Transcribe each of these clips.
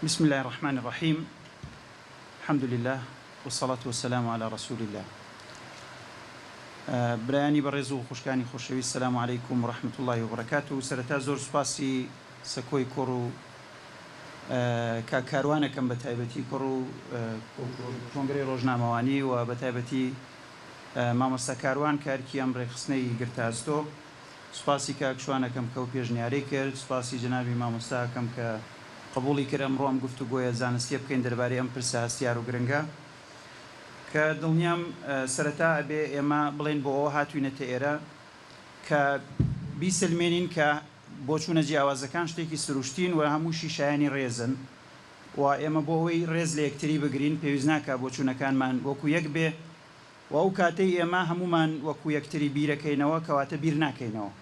بسم اللە الرحمن الرحیم الحمد للە والصلاة والسلام علی رسول اللە برایانی بەڕێز و خوشکانی خۆشەویست سلام علیکم و رحمة اللە و برکاته سەرەتا زۆر سوپاسی سەکۆی کوڕ و کاک کاروان ئەکەم بە تایبەتی کوڕ و کۆنگرەی ڕۆژنامەوانی و بە تایبەتی مامۆستا کاروان کە ئەرکی ئەم ڕێکخستنەی گرتە ئەستۆ سوپاسی کاک شوان ئەکەم کە ئەو پێشنیارەی کرد، سوپاسی جەنابی مامۆستا ئەکەم کە قبوڵی کرد ئەمڕۆ ئەم گفتوگۆیە زانستیە بکەین دەربارەی ئەم پرسە هەستیار و گرنگە کە دڵنیام سەرەتا ئەبێ ئێمە بڵێین بۆ ئەوە هاتوینەتە ئێرە کە بیسەلمێنین کە بۆچوونە جیاوازەکان شتێکی سروشتین و هەمووشی شایەنی ڕێزن و ئێمە بۆ ئەوەی ڕێز لە یەکتری بگرین پێویست ناکا بۆچوونەکانمان وەکو یەک بێ و ئەو کاتەی ئێمە هەموومان وەکو یەکتری بیرەکەینەوە کەواتە بیر ناکەینەوە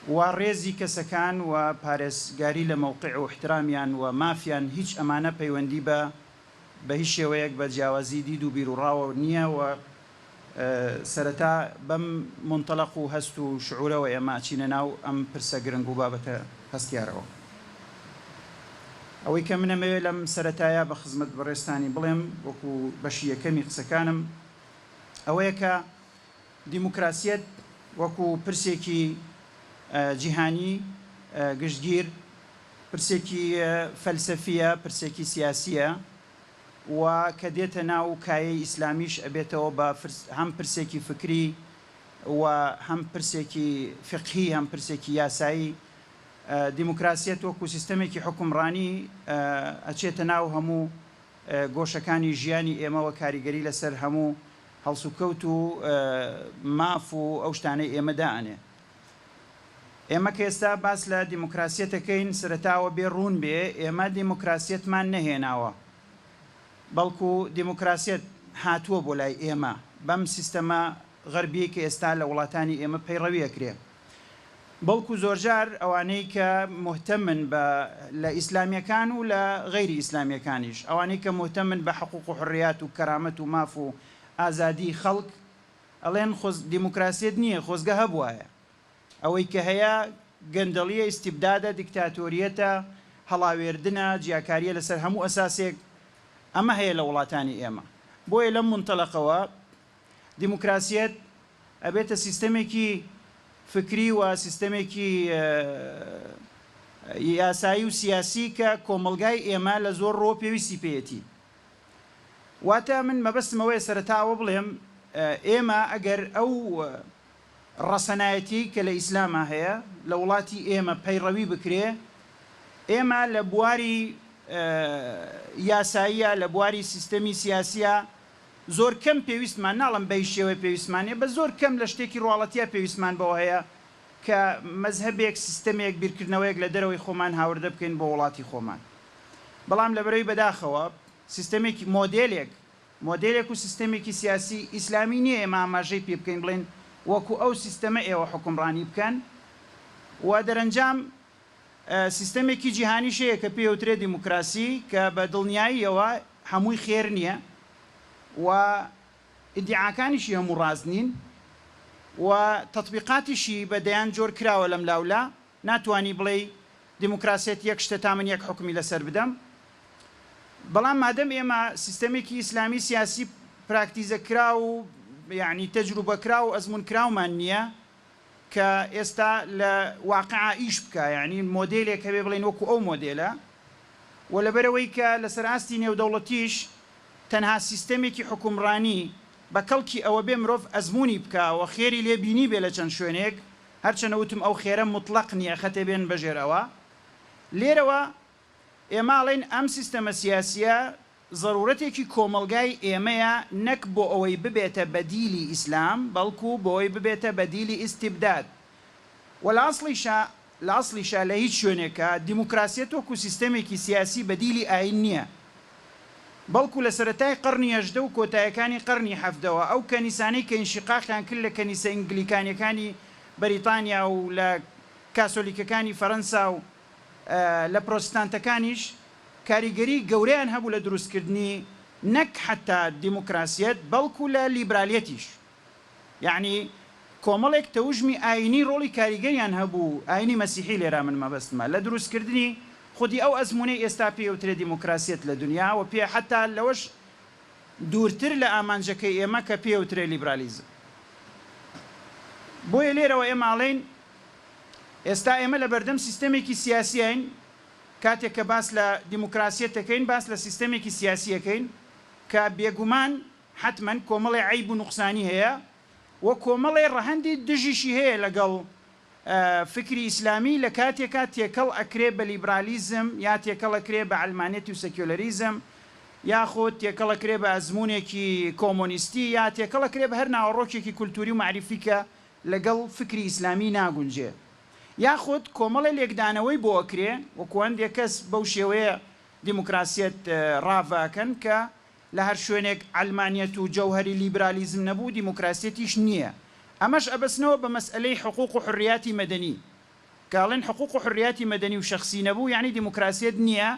و ڕێزی کەسەکان و پارێزگاری لە مەوقع و ئیحترامیان و مافیان هیچ ئەمانە پەیوەندی بە بە هیچ شێوەیەک بە جیاوازی دید و بیروڕاوە نییە و سەرەتا بەم مونتەلەق و هەست و شعورەوە ئێمە ئەچینە ناو ئەم پرسە گرنگ و بابەتە هەستیارەوە. ئەوەی کە من ئەمەوێ لەم سەرەتایە بە خزمەت بەڕێزتانی بڵێم وەکو بەشی یەکەمی قسەکانم ئەوەیە کە دیموکراسیەت وەکو پرسێکی جیهانی گشتگیر، پرسێکی فەلسەفیە، پرسێکی سیاسیە و کە دێتە ناو کایەی ئیسلامیش ئەبێتەوە بە هەم پرسێکی فکری و هەم پرسێکی فیقهی هەم پرسێکی یاسایی. دیموکراسیەت وەکو سیستەمێکی حوکمڕانی ئەچێتە ناو هەموو گۆشەکانی ژیانی ئێمەوە کاریگەری لەسەر هەموو هەڵسوکەوت و ماف و ئەو شتانەی ئێمە دائەنێ. ئێمە کە ئێستا باس لە دیموکراسیەت ئەکەین سەرەتا ئەوە بێ ڕوون بێ ئێمە دیموکراسیەتمان نەهێناوە بەڵکو دیموکراسیەت هاتووە بۆ لای ئێمە بەم سیستەمە غەربیەی کە ئێستا لە وڵاتانی ئێمە پەیڕەوی ئەکرێ. بەڵکو زۆرجار ئەوانەی کە موهتەمن بە لە ئیسلامیەکان و لە غەیری ئیسلامیەکانیش ئەوانەی کە موهتەمن بە حقوق و حوڕیات و کەرامەت و ماف و ئازادی خەڵک ئەڵێن خۆز دیموکراسیەت نیە خۆزگە هەبوایە ئەوەی کە هەیە گەندەڵیە ئیستیبدادە دیکتاتۆریەتە هەڵاوێردنە جیاکاریە لەسەر هەموو ئەساسێک ئەمە هەیە لە وڵاتانی ئێمە بۆیە لەم مونتەلەقەوە دیموکراسیەت ئەبێتە سیستەمێکی فکری و سیستەمێکی یاسایی و سیاسی کە کۆمەڵگای ئێمە لە زۆر ڕووە پێویستی پێیەتی. واتە من مەبەستم ئەوەیە سەرەتا ئەوە بڵێم ئێمە ئەگەر ئەو ڕەسەنایەتیەی کە لە ئیسلاما هەیە لە وڵاتی ئێمە پەیڕەوی بکرێ ئێمە لە بواری یاساییە لە بواری سیستەمی سیاسیە زۆر کەم پێویستمان، ناڵێم بەهیچ شێوەیە پێویستمان نیە، بەس زۆر کەم لە شتێکی ڕواڵەتیا پێویستمان بەوە هەیە کە مەزهەبێک، سیستەمێک، بیرکردنەوەیەک لە دەرەوەی خۆمان هاوردە بکەین بۆ وڵاتی خۆمان. بەڵام لەبەرئەوەی بەداخەوە سیستەمێکی، مۆدێلێک، مۆدێلێک و سیستەمێکی سیاسی ئیسلامی نیە ئێمە ئاماژەی پێ بکەین بڵێین وەکو ئەو سیستەمە ئێوە حوکمڕانی بکەن و دەرەنجام سیستەمێکی جیهانیش هەیە کە پێی ئەوترێ دیموکراسی کە بە دڵنیاییەوە هەمووی خێر نییە و ئیدیعاکانیشی هەموو ڕاست نین و تەتبیقاتیشی بە دەیان جۆر کراوە لەم لاولا ناتوانی بڵێی دیموکراسیەت یەک شتە تا من یەک حوکمی لەسەر بدەم بەڵام مادەم ئێمە سیستەمێکی ئیسلامی سیاسی پراکتیزە کراو و یەعنی تەجروبە کراو و ئەزموون کراومان نییە کە ئێستا لە واقعا ئیش بکا یانی مۆدێلێک هەبێ بڵێین وەکو ئەو مۆدێلە و لەبەرئەوەی کە لەسەر ئاستی نێودەوڵەتیش تەنها سیستەمێکی حوکمڕانی بە کەڵکی ئەوە بێ مرۆڤ ئەزموونی بکا و خێری لێ بینیبێ لە چەند شوێنێک هەرچەنە وتم ئەو خێرە موتڵەق نیە خەتێ بێن بەژێر ئەوە لێرەوە ئێمە ئەڵێین ئەم سیستەمە سیاسیە زەرورەتێکی کۆمەڵگای ئێمەیە نەک بۆ ئەوەی ببێتە بەدیلی ئیسلام بەڵکو بۆی ببێتە بەدیلی ئیستیبداد وە لە ئەسڵیشا لە ئەسڵیشا لە هیچ شوێنێکا دیموکراسیەت وەکو سیستەمێکی سیاسی بەدیلی ئاین نیە بەڵکو لە سەرەتای قەڕنی 18 و کۆتایەکانی قەڕنی حەڤدەوە ئەو کەنیسانەی کە ئینشیقاقیان کرد لە کەنیسە ئینگلیکانیەکانی بەریتانیا و لە کاسۆلیکەکانی فەرەنسا و لە پرۆتستانتەکانیش کاریگەری گەورەیان هەبوو لە دروستکردنی نەک حەتا دیموکراسیەت بەڵکو لە لیبرالیەتیش. یەعنی کۆمەڵێک تەوژمی ئایینی ڕۆڵی کاریگەریان هەبوو، ئایینی مەسیحی لێرە من مەبەستمە، لە دروستکردنی خودی ئەو ئەزموونەی ئێستا پێی ئەوترێ دیموکراسیەت لە دونیا و پێ حەتا لەوەش دوورتر لە ئامانجەکەی ئێمە کە پێی ئەوترێ لیبرالیزم. بۆیە لێرەوە ئێمە ئەڵێین ئێستا ئێمە لە بەردەم سیستەمێکی سیاسیین، کاتێک کە باس لە دیموکراسیەت دەکەین باس لە سیستەمێکی سیاسی ئەکەین کە بێگومان حەتمەن کۆمەڵێ عەیب و نوقسانی هەیە و کۆمەڵێ ڕەهەندی دژیشی هەیە لەگەڵ فکری ئیسلامی لە کاتێکا تێکەڵ ئەکرێ بە لیبرالیزم یا تێکەڵ ئەکرێ بە عەلمانیەت و سێکیۆلەریزم یاخود تێکەڵ ئەکرێ بە ئەزموونێکی کۆمۆنیستی یا تێکەڵ ئەکرێ بە هەر ناوەڕۆکێکی کولتووری و مەعریفی کە لەگەڵ فکری ئیسلامی ناگونجێ یاخود کۆمەڵێ لێکدانەوەی بۆ ئەکرێ وەکو هەندێ کەس بەو شێوەیە دیموکراسیەت ڕاڤە ئەکەن کە لە هەر شوێنێک عەلمانیەت و جەوهەری لیبرالیزم نەبوو دیموکراسیەتیش نییە. ئەمەش ئەبەستنەوە بە مەسئەلەی حقوق و حوریاتی مەدەنی. کە ئەڵێن حقوق و حوریاتی مەدەنی و شەخسی نەبوو یەعنی دیموکراسیەت نییە،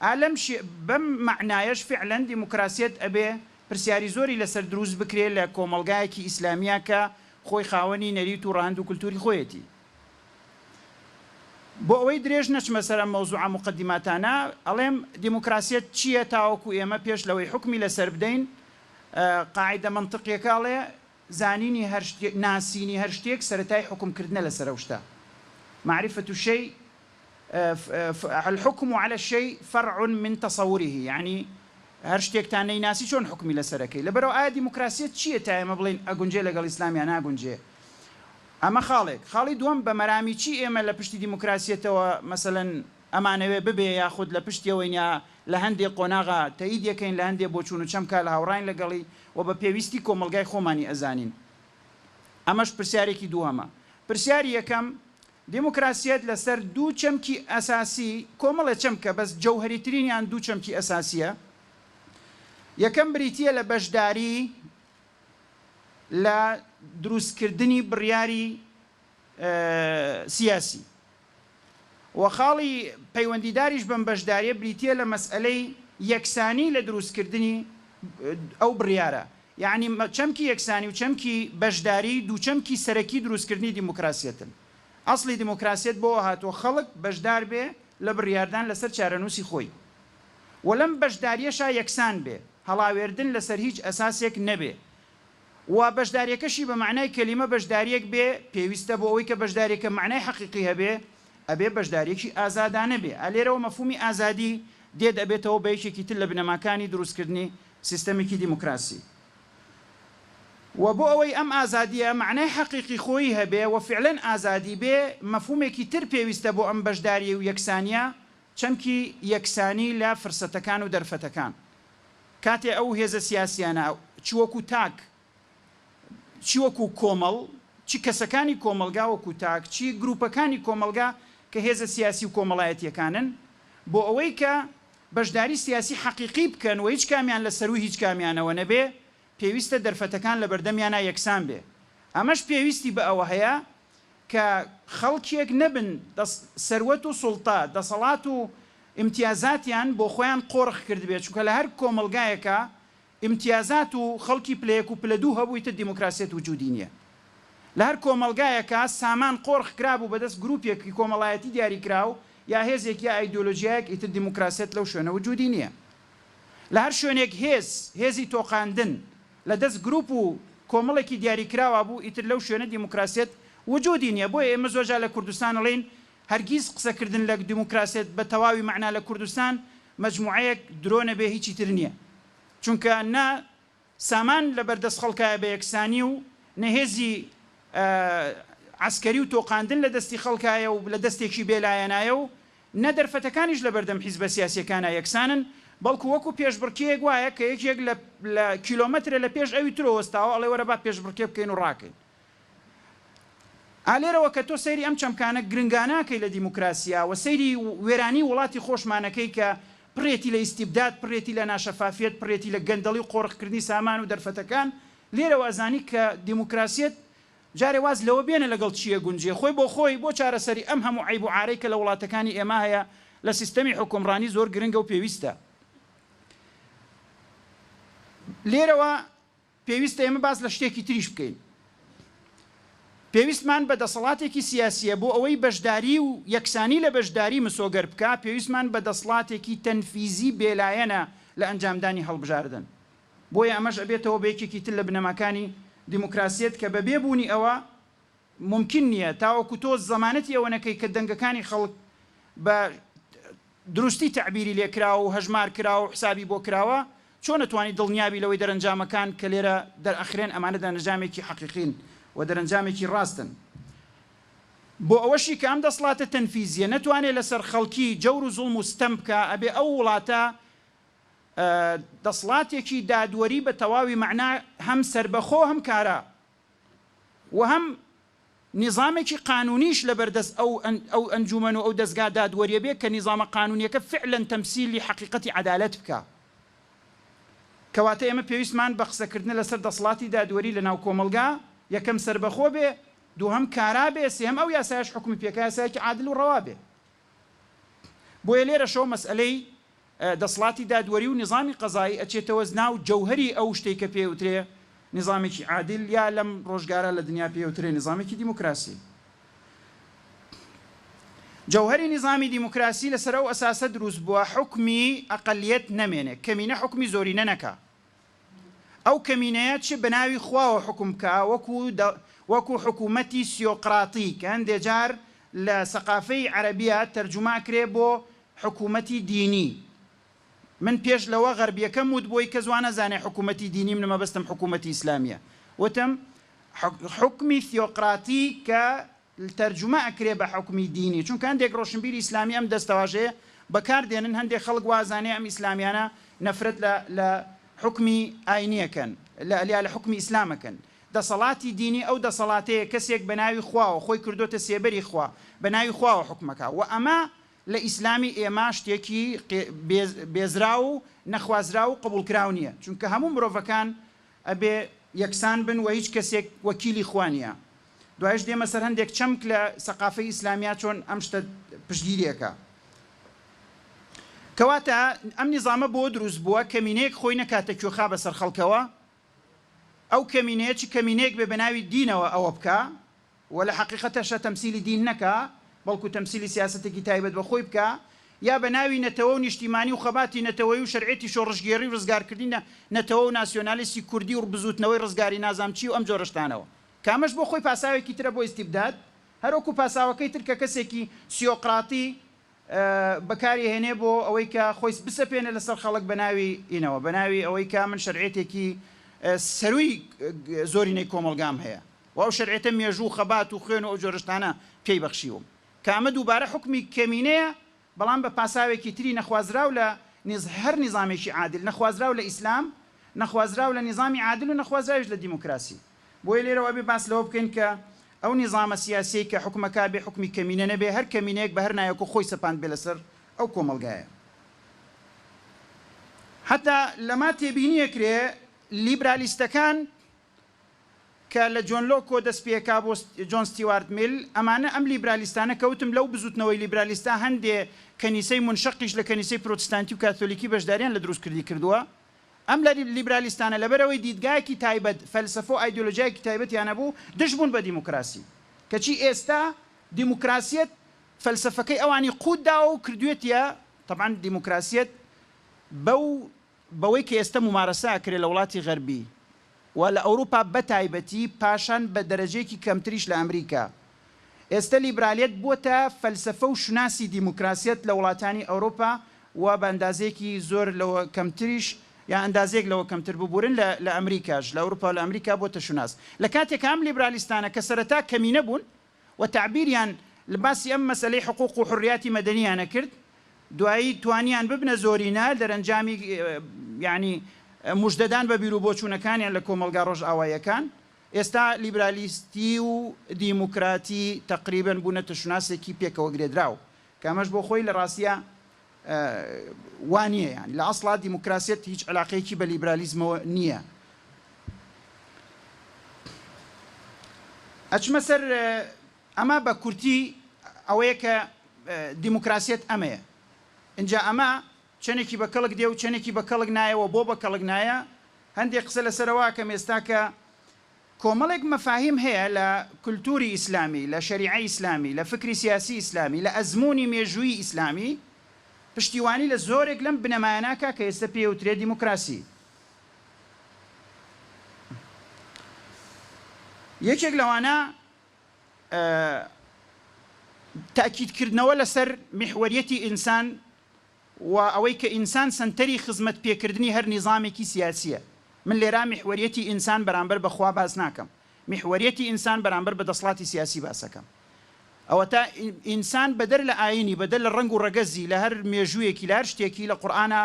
ئا لەم شێ بەم مەعنایەش فیعلەن دیموکراسیەت ئەبێ پرسیاری زۆری لەسەر دروست بکرێ لە کۆمەڵگایەکی ئیسلامیا کە خۆی خاوەنی نەریت و ڕەهەند و کولتوری خۆیەتی. بۆ ئەوەی درێژ نەچمە سەر ئەم مەوزوعە موقەدیماتانە، ئەڵێم دیموکراسیەت چییە تاوەکو ئێمە پێش لەوەی حوکمی لەسەر بدەین، قاعیدە مەنتقیەکە ئەڵێ زانینی هەر شتێک، ناسینی هەر شتێک سەرەتای حوکم کردنە لەسەر ئەو شتە، معرفە الشیء الحکم علی الشیء فرع من تصوره، یەعنی هەر شتێکتان نەیناسی چۆن حوکمی لەسەر ئەکەی، لەبەرئەوە ئایا دیموکراسیەت چییە تا ئێمە بڵێین ئەگونجێ لەگەڵ ئیسلام یا ناگونجێ؟ ئەمە خاڵێک. خاڵی دووەم، بە مەرامی چی ئێمە لە پشتی دیموکراسیەتەوە مەسەلەن ئەمانەوێ ببێ یاخود لە پشتیەوەین یا لە هەندێ قۆناغا تەئیدیەکەین لە هەندێ بۆچوون و چەمکا لە هاوڕاین لەگەڵی و بە پێویستی کۆمەڵگای خۆمانی ئەزانین؟ ئەمەش پرسیارێکی دووهەمە. پرسیاری یەکەم، دیموکراسیەت لەسەر دوو چەمکی ئەساسی، کۆمەڵێ چەمکە بەس جەوهەریترینیان دوو چەمکی ئەساسیە، یەکەم بریتیە لە بەشداری لە دروستکردنی بڕیاری سیاسی و خاڵی پەیوەندیداریش بەم بەشداریە بریتیە لە مەسئەلەی یەکسانی لە دروستکردنی ئەو بڕیارە. یەعنی چەمکی یەکسانی و چەمکی بەشداری دوو چەمکی سەرەکی دروستکردنی دیموکراسیەتن. ئەسڵی دیموکراسیەت بۆوە هاتووە خەڵک بەشدار بێ لە بڕیاردان لەسەر چارەنووسی خۆی. و لەم بەشداریەشا یەکسان بێ، هەڵاوێردن لەسەر هیچ ئەساسێک نەبێ و بەشداریەکەشی بە مەعنای کەلیمە بەشداریەک بێ، پێویستە بۆ ئەوەی کە بەشداریەکە مەعنای حەقیقی هەبێ، ئەبێ بەشداریەکی ئازادانە بێ. ئا لێرەوە مەفهومی ئازادی دێت ئەبێتەوە بە یەکێکی تر لە بنەماکانی دروستکردنی سیستەمێکی دیموکراسی. و بۆ ئەوەی ئەم ئازادیە مەعنای حەقیقی خۆیی هەبێ و فیعلەن ئازادی بێ، مەفهومێکی تر پێویستە بۆ ئەم بەشداریی و یەکسانیە، چەمکی یەکسانی لە فرسەتەکان و دەرفەتەکان. کاتێ ئەو هێزە سیاسیانە چ وەکو تاک، چی وەکو کۆمەڵ، چ کەسەکانی کۆمەڵگا وەکو تاک، چی گروپەکانی کۆمەڵگا کە هێزە سیاسی و کۆمەڵایەتیەکانن، بۆ ئەوەی کە بەشداری سیاسی حەقیقی بکەن و هیچ کامیان لە سەرووی هیچ کامیانەوە نەبێ، پێویستە دەرفەتەکان لەبەردەمیانا یەکسان بێ. ئەمەش پێویستی بە ئەوە هەیە کە خەڵکێک نەبن سەروەت و سوڵتە، دەسەڵات و ئیمتیازاتیان بۆ خۆیان قۆرخ کردبێ، چونکە لە هەر کۆمەڵگایەکا ئیمتیازات و خەڵکی پلە یەک و پلە دوو هەبوو ئیتر دیموکراسیەت وجودی نیە. لە هەر کۆمەڵگایەکا سامان قۆرخ کرابوو بەدەست گروپێکی کۆمەڵایەتی دیاریکراو یا هێزێک یا ئایدیۆلۆجیایەک ئیتر دیموکراسیەت لەو شوێنە وجودی نیە. لە هەر شوێنێک هێز، هێزی تۆقاندن، لە دەست گروپ و کۆمەڵێکی دیاریکراوا بوو ئیتر لەو شوێنە دیموکراسیەت وجودی نیە بۆیە ئێمە زۆرجار لە کوردستان ئەڵێین هەرگیز قسەکردن لە دیموکراسیەت بە تەواوی مەعنا لە کوردستان مەجموعەیەک درۆ نەبێ هیچی تر نیە چونکە نە سامان لە بەردەست خەڵکایە بە یەکسانی و نە هێزی عەسکەری و تۆقاندن لە دەستی خەڵکایە و لە دەستێکی بێ لایەنایە و نە دەرفەتەکانیش لە بەردەم حیزبە سیاسیەکانا یەکسانن بەڵکو وەکو پێشبڕکێیەک وایە کە یەکێک لە لە کیلۆمەترە لە پێش ئەوی ترۆ وەستاوە ئەڵێ وەرە با پێشبڕکێ بکەین و ڕاکەین. ئا لێرەوە کە تۆ سەیری ئەم چەمکانە گرنگانە ئەکەی لە دیموکراسیا و سەیری وێرانی وڵاتی خۆشمان ئەکەی کە پڕێتی لە ئیستیبداد، پڕێتی لە ناشەفافیەت، پڕێتی لە گەندەڵی و قۆرخکردنی سامان و دەرفەتەکان، لێرەوە ئەزانی کە دیموکراسیەت جارێ واز لەوە بێنە لەگەڵ چی ئەگونجێ، خۆی بۆ خۆی بۆ چارەسەری ئەم هەموو عەیب و عارەی کە لە وڵاتەکانی ئێمە هەیە لە سیستەمی حوکمڕانی زۆر گرنگە و پێویستە. لێرەوە پێویستە ئێمە باس لە شتێکی تریش بکەین. پێویستمان بە دەسەڵاتێکی سیاسییە بۆ ئەوەی بەشداری و یەکسانی لە بەشداری مسۆگەر بکا، پێویستمان بە دەسڵاتێکی تەنفیزی بێلایەنە لە ئەنجامدانی هەڵبژاردن. بۆیە ئەمەش ئەبێتەوە بە یەکێکی تر لە بنەماکانی دیموکراسیەت کە بەبێ بوونی ئەوە مومکین نییە تاوەکو تۆ زەمانەتی ئەوە نەکەی کە دەنگەکانی خەڵک بە دروستی تەعبیری لێ کراوە و هەژمار کراوە و حسابی بۆ کراوە، چۆن ئەتوانی دڵنیابی لەوەی دەرەنجامەکان کە لێرە دەرئەخرێن ئەمانە دەرەنجامێکی حەقیقین و دەرەنجامێکی ڕاستن؟ بۆ ئەوەشی کە ئەم دەسڵاتە تەنفیزیە نەتوانێ لەسەر خەڵکی جەور و زوڵم و ستەم بکا ئەبێ ئەو وڵاتە دەسڵاتێکی دادوەری بە تەواوی مەعنا هەم سەربەخۆ هەم کارا و هەم نیزامێکی قانوونیش لەبەر دەست ئەو ئەو ئەنجوومەن و ئەو دەزگا دادوەریە بێ کە نیزامە قانوونیەکە فعلەن تەمسیلی حەقیقەتی عەدالەت بکا. کەواتە ئێمە پێویستمان بە قسەکردنە لەسەر دەسڵاتی دادوەری لە ناو کۆمەڵگا، یەکەم سەربەخۆ بێ، دووهەم کارا بێ، سێهەم ئەو یاسایەش حوکمی پێکا یاسایەکی عادل و ڕەوا بێ. بۆیە لێرەشەوە مەسئەلەی دەسڵاتی دادوەری و نیزامی قەزایی ئەچێتەوە ناو جەوهەری ئەو شتەی کە پێی ئەوترێ نیزامێکی عادل یا لەم ڕۆژگارە لە دنیا پێی ئەوترێ نیزامێکی دیموکراسی. جەوهەری نیزامی دیموکراسی لەسەر ئەو ئەساسە دروست بووە حوکمی ئەقەلیەت نەمێنێ، کەمینە حوکمی زۆرینە نەکا. ئەو کەمینەیە چ بە ناوی خواوە حوکم بکا وەکو وەکو حکوومەتی سیۆقراطی کە هەندێ جار لە سەقافەی عەرەبیا تەرجومە ئەکرێ بۆ حکوومەتی دینی. من پێش لەوە غەربیەکەم وت بۆی کەس وا نەزانێ حکوومەتی دینی من مەبەستم حکوومەتی ئیسلامیە. وتم حوکمی ثیۆقراتی کە تەرجومە ئەکرێ بە حوکمی دینی چونکە هەندێک ڕۆشنبیری ئیسلامی ئەم دەستەواژەیە بەکار دێنن هەندێک خەڵک وا ئەزانێ ئەم ئیسلامیانە نەفرەت لە لە حوکمی ئاینی ئەکەن لە یا لە حوکمی ئیسلام ئەکەن دەسەڵاتی دینی ئەو دەسەڵاتەیە کەسێک بە ناوی خواوە خۆی کردۆتە سێبەری خوا بە ناوی خواوە حوکمەکا وە ئەمە لە ئیسلامی ئێمە شتێکی بێزراو و نەخوازراو و قبوڵکراو نیە چونکە هەموو مرۆڤەکان ئەبێ یەکسان بن وە هیچ کەسێک وەکیلی خوا نیە دوایش دێمە سەر هەندێک چەمک لە سەقافەی ئیسلامیا چۆن ئەم شتە پشتگیری ئەکا. کەواتە ئەم نیزامە بۆ دروست بووە کەمینەیەک خۆی نەکاتە کوێخا بەسەر خەڵکەوە، ئەو کەمینەیە چ کەمینەیەک بێ بەناوی دینەوە ئەوە بکا و لە حەقیقەتەشا تەمسیلی دین نەکا بەڵکو تەمسیلی سیاسەتێکی تایبەت بە خۆی بکا یا بە ناوی نەتەوە و نیشتیمانی و خەباتی نەتەوەیی و شەرعیەتی شۆڕشگێڕی و ڕزگارکردنی نەتەوە و ناسیۆنالیستی کوردی و بزووتنەوەی ڕزگاری نازام چی و ئەم جۆرە شتانەوە کە ئەمەش بۆ خۆی پاساوێکی ترە بۆ ئیستیبداد هەروەکو پاساوەکەی تر کە کەسێکی سیۆقراتی بەکاری هێنێ بۆ ئەوەی کە خۆی بسەپێنێ لەسەر خەڵک بە ناوی ئینەوە، بە ناوی ئەوەی کە من شەرعیەتێکی سەرووی زۆرینەی کۆمەڵگام هەیە و ئەو شەرعیەتە مێژوو و خەبات و خوێن و ئەو جۆرە شتانە پێی بەخشیوم کە ئەمە دووبارە حوکمی کەمینەیە بەڵام بە پاساوێکی تری نەخوازراو لە هەر نیزامێکی عادل، نەخوازراو لە ئیسلام، نەخوازراو لە نیزامی عادل و نەخوازراویش لە دیموکراسی. بۆیە لێرەوە ئەبێ باس لەوە بکەین کە ئەو نیزامە سیاسیەی کە حوکمەکا بێ حوکمی کەمینە نەبێ، هەر کەمینەیەک بە هەر ناوێک و خۆی سەپاندبێ لەسەر ئەو کۆمەڵگایە. حەتا لەما تێبینی ئەکرێ لیبرالیستەکان کە لە جۆن لۆکۆ دەست پێکا بۆ جۆن ستیوارت میل، ئەمانە ئەم لیبرالیستانە کە وتم لەو بزوتنەوەی لیبرالیستا هەندێ کەنیسەی مونشەقیش لە کەنیسەی پرۆتستانتی و کاثۆلیکی بەشداریان لە دروستکردنی کردووە، ئەم لیبرالیستانە لەبەرئەوەی دیدگایەکی تایبەت، فەلسەفە و ئایدیۆلۆژیایەکی تایبەتیان هەبوو، دژ بوون بە دیموکراسی. کەچی ئێستا دیموکراسیەت فەلسەفەکەی ئەوانی قووت داوە و کردوێتیە، تەبعەن دیموکراسیەت بەو بەوەی کە ئێستا مومارەسە ئەکرێ لە وڵاتی غەربی و لە ئەوروپا بەتایبەتی، پاشان بە دەرەجەیەکی کەمتریش لە ئەمریکا، ئێستە لیبرالیەت بووەتە فەلسەفە و شوناسی دیموکراسیەت لە وڵاتانی ئەوروپا و بە ئەندازەیەکی زۆر لەوە کەمتریش یان ئەندازەیەک لەوە کەمتر ببورن لە لە ئەمریکاش لە ئەوروپا و لە ئەمریکا بۆتە شوناس لە کاتێکا ئەم لیبرالیستانە کە سەرەتا کەمینە بوون و تەعبیریان لە باسی ئەم مەسەلەی حقوق و حوڕیاتی مەدەنییانە کرد دوایی توانیان ببنە زۆرینە دەرەنجامی یانی مژدەدان بە بیروبۆچوونەکانیان لە کۆمەڵگا ڕۆژئاواییەکان ئێستا لیبرالیستی و دیموکراتی تەقریبەن بوونەتە شوناسێکی پێکەوە گرێدراو، کە ئەمەش بۆ خۆی لە ڕاستیا وا نییە، یانی لە ئەسڵا دیموکراسیەت هیچ عەلاقەیەکی بە لیبرالیزمەوە نییە. ئەچمە سەر ئەمە بە کورتی ئەوەیە کە دیموکراسیەت ئەمەیە. ئینجا ئەمە چەنێکی بە کەڵک دێ و چەنێکی بە کەڵک نایە و بۆ بە کەڵک نایە، هەندێک قسە لەسەر ئەوە ئەکەم ئێستا کە. کۆمەڵێک مەفاهیم هەیە لە کولتووری ئیسلامی، لە شەریعەی ئیسلامی، لە فکری سیاسی ئیسلامی، لە ئەزموونی مێژوویی ئیسلامی پشتیوانی لە زۆرێک لەم بنەمایانە ئەکا کە ئێستە پێی ئەوترێ دیموکراسی. یەکێک لەوانە تەئکیدکردنەوە لەسەر میحوەریەتی ئینسان و ئەوەی کە ئینسان سەنتەری خزمەت پێکردنی هەر نیزامێکی سیاسییە. من لێرا میحوەریەتی ئینسان بەرامبەر بە خوا باس ناکەم، میحوەریەتی ئینسان بەرامبەر بە دەسڵاتی سیاسی باس ئەکەم. ئەوەتا ئینسان بەدەر لە ئایینی، بەدەر لە ڕەنگ و ڕەگەزی، لە هەر مێژوویەکی، لە هەر شتێکی، لە قورئانا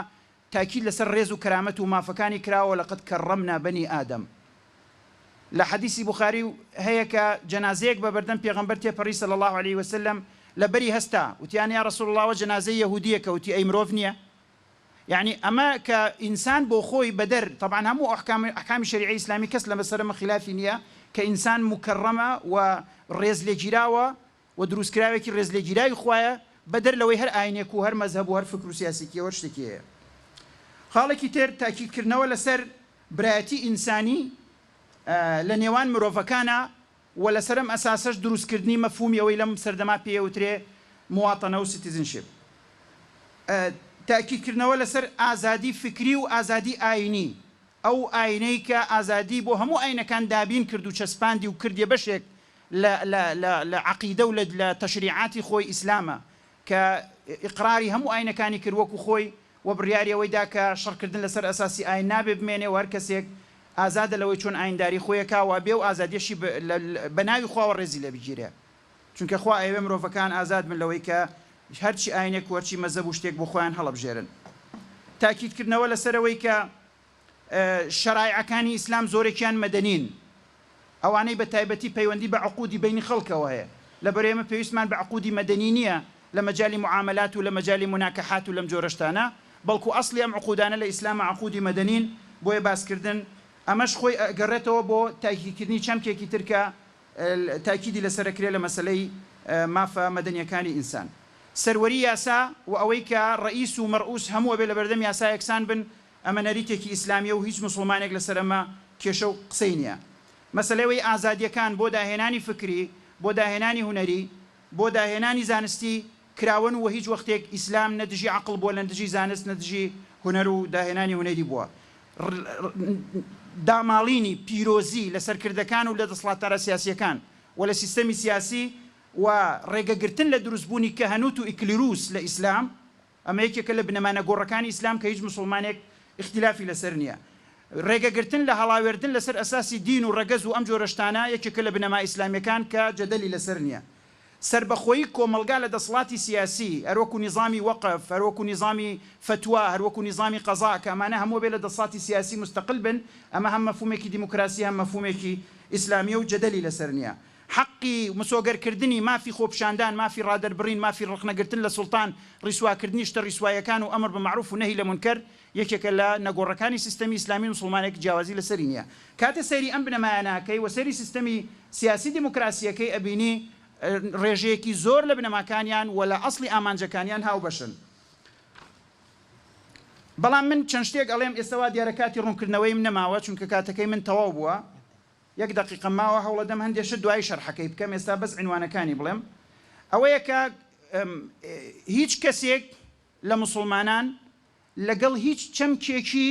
تاکید لەسەر ڕێز و کەرامەت و مافەکانی کراوە لقد کرمنا بنی آدم. لە حەدیسی بوخاری هەیە کە جەنازەیەک بە بەردەم پێغەمبەر تێپەڕی صلی اللە علیە وسلم لە بەری هەستا وتیان یا رسول اللە ئەوە جەنازەی یەهودیەکە وتی ئەی مرۆڤ نیە؟ یەعنی ئەمە کە ئینسان بۆ خۆی بەدەر تەبعەن هەموو ئەحکام ئەحکامی شەریعەی ئیسلامی کەس لە سەر ئەمە خیلافی نیە کە ئینسان موکەڕەمە و ڕێزلێگیراوە و دروستکراوێکی ڕێزلێگیراوی خوایە بەدەر لەوەی هەر ئاینێک و هەر مەزهەب و هەر فکر و سیاسێکی و هەر شتێکی هەیە. خاڵێکی تر تاکیدکردنەوە لەسەر برایەتی ئینسانی لە نێوان مرۆڤەکانا و لەسەر ئەم ئەساسەش دروستکردنی مەفهومی ئەوەی لەم سەردەما پێی ئەوترێ مواطنە و citizenship. تاکیدکردنەوە لەسەر ئازادی فکری و ئازادی ئاینی، ئەو ئاینەی کە ئازادی بۆ هەموو ئاینەکان دابین کرد و چەسپاندی و کردیە بەشێک لە لە لە لە عەقیدە و لە لە تەشریعاتی خۆی ئیسلامە کە ئیقراری هەموو ئاینەکانی کرد وەکو خۆی و بڕیاری ئەوەی دا کە شەڕکردن لەسەر ئەساسی ئاین نابێ بمێنێ و هەر کەسێک ئازادە لەوەی چۆن ئاینداری خۆی ئەکا و ئەبێ ئەو ئازادیەشی بە ناوی خواوە ڕێزی لێ بگیرێ چونکە خوا ئەیەوێ مرۆڤەکان ئازاد بن لەوەی کە هەرچی ئاینێک و هەرچی مەزەب و شتێک بۆ خۆیان هەڵەبژێرن. تاکیدکردنەوە لەسەر ئەوەی کە شەرایعەکانی ئیسلام زۆرێکیان مەدەنین، ئەوانەی بە تایبەتی پەیوەندی بە عقودی بەینی خەڵکەوە هەیە، لەبەر ئێمە پێویستمان بە عقودی مەدەنی نییە لە مەجالی موعامەلات و لە مەجالی موناکەحات و لەم جۆرە شتانە، بەڵکو ئەسڵی ئەم عقودانە لە ئیسلاما عقودی مەدەنین، بۆیە باسکردن ئەمەش خۆی ئەگەڕێتەوە بۆ تاکیدکردنی چەمکێکی تر کە تاکیدی لەسەر ئەکرێ لە مەسەلەی مافە مەدەنیەکانی ئینسان. سەروەری یاسا و ئەوەی کە ڕەئیس و مەرئوس هەموو ئەبێ لەبەردەم یاسا یەکسان بن ئەمە نەریتێکی ئیسلامیە و هیچ موسڵمانێک لەسەر ئەمە کێشە و قسەی نیە. مەسەلەی ئەوەی ئازادیەکان بۆ داهێنانی فکری، بۆ داهێنانی هونەری، بۆ داهێنانی زانستی کراوەن و هیچ وەختێک ئیسلام نە دژی عەقڵ بووە نە دژی زانست نە دژی هونەر و داهێنانی هونەری بووە. داماڵینی پیرۆزی لە سەرکردەکان و لە دەسڵاتدارە سیاسیەکان و لە سیستەمی سیاسی و ڕێگەگرتن لە دروستبوونی کەهەنوت و ئیکلیروس لە ئیسلام، ئەمە یەکێکە لە بنەما نەگۆڕەکانی ئیسلام کە هیچ موسڵمانێک ئیختیلافی لەسەر نییە. ڕێگەگرتن لە هەڵاوێردن لەسەر ئەساسی دین و ڕەگەز و ئەم جۆرە شتانە یەکێکە لە بنەما ئیسلامیەکان کە جەدەلی لەسەر نییە. سەربەخۆیی کۆمەڵگا لە دەسڵاتی سیاسی، هەروەکو نیزامی وەقف، هەروەکو نیزامی فەتوا، هەروەکو نیزامی قەزا، کە ئەمانە هەموو ئەبێ لە دەسڵاتی سیاسی موستەقل بن، ئەمە هەم مەفهومێکی دیموکراسی هەم مەفهومێکی ئیسلامیە و جەدەلی لەسەر نییە. حەقی مسۆگەرکردنی مافی خۆپیشاندان، مافی ڕادەربڕین، مافی ڕەخنەگرتن لە سوڵتان، ڕیسواکردنی شتە ڕیسواییەکان و ئەمر بە مەعروف و نەهی لە مونکەر، یەکێکە لە نەگۆڕەکانی سیستەمی ئیسلامی موسڵمانێک جیاوازی لەسەری نییە. کاتێ سەیری ئەم بنەمایانە ئەکەی و سەیری سیستەمی سیاسی دیموکراسییەکەی ئەبینی ڕێژەیەکی زۆر لە بنەماکانیان و لە ئەسڵی ئامانجەکانیان هاوبەشن. بەڵام من چەند شتێک ئەڵێم ئێستا وا دیارە کاتی ڕوونکردنەوەیم نەماوە چونکە کاتەکەی من تەواو بووە. یەک دەقیقەم ماوە هەوڵەدەم هەندێ شت دوایی شەرحەکەی بکەم ئێستا بەس عینوانەکانی بڵێم ئەوەیە کە هیچ کەسێک لە موسڵمانان لەگەڵ هیچ چەمکێکی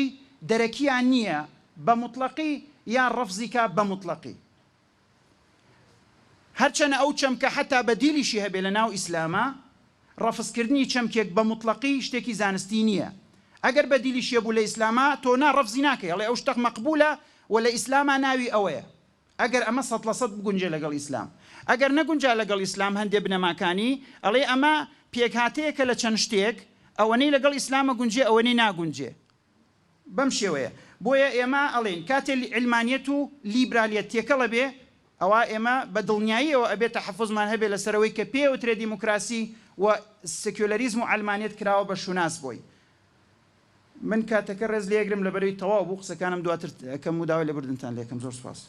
دەرەکیان نییە بە موتڵەقی یان ڕەفزی کا بە موتڵەقی هەرچەنە ئەو چەمکە حەتا بەدیلیشی هەبێ لە ناو ئیسلاما ڕەفزکردنی چەمکێک بە موتڵەقی شتێکی زانستی نییە. ئەگەر بەدیلیش هەبوو لە ئیسلاما تۆ نا ڕەفزی ناکەی ئەڵێ ئەو شتە مەقبولە و لە ئیسلاما ناوی ئەوەیە. ئەگەر ئەمە سەتلەسەت بگونجێ لەگەڵ ئیسلام. ئەگەر نەگونجا لەگەڵ ئیسلام هەندێ بنەماکانی ئەڵێی ئەمە پێکهاتەیەکە لە چەند شتێک ئەوەنەی لەگەڵ ئیسلام ئەگونجێ ئەوەنەی ناگونجێ. بەم شێوەیە. بۆیە ئێمە ئەڵێین کاتێ عیلمانیەت و لیبرالیەت تێکەڵ ئەبێ ئەوا ئێمە بە دڵنیاییەوە ئەبێ تەحەفوزمان هەبێ لەسەر ئەوەی کە پێی ئەوترێ دیموکراسی و سکیۆلەریزم و عەلمانیەت کراوە بە شوناس بۆی. من کاتەکە ڕێز لێ ئەگرم لەبەرئەوەی تەواو بوو قسەکانم دواتر ئەکەم و داوای لێبوردنتان لێ ئەکەم. زۆر سوپاس.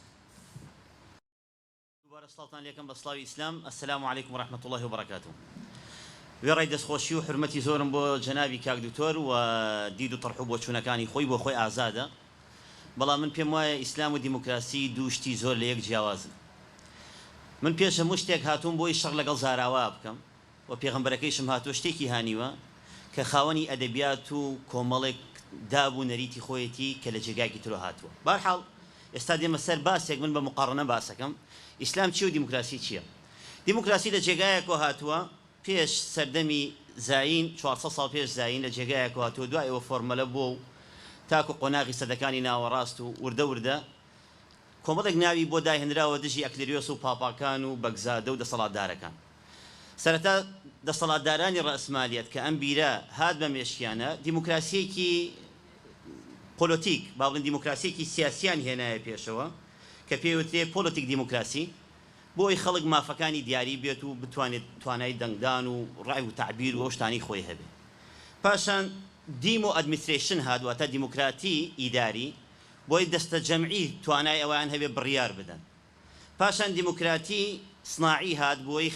دووبارە سڵاوتان لێکەم بە سڵاوی ئیسلام السلام علیکم و رحمە اللە و بەرەکاتو وێڕای دەستخۆشی و حورمەتی زۆرم بۆ جەنابی کاک دکتۆر و دید و تەرح و بۆچوونەکانی خۆی بۆ خۆی ئازادە. بەڵام من پێم وایە ئیسلام و دیموکراسی دوو شتی زۆر لە یەک جیاوازن. من پێش هەموو شتێک هاتووم بۆی شەڕ لەگەڵ زاراوە بکەم و پێغەمبەرەکەیشم هاتووە شتێکی هانیوە کە خاوەنی ئەدەبیات و کۆمەڵێک داب و نەریتی خۆیەتی کە لە جێگایەکی ترۆ هاتووە. بەهەرحاڵ ئێستا دێمە سەر باسێک من بە موقاڕەنە باسەکەم ئیسلام چیە و دیموکراسی چیە؟ دیموکراسی لە جێگایەکەوە هاتووە پێش سەردەمی زایین، 400 ساڵ پێش زایین لە جێگایەکەوە هاتووە دوای ئەوە فۆرمەلە بووە و تاکو قۆناغی سەدەکانی ناوەڕاست و وردە وردە کۆمەڵێک ناوی بۆ داهێنراوە دژی ئەکلریۆس و پاپاکان و بەگزادە و دەسەڵاتدارەکان. سەرەتا دەسەڵاتدارانی ڕەئسمالیەت کە ئەم بیرە هات بە مێشکیانە دیموکراسیەکی پۆلۆتیک با بڵێین دیموکراسیەکی سیاسیان هێنایە پێشەوە کە پێی وترێ پۆلۆتیک دیموکراسی بۆ ئەوەی خەڵک مافەکانی دیاری بێت و بتوانێت توانای دەنگدان و ڕای و تەعبیر و ئەو شتانەی خۆی هەبێ. پاشان دیمۆ ئەدمیسترەیشن هات واتە دیموکراتی ئیداری بۆی دەستەجەمعی توانای ئەوەیان هەبێ بڕیار بدەن. پاشان دیموکراتی سناعی هات بۆی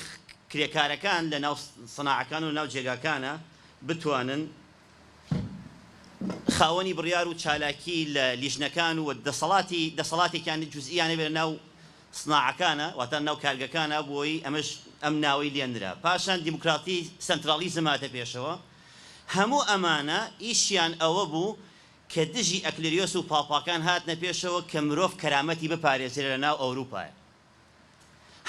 کرێکارەکان لە ناو سناعەکان و لە ناو جێگاکانا بتوانن خاوەنی بڕیار و چالاکی لە لیژنەکان و دەسەڵاتی دەسەڵاتێکیان جوزئیان هەبێ لە ناو سناعەکانا واتە ناو کارگەکانا بۆی ئەمەش ئەم ناوەی لێ نرا. پاشان دیموکراتی سەنتراڵیزم هاتە پێشەوە. هەموو ئەمانە ئیشیان ئەوە بوو کە دژی ئەکلریۆس و پاپاکان هاتنە پێشەوە کە مرۆڤ کەرامەتی بپارێزرێ لە ناو ئەوروپایا.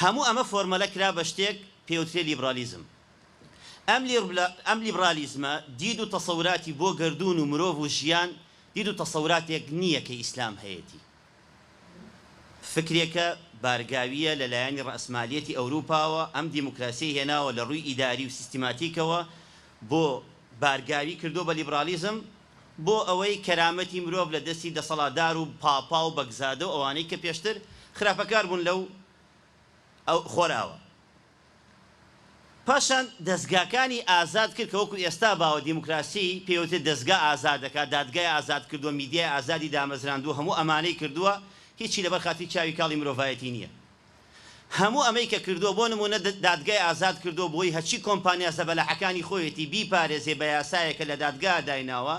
هەموو ئەمە فۆرمەلە کرا بە شتێک پێوترێ لیبرالیزم. ئەم ئەم لیبرالیزمە دید و تەسەوراتی بۆ گەردوون و مرۆڤ و ژیان دید و تەسەوراتێک نییە کە ئیسلام هەیەتی. فکرێکە بارگاوییە لە لایەنی ڕەئسمالیەتی ئەوروپاوە ئەم دیموکراسیەی هێناوە لە ڕووی ئیداری و سیستیماتیکەوە بۆ بارگاوی کردووە بە لیبرالیزم بۆ ئەوەی کەرامەتی مرۆڤ لە دەستی دەسەڵاتدار و پاپا و بەگزادە و ئەوانەی کە پێشتر خراپەکار بوون لەو ئەو خۆرئاوا. پاشان دەزگاکانی ئازاد کرد کە وەکو ئێستا باوە دیموکراسی پێی وترێت دەزگا ئازادەکە، دادگای ئازاد کردووە، میدیای ئازادی دامەزراندووە، هەموو ئەمانەی کردووە، هیچی لەبەر خاتری چاوی کاڵی مرۆڤایەتی نییە. هەموو ئەمەی کە کردووە بۆ نموونە دادگای ئازاد کردووە بۆی هەرچی کۆمپانیا زەبەلاحەکانی خۆیەتی بیپارێزێ بە یاسایەک کە لە دادگا دایناوە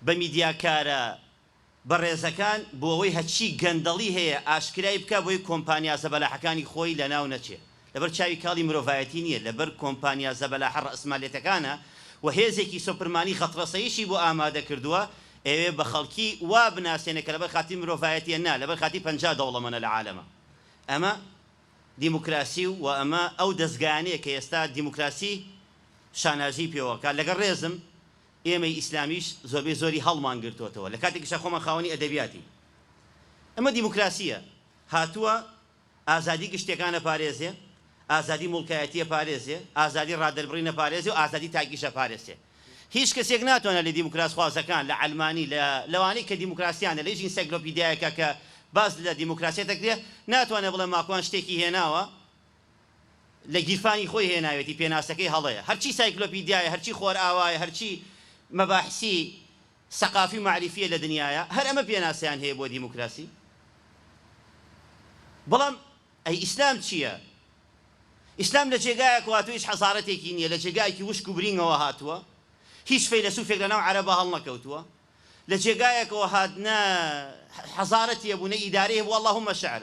بە میدیاکارە بەڕێزەکان بۆ ئەوەی هەرچی گەندەڵی هەیە ئاشکرای بکا بۆی کۆمپانیا زەبەلاحەکانی خۆی لەناو نەچێ لەبەر چاوی کاڵی مرۆڤایەتی نییە لەبەر کۆمپانیا زەبەلاحە ڕەئسمالیەتەکانە و هێزێکی سۆپرمانی غەتڕەسەیشی بۆ ئامادە کردووە ئەیەوێ بە خەڵکی وا بناسێنێ کە لەبەر خاتری مرۆڤایەتیە نا لەبەر خاتری 50 دەوڵەمەنە لە عالەما ئەمە دیموکراسی و ئەمە ئەو دەزگایانەیە کە ئێستا دیموکراسی شانازی پێوە کات لەگەڵ ڕێزم ئێمەی ئیسلامیش زۆربەی زۆری هەڵمان گرتۆتەوە لە کاتێکیشا خۆمان خاوەنی ئەدەبیاتین ئەمە دیموکراسیە هاتووە ئازادی گشتیەکان ئەپارێزێ، ئازادی موڵکایەتی ئەپارێزێ، ئازادی ڕادەربڕین ئەپارێزێ و ئازادی تاکیش ئەپارێزێ. هیچ کەسێک ناتوانێ لە دیموکراسخوازەکان، لە عەلمانی، لە لەوانەی کە دیموکراسیانە، لە هیچ ئینسایکلۆپیدیایەکا کە باس لە دیموکراسیەت ئەکرێ، ناتوانێ بڵێ ماکوان شتێکی هێناوە لە گیرفانی خۆی هێناوێتی، پێناسەکەی هەڵەیە. هەرچی سایکلۆپیدیایە، هەرچی خۆرئاوایە، هەرچی مەباحسی سەقافی و مەعریفیە لە دنیایا هەر ئەمە پێناسەیان هەیە بۆ دیموکراسی بەڵام ئەی ئیسلام چیە؟ ئیسلام لە جێگایەکەوە هاتووە هیچ حەزارەتێکی نیە لە جێگایەکی وشک و برینگەوە هاتووە هیچ فەیلەسوفێک لە ناو عەرەبا هەڵنەکەوتووە لە جێگایەکەوە هات نە حەزارەتی هەبوو نە ئیدارەی هەبوو اللهم شعر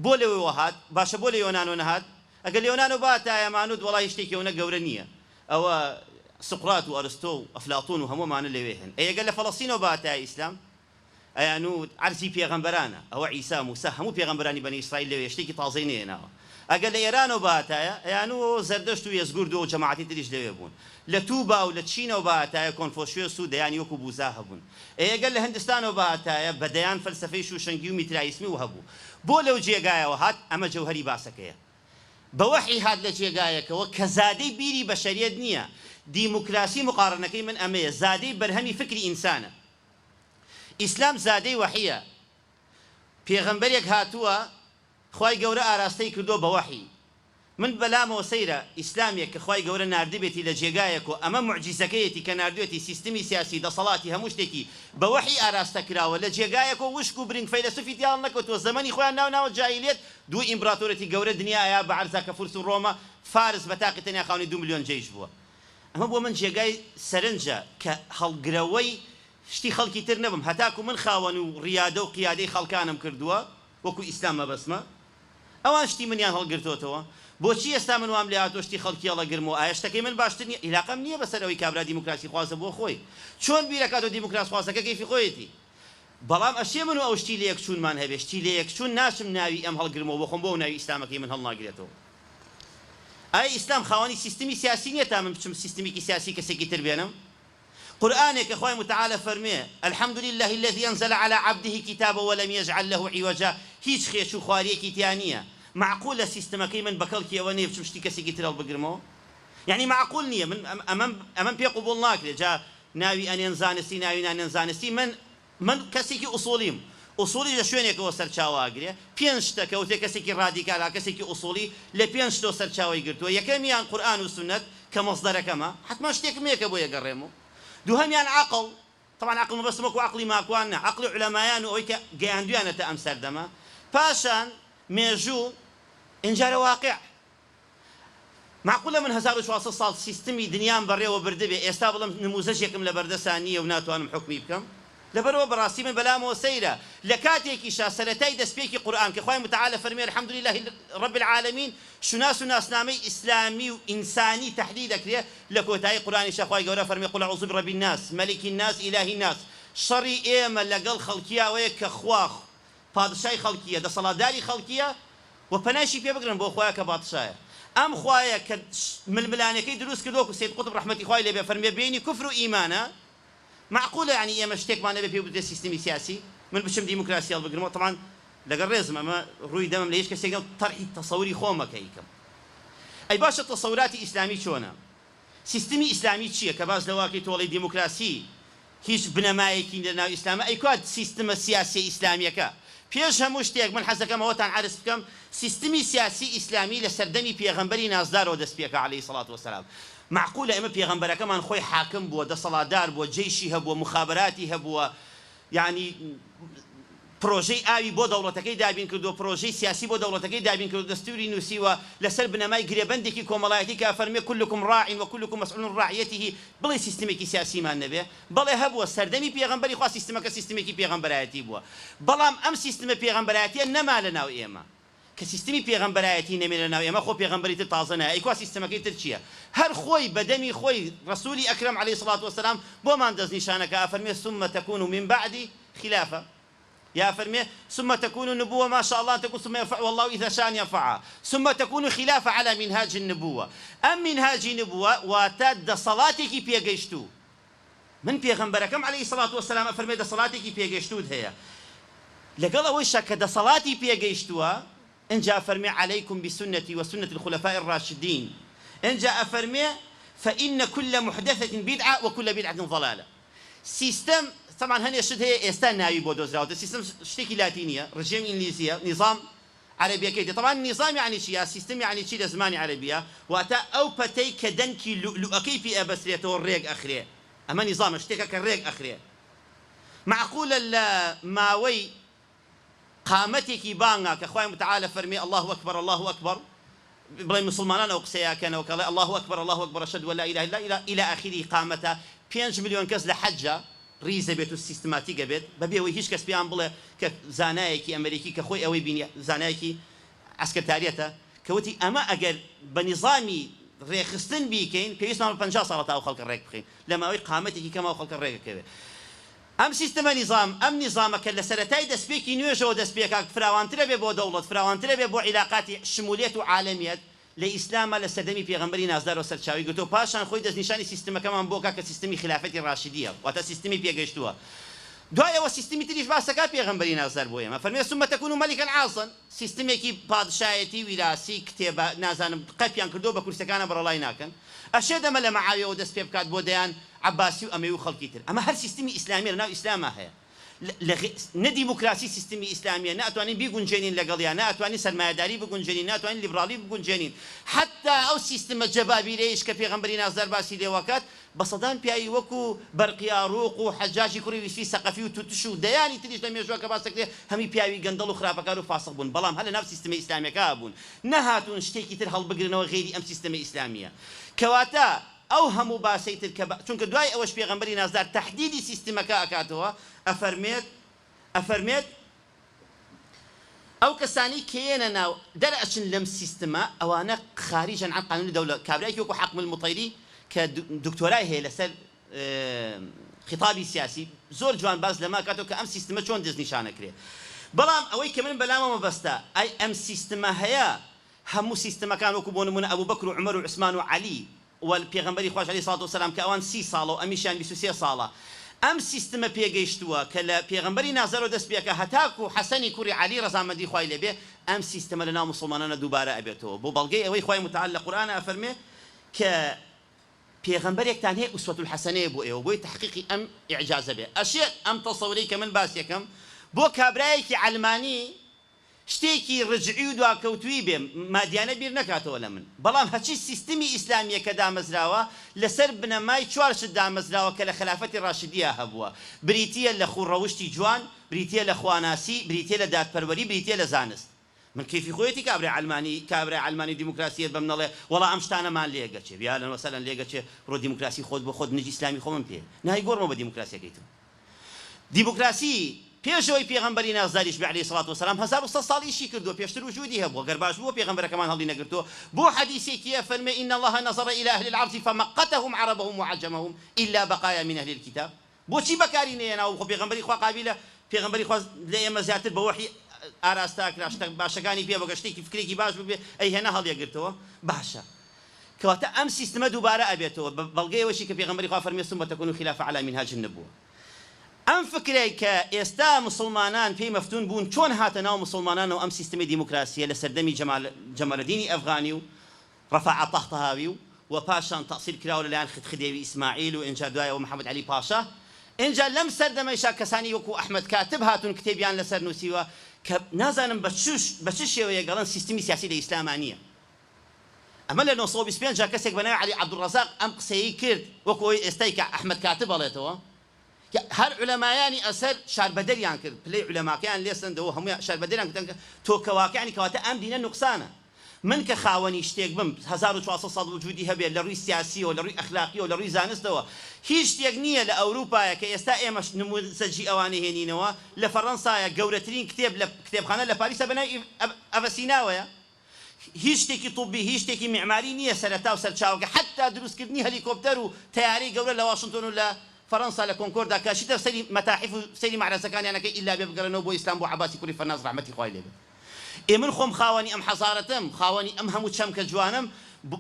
بۆ لەوێوە هات؟ باشە بۆ لە یۆنانەوە نەهات؟ ئەگەر لە یۆنانەوە بهاتایە مانوت وەڵا هیچ شتێکی ئەونە گەورە نییە. ئەوە سوقرات و ئەرستۆ و ئەفلاتون و هەموو ئەمانە لەوێ هەن. ئەی ئەگەر لە فەڵەستینەوە بهاتایە ئیسلام؟ ئەیانوت عەرزی پێغەمبەرانە. ئەوە عیسا، موسا، هەموو پێغەمبەرانی بەنی ئیسرائیل لەوێ شتێکی تازەی نەهێناوە. ئەگەر لە ئێرانەوە بهاتایە ئەیانوو ئەوە زەردەشت و یەزگورد و ئەو جەماعەتی تریش لەوێ بوون. لە توبا و لە چینەوە بهاتایە کۆنفۆشیۆس و دەیانی وەکو بوزا هەبوون. ئەی گەر لە هندستانەوە بهاتایە بە دەیان فەلسەفەی شوشەنگی و میترایسمی و هەبوو. بۆ لەو جێگایەوە هات؟ ئەمە جەوهەری باسەکەیە. بە وەحی هات لە جێگایەکەوە کە زادەی بیری بەشەریەت نییە. دیموکراسی موقارەنەکەی من ئەمەیە، زادەی بەرهەمی فکری ئینسانە. ئیسلام زادەی وەحیە. پێغەمبەرێک هاتووە خوای گەورە ئاراستەی کردووە بە وەحی. من بەلامەوە سەیرە ئیسلامێک کە خوای گەورە ناردبێتی لە جێگایەک و ئەمە موعجیزەکەیەتی کە ناردوێتی سیستمی سیاسی دەسەڵاتی هەموو شتێکی بە وەحی ئاراستە کراوە لە جێگایەک و وشک و برنگ فەیلەسوفی تیا هەڵنەکەوتووە زەمەنی خۆیان ناو ناوە جاهیلیەت دوو ئیمبراتۆرێتی گەورە دنیا ئەیا بە عەرزا کە فورس و ڕۆمە فارس بە تاقی تەنیا خاوەنی دوو ملیۆن جەیش بووە ئەمە بۆ من جێگای سەرنجە کە هەڵگرەوەی. شتی خەڵکی تر نەبم هەتاکو من خاوەن و ڕیادە و قیادەی خەڵکانم کردووە وەکو ئیسلام مەبەستمە ئەوان شتی منیان هەڵگرتۆتەوە بۆچی ئێستا من وام لێهاتووە شتی خەڵکی هەڵەگرمەوە ئایا شتەکەی من باشتر نیە ئیلاقەم نیە بەسەر ئەوەی کابرا دیموکراسی خوازە بۆ خۆی چۆن بیرەکاتەوە دیموکراسخوازەکە کەیفی خۆیەتی بەڵام ئەشێ من و ئەو شتی لەیەکچوونمان هەبێ شتی لەیەکچوون ناچم ناوی ئەم هەڵگرمەوە بۆ خۆم بۆ ئەو ناوی ئیسلامەکەی من هەڵناگرێتەوە ئایا ئیسلام خاوەنی سیستمی سیاسی نیە تا من بچم سیستمیکی سیاسی کەسێکی تر بێنم قورئانێک کە خوای متعال ئەفەرموێ، الحمد للە الذی انزل علی عبده کتابە ولم یجعل له عوجا، هیچ خێچ و خواریەکی تیا نیە، مەعقولە سیستمەکەی من بەکەڵکی ئەوە نیە بچم شتی کەسێکی تر هەڵبگرمەوە؟ یەعنی مەعقول نیە، من ئەمەم ئەمەم پێ قبوڵ ناکرێ، جا ناوی ئەنێن زانستی ناوی نانێن زانستی، من من کەسێکی ئوسوڵیم، ئوسوڵیش لە شوێنێکەوە سەرچاوە ئەگرێ، پێنج شتە کە وترێ کەسێکی ڕادیکال ها کەسێکی ئوسوڵی لە پێنج شتەوە سەرچاوەی گرتووە، یەکەمیان قورئان و سوننەت کە مەسدەرەکەمە، حەتمەن شتێکم هەیە کە بۆی ئەگەڕێمەوە. دووهەمیان عەقڵ، تەبعەن عەقڵ مەبەستم وەکو عەقڵی ماکوان نا، عەقڵی عولەمایان و ئەوەی کە گەیاندوویانەتە ئەم سەردەمە، پاشان مێژوو، ئینجارە واقیع. مەعقولە من 1400 ساڵ سیستمی دنیام بەڕێوە بردبێ ئێستا بڵێم نموزەجێکم لەبەردەسا نییە و ناتوانم حوکمی بکەم؟ لەبەرئەوە بەڕاستی من بەلامەوە سەیرە لە کاتێکیشا سەرەتای دەستپێکی قورئان کە خوای متعال فەرمی الحمد للە رب العالمین شوناس و ناسنامەی ئیسلامی و ئینسانی تەحدید ئەکرێ لە کۆتایی قورئانیشا خوای گەورە فەرمی قل اعوذ برب الناس ملک الناس اله الناس شەڕی ئێمە لەگەڵ خەڵکیاوەیە کە خوا پادشای خەڵکییە، دەسەڵاتداری خەڵکییە و پەنایشی پێ بگرن بۆ خوایە کە پادشایە. ئەم خوایە کە ململانێکەی دروست کردوە وەکو سەید قوتب ڕەحمەتی خوای لێ بێ فەرموێ بەینی کوفر و ئیمانە، مەعقولە یانی ئێمە شتێکمان نەبێ پێی بوترێ سیستمی سیاسی؟ من بچم دیموکراسی هەڵبگرمەوە تەبعەن لەگەڵ ڕێزم ئەمە ڕووی دەمم لە هیچ کەسێک نیە تەرحی تەسەوری خۆمە کە ئەیکەم. ئەی باشە تەسەوراتی ئیسلامی چۆنە؟ سیستمی ئیسلامی چیە کە باس لەوە ئەکەی تۆڵەی دیموکراسی هیچ بنەمایەکی لە ناو ئیسلامە ئەی کوا سیستمە سیاسیە ئیسلامیەکە پێش هەموو شتێک من حەزەکەم ئەوەتان عەرز بکەم سیستمی سیاسی ئیسلامی لە سەردەمی پێغەمبەری نازدارەوە دەست پێکا علیە سڵات وسلام مەعقولە ئێمە پێغەمبەرەکەمان خۆی حاکم بووە دەسەڵاتدار بووە جەیشی هەبووە موخابەراتی هەبووە یانی پرۆژەی ئاوی بۆ دەوڵەتەکەی دابین کردووە، پرۆژەی سیاسی بۆ دەوڵەتەکەی دابین کردووە، دەستووری نووسیوە لەسەر بنەمای گرێبەندێکی کۆمەڵایەتی کە ئەفەرموێ کلکم راع و کلکم مسئول عن رعیته، بڵێی سیستمێکی سیاسیمان نەبێ؟ بەڵێ هەبووە، سەردەمی پێغەمبەری خوا سیستمەکە سیستمێکی پێغەمبەرایەتی بووە، بەڵام ئەم سیستمە پێغەمبەرایەتیە نەما لەناو ئێمە. کە سیستمی پێغەمبەرایەتی نەمێنێ لەناو ئێمە خۆ پێغەمبەری تر تازە نایە ئەی کوا سیستمەکەی تر چیە؟ هەر خۆی بە دەمی خۆی ڕەسولی ئەکرەم علیە سڵات وسلام بۆمان دەستنیشان ئەکا ئەفەرموێ ثم تکون من بعدی خلافە یا ئەفەرموێ ثم تکون نبوە ما شاء الله ان تکون ثم یرفعها الله اذا شاء ان یرفعها ثم تکون خلافە علی منهاج النبوە ئەم مینهاجی نبوە واتە دەسەڵاتێکی پێگەیشتوو من پێغەمبەرەکەم علیە سڵات وسلام ئەفەرموێ دەسەڵاتێکی پێگەیشتووت هەیە لەگەڵ ئەوەیشا کە دەسەڵاتی پێگەیشتووە ئنجا ئەفەرموێ علیکم بسنتی وسنة الخلفاء الراشدین ئنجا ئەفەرموێ فإن كل محدثة بدعە وكل بدعة ضلالە سیستەم تەبعەن هەنێ شت هەیە ئێستا ناوی بۆ دۆزراوەتە سیستەم شتێکی لاتینیە ڕژێم ئینگلیزیە نیزام عەرەبیەکەی تێ تەبعەن نیزام یەعنی چی یا سیستم یەعنی چی لە زمانی عەرەبیە واتە ئەو پەتەی کە دەنکی لوئلوئەکەی پێ ئەبەسترێتەوە ڕێک ئەخرێ ئەمە نیزامە شتێکە کە ڕێک ئەخرێ مەعقولە لە ماوەی قامەتێکی بانگا کە خوای متعال ئەفەرمێ اللە اکبر اللە اکبر بڵێ مسوڵمانان ئەو قسەیە ئەکەنەوە کە ئەڵێ اللە اکبر اللە اکبر اشهد ان لا اله الا اللە الی اخره قامەتە 5 ملیۆن کەس لە حەجا ڕیزە بێت و سیستماتیکە بێت بەبێ ئەوەی هیچ کەس پێیان بڵێ کە زانایەکی ئەمریکی کە خۆی ئەوەی بینی زانایەکی عەسکەرتاریەتە کە وتی ئەمە ئەگەر بە نیزامی ڕێکخستن بیکەین پێویستمان بە 50 ساڵە تا ئەو خەڵکە ڕێک بخەین لە ماوەی قامەتێکی کەم ئەو خەڵکە ڕێک ئەکەوێ ئەم سیستمە نیزام ئەم نیزامە کە لە سەرەتای دەستپێکی نوێژەوە دەست پێکا فراوانترە بێ بۆ دەوڵەت فراوانترە بێ بۆ عیلاقاتی شمولیەت و عالەمیەت لە ئیسلاما لە سەردەمی پێغەمبەری نازدارەوە سەرچاوەی گرتووە پاشان خۆی دەستنیشانی سیستمەکەمان بۆ کا کە سیستمی خیلافەتی ڕاشدیە واتە سیستمی پێگەیشتووە دوای ئەوە سیستمی تریش باس دەکات پێغەمبەری نازدار بۆ ئێمە فەرموێ ثم تکون ملکا عاصا سیستمێکی پادشایەتی ویراسی کتێبە نازانم قەپیان کردووە بە کورسیەکانە بەڕەڵای ناکەن ئەشێت ئەمە لە مەعاویەوە دەست پێ بکات بۆ دەیان عەباسی و ئەمەوی و خەڵکی تر ئەمە هەر سیستمی ئیسلامیە لەناو ئیسلاما هەیە لە نە دیموکراسی سیستمی ئیسلامیە نە ئەتوانین بیگونجێنین لەگەڵیا نە ئەتوانین سەرمایەداری بگونجێنین نە ئەتوانین لیبراڵی بگونجێنین حەتتا ئەو سیستمە جەبابیرەیش کە پێغەمبەری نازدار باسی لێوەکات بە سەدان پیاوی وەکو بەرقیاروق و حەجاجی کوڕی یوسفی سەقەفی و توتش و دەیانی تریش لە مێژووە کە باس دەکرێت هەمووی پیاوی گەندەڵ و خراپەکار و فاسق بوون بەڵام هەر لەناو سیستمە ئیسلامیەکە بوون نەهاتوون شتێکی تر هەڵبگرنەوە غەیری ئەم سیستمە ئیسلامیە کەواتە. ئەو هەموو باسەی تر کە چونکە دوای ئەوەش پێغەمبەری نازدار تەحدیدی سیستمەکە ئەکاتەوە ئەفەرمێت ئەفەرمێت ئەو کەسانەی کە یەنە ناو دەرئەچن لەم سیستمە ئەوانە خاریجن عن قانون الدولە کابرایەکی وەکو حاکم المطیری کە دکتۆرای هەیە لەسەر خیتابی سیاسی زۆر جوان باس لەمە ئەکاتەوە کە ئەم سیستمە چۆن دەستنیشان ئەکرێ بەڵام ئەوەی کە من بەلامەوە مەبەستە ئەی ئەم سیستمە هەیە هەموو سیستمەکان وەکو بۆ نمونە ئەبوبەکر و عومەر و عوسمان و عەلی و پێغەمبەری خواش علیە سڵات وسلام کە ئەوان 30 ساڵە و ئەمیشیان 23 ساڵە ئەم سیستمە پێگەیشتووە کە لە پێغەمبەری نازدارەوە دەست پێکا هەتاکو حەسەنی کوڕی عەلی ڕەزامەندی خوای لێ بێ ئەم سیستمە لەناو موسڵمانانا دووبارە ئەبێتەوە بۆ بەڵگەی ئەوەی خوای متعال لە قورئانا ئەفەرمێ کە پێغەمبەرێکتان هەیە ئوسوەت الحەسەنەیە بۆ ئێوە بۆی تەحقیقی ئەم ئیعجازە بێ ئەشێت ئەم تەسەورەی کە من باسیەکەم بۆ کابرایەکی عەلمانی شتێکی ڕجعی و دواکەوتووی بێ مادیانە بیر نەکاتەوە لە من بەڵام هەرچی سیستمی ئیسلامیە کە دامەزراوە لەسەر بنەمای چوار شت دامەزراوە کە لە خەلافەتی ڕاشدیە هەبووە بریتیە لە خوو ڕەوشتی جوان بریتیە لە خواناسی بریتیە لە دادپەروەری بریتیە لە زانست من کەیفی خۆیەتی کابرای عەلمانی کابرای عەلمانی دیموکراسیەت بەم نەڵێ وەڵا ئەم شتانەمان لێ گەچێ بیالەن وەسەلەن لێ گەچێ بڕۆ دیموکراسی خۆت بۆ خۆت منیش ئیسلامی خۆمم پێ نای گۆڕمەوە بە دیموکراسیەکەی تۆ دیموکراسی پێش ئەوەی پێغەمبەری نازداریش بێ علیە سڵات وسلام 1100 ساڵ ئیشی کردووە پێشتر وجودی هەبووە گەر باش بووە پێغەمبەرەکەمان هەڵی نەگرتووە بۆ حەدیسێکی ئەفەرمێ ان الله نظر الى اهل الارض فمقتهم عربهم وعجمهم الا بقايا من اهل الكتاب بۆچی بەکاری نەیەناوە خۆ پێغەمبەری خوا قابیلە پێغەمبەری خوا لە ئێمە زیاتر بە وەحی ئاراستە ئەکرا شتە باشەکانی پێ بگە شتێکی فکرێکی باش ببێ ئەیهێنا هەڵیەگرتەوە باشە کەواتە ئەم سیستمە دووبارە ئەبێتەوە بە بەڵگەی ئەوەشی کە پێغەمبەری خوا فەرمی ثم تكون خلافە علی منهاج النبوە ئەم فکرەی کە ئێستا موسڵمانان پێی مەفتون بوون چۆن هاتە ناو موسڵمانانەوە ئەم سیستمی دیموکراسیە لە سەردەمی جەمال جەمالەدینی ئەفغانی و ڕەفاعە تەهتاوی و و پاشان تەئسیل کراوە لەلایەن خدخدێوی ئیسماعیل و ئینجا دوای ئەوە محەمەد عەلی پاشا ئینجا لەم سەردەمەیشا کەسانی وەکوو ئەحمەد کاتب هاتوون کتێبیان لەسەر نووسیوە کە نازانم بە چ بە چ شێوەیەک ئەڵێن سیستمی سیاسی لە ئیسلاما نییە ئەمە لە 925 جا کەسێک بە ناوی عەلی عەبدولڕەزاق ئەم قسەیەی کرد وەکوو ئەوەی ئێستای کە ئەحمەد کاتب ئەڵێتەوە کە هەر عولەمایانی ئەزهەر شاربەدەریان کرد پلەی عولەماکەیان لێ سەندەوە هەموویان شاربەدەریان کردن کە تۆ کەواکە یانی کەواتە ئەم دینە نوقسانە من کە خاوەنی شتێک بم 1400 ساڵ وجودی هەبێت لە ڕووی سیاسیەوە لە ڕووی ئەخلاقیەوە لە ڕووی زانستەوە هیچ شتێک نییە لە ئەوروپایە کە ئێستا ئێمەش نموزەجی ئەوانە هێنینەوە لە فەڕەنسایە گەورەترین کتێب لە کتێبخانە لە پاریسە بە ناوی ئەڤەسیناوەیە هیچ شتێکی طبی هیچ شتێکی میعماری نییە سەرەتا و سەرچاوەکە حەتتا دروستکردنی هەلیکۆپتەر و تەیارەی گەورە لە واشنتۆن و لە فەرەنسا لە کۆنکۆردا کە ئەچیتە سەیری مەتاحیف و سەیری مەعرەزەکانیان ئەکەی ئیلا بێ بگەڕێنەوە بۆ ئیسلام بۆ عەباسی کوڕی فەرناز ڕەحمەتی خوای لێ بێ ئێ من خۆم خاوەنی ئەم حەزارەتەم خاوەنی ئەم هەموو چەمکە جوانەم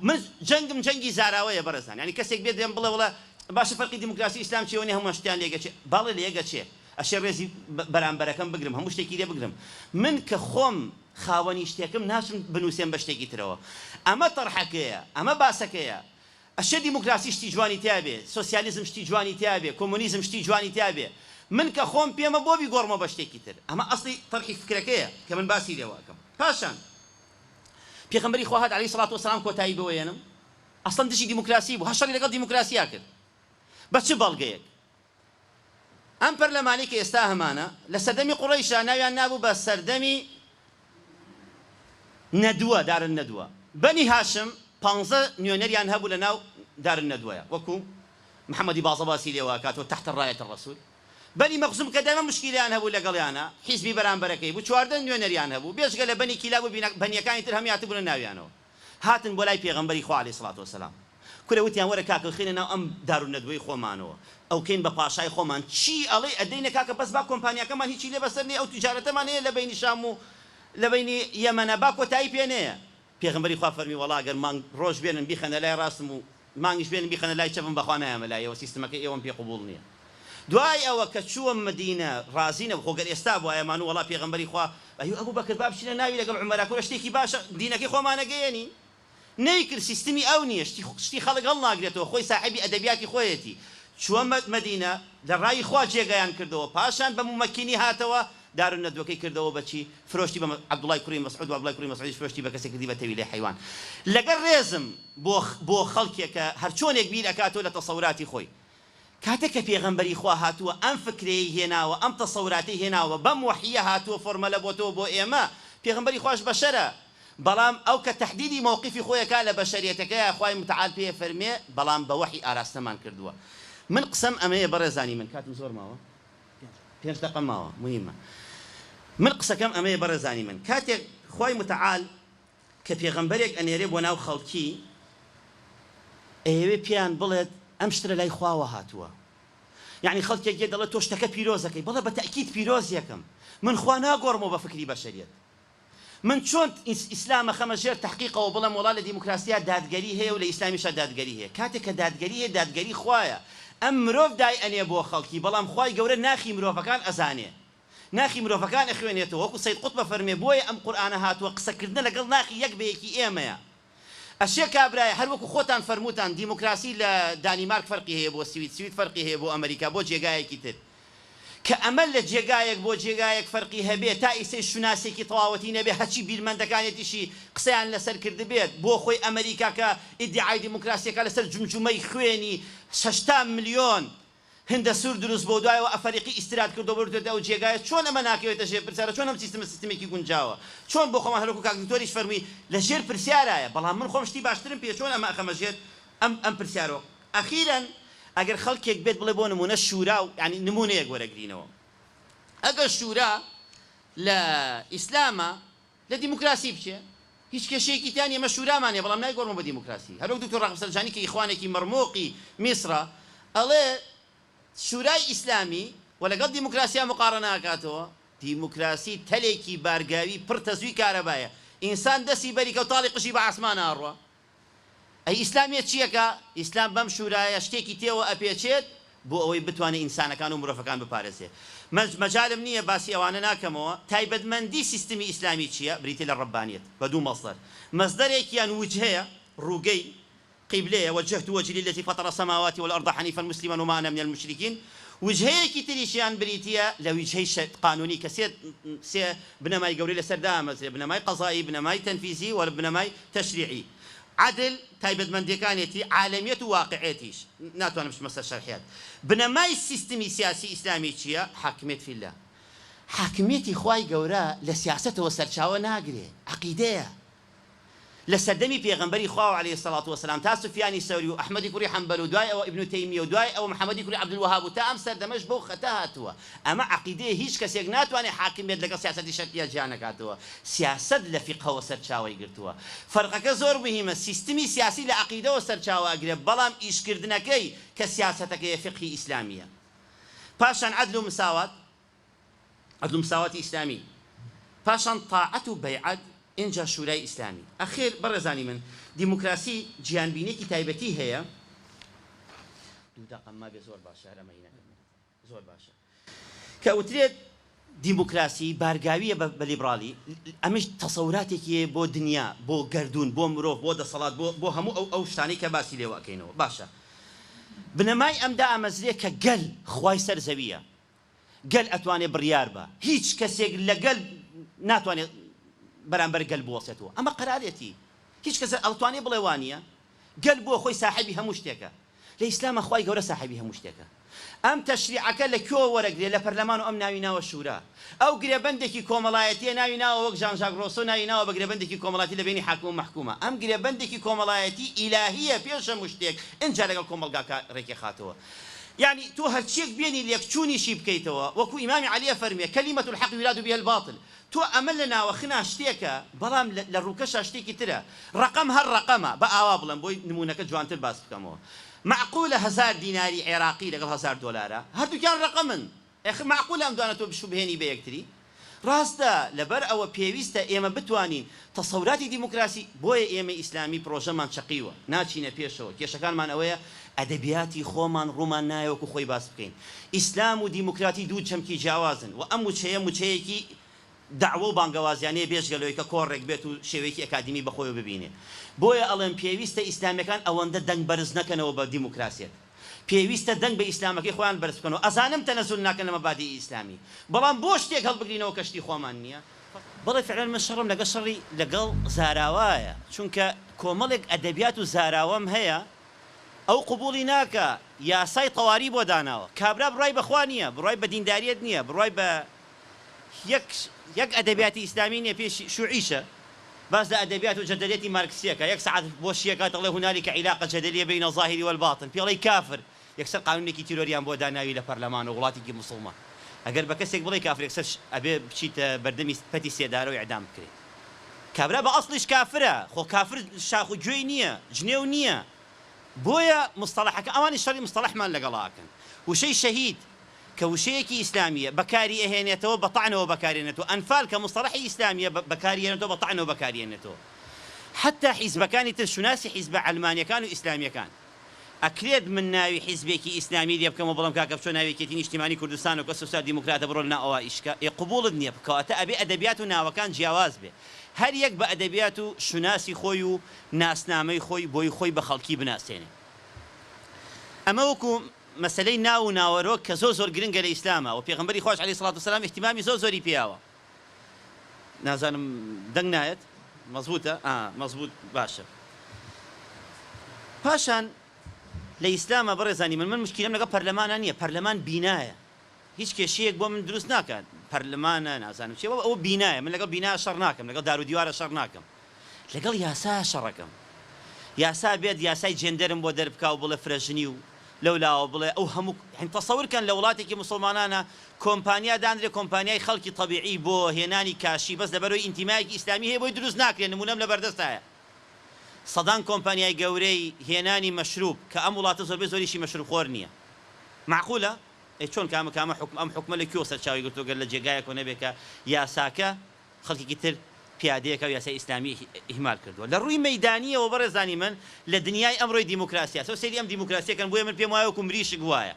من جەنگم جەنگی زاراوەیە بەڕێزان یانی کەسێک بێت پێم بڵێ وڵا باشە فەرقی دیموکراسی و ئیسلام چیە وەنی هەمووان شتیان لێگەچێ بەڵێ لێگەچێ ئەشێ ڕێزی بەرامبەرەکەم بگرم هەموو شتێکی لێ بگرم من کە خۆم خاوەنی شتێکم ناچم بنوسێم بە شتێکی ترەوە ئەمە تەرحەکەیە ئەمە باسەکەیە ئەشێ دیموکراسی شتی جوانی تیا بێ سۆسیالیزم شتی جوانی تیا بێ کۆمۆنیزم شتی جوانی تیا بێ من کە خۆم پێمە بۆ بیگۆڕمەوە بە شتێکی تر ئەمە ئەسڵی تەرحی فکرەکەیە کە من باسی لێوە ئەکەم پاشان پێغەمبەری خوا هات علیە سڵات وسلام کۆتایی بەوە یەنم ئەسڵەن دژی دیموکراسی بوو هەر شەڕی لەگەڵ دیموکراسیا کرد بە چ بەڵگەیەک ئەم پەرلەمانەی کە ئێستا هەمانە لە سەردەمی قوڕەیشا ناویان نابوو بە سەردەمی نەدوە، دار الندوە. بەنی هاشم پانزە نوێنەریان هەبوو لە ناو دار الندوەیا وەکو محمدی بازە باسی لێوە ئەکاتەوە تحت رایە الرسول. بەنی مەخزوم کە دایمە موشکیلەیان هەبوو لەگەڵیانا حیزبی بەرامبەرەکەی بوو 14 نوێنەریان هەبوو بێجگە لە بەنی کیلاب و بەنیەکانی تر هەموو هاتبوونە ناویانەوە. هاتن بۆ لای پێغەمبەری خوا علیە سڵات وسلام کورە وتیان وەرە کاکە خینە ناو ئەم دارالندوەی خۆمانەوە ئەوکەین بە پاشای خۆمان چی ئەڵێی ئەدەینە کاکە بەس با کۆمپانیاکەمان هیچی لێ بەسەر نەیە ئەو تیجارەتەمان هەیە لە بەینی شام و لە بەینی یەمەنە با کۆتایی پێ نەیە پێغەمبەری خوا فەرمی وەڵا گەر مانگ ڕۆژ بێنن بیخەنە لای ڕاستم و مانگیش بێنن بیخەنە لای چەپم بەخوا نایەمە لای ئێوە سیستمەکەی ئێوەم پێ قبوڵ نیە دوای ئەوە کە چووە مدینە ڕازی نەبوو خۆ گەر ئێستا بوایە مانوو وەڵا پێغەمبەری خوا ئەی ئەبوبەکر با بچینە ناوی لەگەڵ عومەرا کورە شتێکی باشە دینەکەی خۆمان ئەگەیەنین نەیکرد سیستمی ئەو نیە شتی شتی خەڵک هەڵناگرێتەوە خۆی ساحێبی ئەدەبیاتی خۆیەتی چووە مەدینە لە ڕای خوا جێگایان کردەوە پاشان بە مومەکینی هاتەوە دارالندوەکەی کردەوە بە چی فرۆشتی بە عەبدوڵای کوڕی مەسعود و عەبدوڵای کوڕی مەسعودیش فرۆشتی بە کەسێک کردی بە تەویلەی حەیوان لەگەڵ ڕێزم بۆ بۆ خەڵکێک کە هەرچۆنێک بیر ئەکاتەوە لە تەسەوراتی خۆی کاتێک کە پێغەمبەری خوا هاتووە ئەم فکرەیەی هێناوە ئەم تەسەوراتەی هێناوە بەم وەحیە هاتووە فۆرمەلە بۆتەوە بۆ ئێمە پێغەمبەری خواش بەشەرە. بەڵام ئەو کە تەحدیدی مەوقیفی خۆی ئەکا لە بەشەریەتەکەیا خوای متعال پێی ئەفەرمێ بەڵام بە وەحی ئاراستەمان کردووە. من قسەم ئەمەیە بەڕێزانی من کاتم زۆر ماوە؟ پێنج دەقەم ماوە موهیمە. من قسەکەم ئەمەیە بەڕێزانی من کاتێک خوای متعال کە پێغەمبەرێک ئەنێرێ بۆ ناو خەڵکی ئەیەوێ پێیان بڵێت ئەم شتە لە لای خواوە هاتووە یەعنی خەڵکێک یە دەڵێت تۆ شتەکە پیرۆزەکەی بەڵێ بە تەئکید پیرۆزیەکەم من خوا ناگۆڕمەوە بە فکری بەشەریەت من چۆن ئیسلام ئەخەمە ژێر تەحقیقەوە بڵێم وەڵا لە دیموکراسیا دادگەری هەیە و لە ئیسلامیشا دادگەری هەیە کاتێک کە دادگەری هەیە دادگەری خوایە ئەم مرۆڤ دای ئەنێ بۆ خەڵکی بەڵام خوای گەورە ناخی مرۆڤەکان ئەزانێ ناخی مرۆڤەکان ئەخوێنێتەوە وەکو سەید قوتب ئەفەرمێ بۆیە ئەم قورئانە هاتووە قسە کردنە لەگەڵ ناخی یەک بە یەکی ئێمەیە ئەشێ کابرایە هەر وەکو خۆتان فەرمووتان دیموکراسی لە دانیمارک فەرقی هەیە بۆ سوید سوید فەرقی هەیە بۆ ئەمریکا بۆ جێگایەکی تر کە ئەمە لە جێگایەک بۆ جێگایەک فەرقی هەبێ تا ئیسەی شوناسێکی تەواوەتی نەبێ هەرچی بیرمەندەکانێتیشی قسەیان لەسەر کردبێت بۆ خۆی ئەمریکا کە ئیدیعای دیموکراسیەکە لەسەر جومجومەی خوێنی 60 ملیۆن هندە سور دروست بۆ دوایەوە ئەفەریقی ئیستراد کردوە بردوێتە ئەو جێگایە چۆن ئەمە ناکەوێتە ژێر پرسیارە چۆن ئەم سیستمە سیستمێکی گونجاوە چۆن بۆ خۆمان هەروەکو کاک دکتۆریش فەرمووی لە ژێر پرسیارایە بەڵام من خۆم شتی باشترم پێیە چۆن ئەمە ئەخەمە ژێر ئەم ئەم پرسیارەوە ئەخیرەن ئەگەر خەڵکێک بێت بڵێ بۆ نمونە شورا و یانی نمونەیەک وەرەگرینەوە ئەگەر شورا لە ئیسلامە لە دیموکراسی بچێ هیچ کێشەیەکی تیا نیە ئێمە شورامان هەیە بەڵام نایگۆڕمەوە بە دیموکراسی هەروەک دکتۆر ڕاغب سەرجانی کە ئیخوانێکی مەڕمۆقی میسرە ئەڵێ شورای ئیسلامی و لەگەڵ دیموکراسیا مقارەنە ئەکاتەوە دیموکراسی تەلێکی بارگاوی پڕ تەزوی کارەبایە ئینسان دەسی بەریکە و تاڵی قژی بە عاسمانا ئەڕوا ئەی ئیسلام یە چیەکە؟ ئیسلام بەم شورایە شتێکی تێوە ئەپێچێت بۆ ئەوەی بتوانێ ئینسانەکان و مرۆڤەکان بپارێزێ. مەج مەجالم نییە باسی ئەوانە ناکەمەوە. تایبەتمەندی سیستمی ئیسلامی چییە؟ بریتیە لە ڕەببانیەت بە دوو مەسدەر. مەسدەرێکیان وجهەیە، ڕووگەی، قیبلەیە، وجهت وجهی للذی فطر السماوات والارض حنیفا مسلما وما انا من المشرکین. وجهەیەکی تریشیان بریتیە لە وجهەی شە قانونی کە سێ سێ بنەمای گەورەی لەسەر دامەزرێ، بنەمای قەزایی، بنەمای تەنفیزی و بنەمای تەشریعی. عەدل، تایبەتمەندیەکانێتی، عالەمیەت و واقعێتیش. ناتوانم بچمە سەر شەرحیات. بنەمای سیستمی سیاسی ئیسلامی چیە؟ حاکمیەت فی اللە. حاکمیەتی خوای گەورە لە سیاسەتەوە سەرچاوە ناگرێ، عەقیدەیە. لە سەردەمی پێغەمبەری خواوە علیە الصلوە والسلام تا سفیانی سەوری و ئەحمەدی کوڕی حەنبەل و دوای ئەوە ئیبن تەیمیە و دوای ئەوە محەمەدی کوڕی عەبدولوەهاب و تا ئەم سەردەمەش بەو خەتە هاتووە ئەمە عەقیدەیە هیچ کەسێک ناتوانێت حاکم بێت لەگەڵ سیاسەتی شەرعیە جیا نەکاتەوە سیاسەت لە فیقهەوە سەرچاوەی گرتووە فەرقەکە زۆر موهیمە سیستمی سیاسی لە عەقیدەوە سەرچاوە ئەگرێت بەڵام ئیشکردنەکەی کە سیاسەتەکەیە فیقهی ئیسلامیە پاشان عەدل و مساوات عەدل و مساواتی ئیسلامی، پاشان تاعەت و بەیعەت، ئینجا شورای ئیسلامی. ئەخیر بەڕێزانی من، دیموکراسی جیهانبینیەکی تایبەتی هەیە. دوو دەقەم مابێ زۆر باشە هەر ئەمە هینەکەم زۆر باشە کە ئەوترێت دیموکراسی بارگاویە بە لیبرالی ئەمەش تەسەوراتێکی هەیە بۆ دنیا بۆ گەردوون بۆ مرۆڤ بۆ دەسەڵات بۆ بۆ هەموو ئەو ئەو شتانەی کە باسی لێوە ئەکەینەوە باشە بنەمای ئەم دامەزرێ کە گەل خوای سەر زەویە گەل ئەتوانێ بڕیار با، هیچ کەسێک لە گەل ناتوانێ بەرامبەر گەل بوەسێتەوە، ئەمە قەرارێتی، هیچ کەس ئەتوانێ بڵێ وانیە؟ گەل بۆ خۆی ساحێبی هەموو شتێکە، لە ئیسلاما خوای گەورە ساحێبی هەموو شتێکە، ئەم تەشریعەکە لە کوێوە وەرەگرێ؟ لە پەرلەمان و ئەم ناوی ناوە شورا، ئەو گرێبەندێکی کۆمەڵایەتیە ناوی ناوە وەک ژان ژاک ڕۆسۆ ناوی ناوە بە گرێبەندێکی کۆمەڵاتی لە بەینی حاکم و مەحکومە، ئەم گرێبەندێکی کۆمەڵایەتی ئیلاهیە پێش هەموو شتێک ئینجا لەگەڵ کۆمەڵگاکە ڕێکیخاتەوە. یەعنی تۆ هەرچیەک بێنی لێکچوونیشی بکەیتەوە وەکو ئیمامی عەلی ئەفەرموێ، کلمە الحق یراد بها الباطل، تۆ ئەمە لە ناوەخنا شتێکە بەڵام لە ڕووکەشا شتێکی ترە، ڕەقەم هەر ڕەقەمە، با ئاوا بڵێم بۆی نموونەکە جوانتر باس بکەمەوە، مەعقولە هەزار دیناری عێراقی لەگەڵ 1000 دۆلارا هەردووکیان ڕەقەمن، ئەخر مەعقولە ئەم دوانە تۆ بشوبهێنی بە یەکتری؟ ڕاستە، لەبەر ئەوە پێویستە ئێمە بتوانین تەسەوراتی دیموکراسی، بۆیە ئێمەی ئیسلامی پرۆژەمان چەقیوە، ناچینە پێشەوە، کێشەکانمان ئەوەیە ئەدەبیاتی خۆمان ڕوومان نایە وەکو خۆی باس بکەین. ئیسلام و دیموکراتی دوو چەمکی جیاوازن و ئەم وچەیە وچەیەکی دەعوە و بانگەوازیانەیە بێجگە لەوەی کە کۆڕێک بێت و شێوەیەکی ئەکادیمی بەخۆیەوە ببینێ. بۆیە ئەڵێم پێویستە ئیسلامیەکان ئەوەندە دەنگ بەرز نەکەنەوە بە دیموکراسیەت. پێویستە دەنگ بە ئیسلامەکەی خۆیان بەرز بکەنەوە، ئەزانم تەنەزول ناکەن لە مەبادیئی ئیسلامی، بەڵام بۆ شتێک هەڵبگرینەوە کە شتی خۆمان نییە؟ بەڵێ فعلەن من شەڕم لەگەڵ شەڕی لەگەڵ زاراوایە، چونکە کۆمەڵێک ئەدەبیات و زاراوەم هەیە ئەو قبوڵی ناکا، یاسای تەواری بۆ داناوە، کابرا بڕوای بە خوا نییە، بڕوای بە دینداریەت نییە، بڕوای بە یەک یەک ئەدەبیاتی ئیسلامی نییە، پێی شوعیشە. باس لە ئەدەبیات و جەدەلیەتی مارکسی ئەکا یەک سەعات بۆ شی ئەکات ئەڵێ هنالک علاقە جدلیە بین الظاهر والباطن پێ ئەڵێی کافر یەکسەر قانونێکی تیرۆریان بۆ داناوی لە پەرلەمان و وڵاتێکی موسڵمان ئەگەر بە کەسێک بڵێی کافر یەکسەر ئەبێ بچیتە بەردەمی پەتی سێدارە و ئیعدام بکرێی کابرا بە ئەسڵیش کافرە خۆ کافر شاخ و گوێی نیە جنێو نیە بۆیە مستەڵەحەکە ئەوانیش شەڕی مستەڵەحمان لەگەڵا ئەکەن وشەی شەهید کە وشەیەکی ئیسلامییە بەکاری ئەهێنێتەوە بە تەعنەوە بەکاری ئەهێنێتەوە، ئەنفال کە موستەڵەحی ئیسلامییە بەکاری ئەهێنێتەوە بە تەعنەوە بەکاری ئەهێنێتەوە. حەتتا حیزبەکانی تر شوناسی حیزبە عەلمانیەکان و ئیسلامیەکان. ئەکرێت من ناوی حیزبێکی ئیسلامی لێ بکەم و بڵێم کاکە بچۆ ناو یەکێتی نیشتیمانی کوردستان و کە سۆسیال دیموکراتە بڕۆ لەناو ئەوا ئیش کە، ئێ قبوڵت نیە کەواتە ئەبێ ئەدەبیات و ناوەکان جیاواز بێ هەر یەک بە ئەدەبیات و شوناسی خۆی و ناسنامەی خۆی بۆی خۆی بە خەڵکی بناسێنێ. ئەمە وەکو مەسەلەی ناو و ناوەرۆک کە زۆر زۆر گرنگە لە ئیسلاما وە پێغەمبەری خواش علیە سڵات وسلام ئیهتیمامی زۆر زۆری پێیاوە نازانم دەنگ نایەت مەزبوتە ئا مەزبوت باشە پاشان لە ئیسلاما بەڕێزانی من من مشکیلەم لەگەڵ پەرلەمانا نییە پەرلەمان بینایە هیچ کێشەیەک بۆ من دروست ناکات پەرلەمانە نازانم چیە ئەوە بینایە من لەگەڵ بینا شەڕ ناکەم لەگەڵ دار و دیوارە شەڕ ناکەم لەگەڵ یاسا شەڕەکەم. یاسا بێت یاسای جێندەرم بۆ دەربکا و بڵێ فرەژنی و لەولاوە بڵێ ئەو هەموو یانی تەسەور کەن لە وڵاتێکی موسڵمانانا کۆمپانیا دانرێ کۆمپانیای خەڵکی تەبیعی بۆ هێنانی کاشی بەس لەبەرئەوەی ئینتیمایەکی ئیسلامی هەیە بۆی دروست ناکرێ نمونەم لەبەردەستایە سەدان کۆمپانیای گەورەی هێنانی مەشروب کە ئەم وڵاتە زۆربەی زۆریشی مەشروب خۆر نیە مەعقولە ئەی چۆن کامە کامە حوکم ئەم حوکمە لە کوێوە سەرچاوەی گرتووە گەر لە جێگایەکەوە نەبێ کە یاساکە خەڵکێکی تر پیادەیەکە و یاسای ئیسلامی ئیهمال کردووە. لە ڕووی مەیدانییەوە بەڕێزانی من لە دنیای ئەمڕۆی دیموکراسیا سەو سەیری ئەم دیموکراسیە کەن بۆیە من پێم وایە وەکو مریشک وایە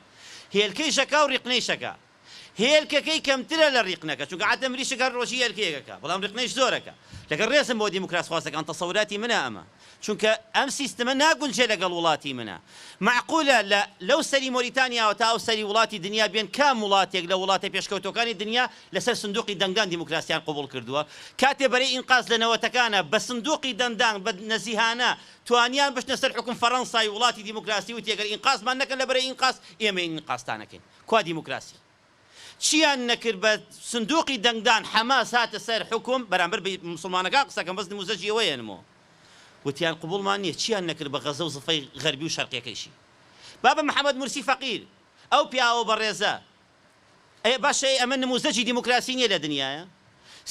هێلکەیش ئەکا و ڕیقنەیش ئەکا هێلکەکەی کەمترە لە ڕیقنەکە چونکە عادەتەن مریشک هەر ڕۆژی هێلکەیەک ئەکا بەڵام ڕیقنەیش زۆر ئەکا لەگەڵ ڕێزم بۆ دیموکراسخوازەکان تەسەوراتی منە ئەمە چونکە ئەم سیستمە ناگونجێ لەگەڵ وڵاتی منا. مەعقولە لە لەو سەری مۆریتانیاوە تا ئەو سەری وڵاتی دنیا بێن کام وڵاتێک لە وڵاتە پێشکەوتوەکانی دنیا لەسەر سندوقی دەنگدان دیموکراسیان قبوڵ کردوە؟ کاتێ بەرەی ئینقاز لە نەوەتەکانا بە سندوقی دەندان بە نەزیهانە توانیان بچنە سەر حوکم فەرەنسای وڵاتی دیموکراسی وتی ئەگەر ئینقازمان نەکەن لە بەرەی ئینقاز ئێمەین ئینقازتان ئەکەین کوا دیموکراسی؟ چیان نەکرد بە سندوقی دەنگدان حەماس هاتە سەر حوکم بەرامبەر بە موسڵمانەکان قسەکەم بەس نموزەجی ئەوە هێنمەوە وتیان قبوڵمان نیە چیان نەکرد بە غەزە و زفەی غەربی و شەرقیەکەیشی بابە محمد مورسی فەقیر ئەو پیاوە بەڕێزە ئەی باشە ئەی ئەمە نموزەجی دیموکراسی نیە لە دنیایە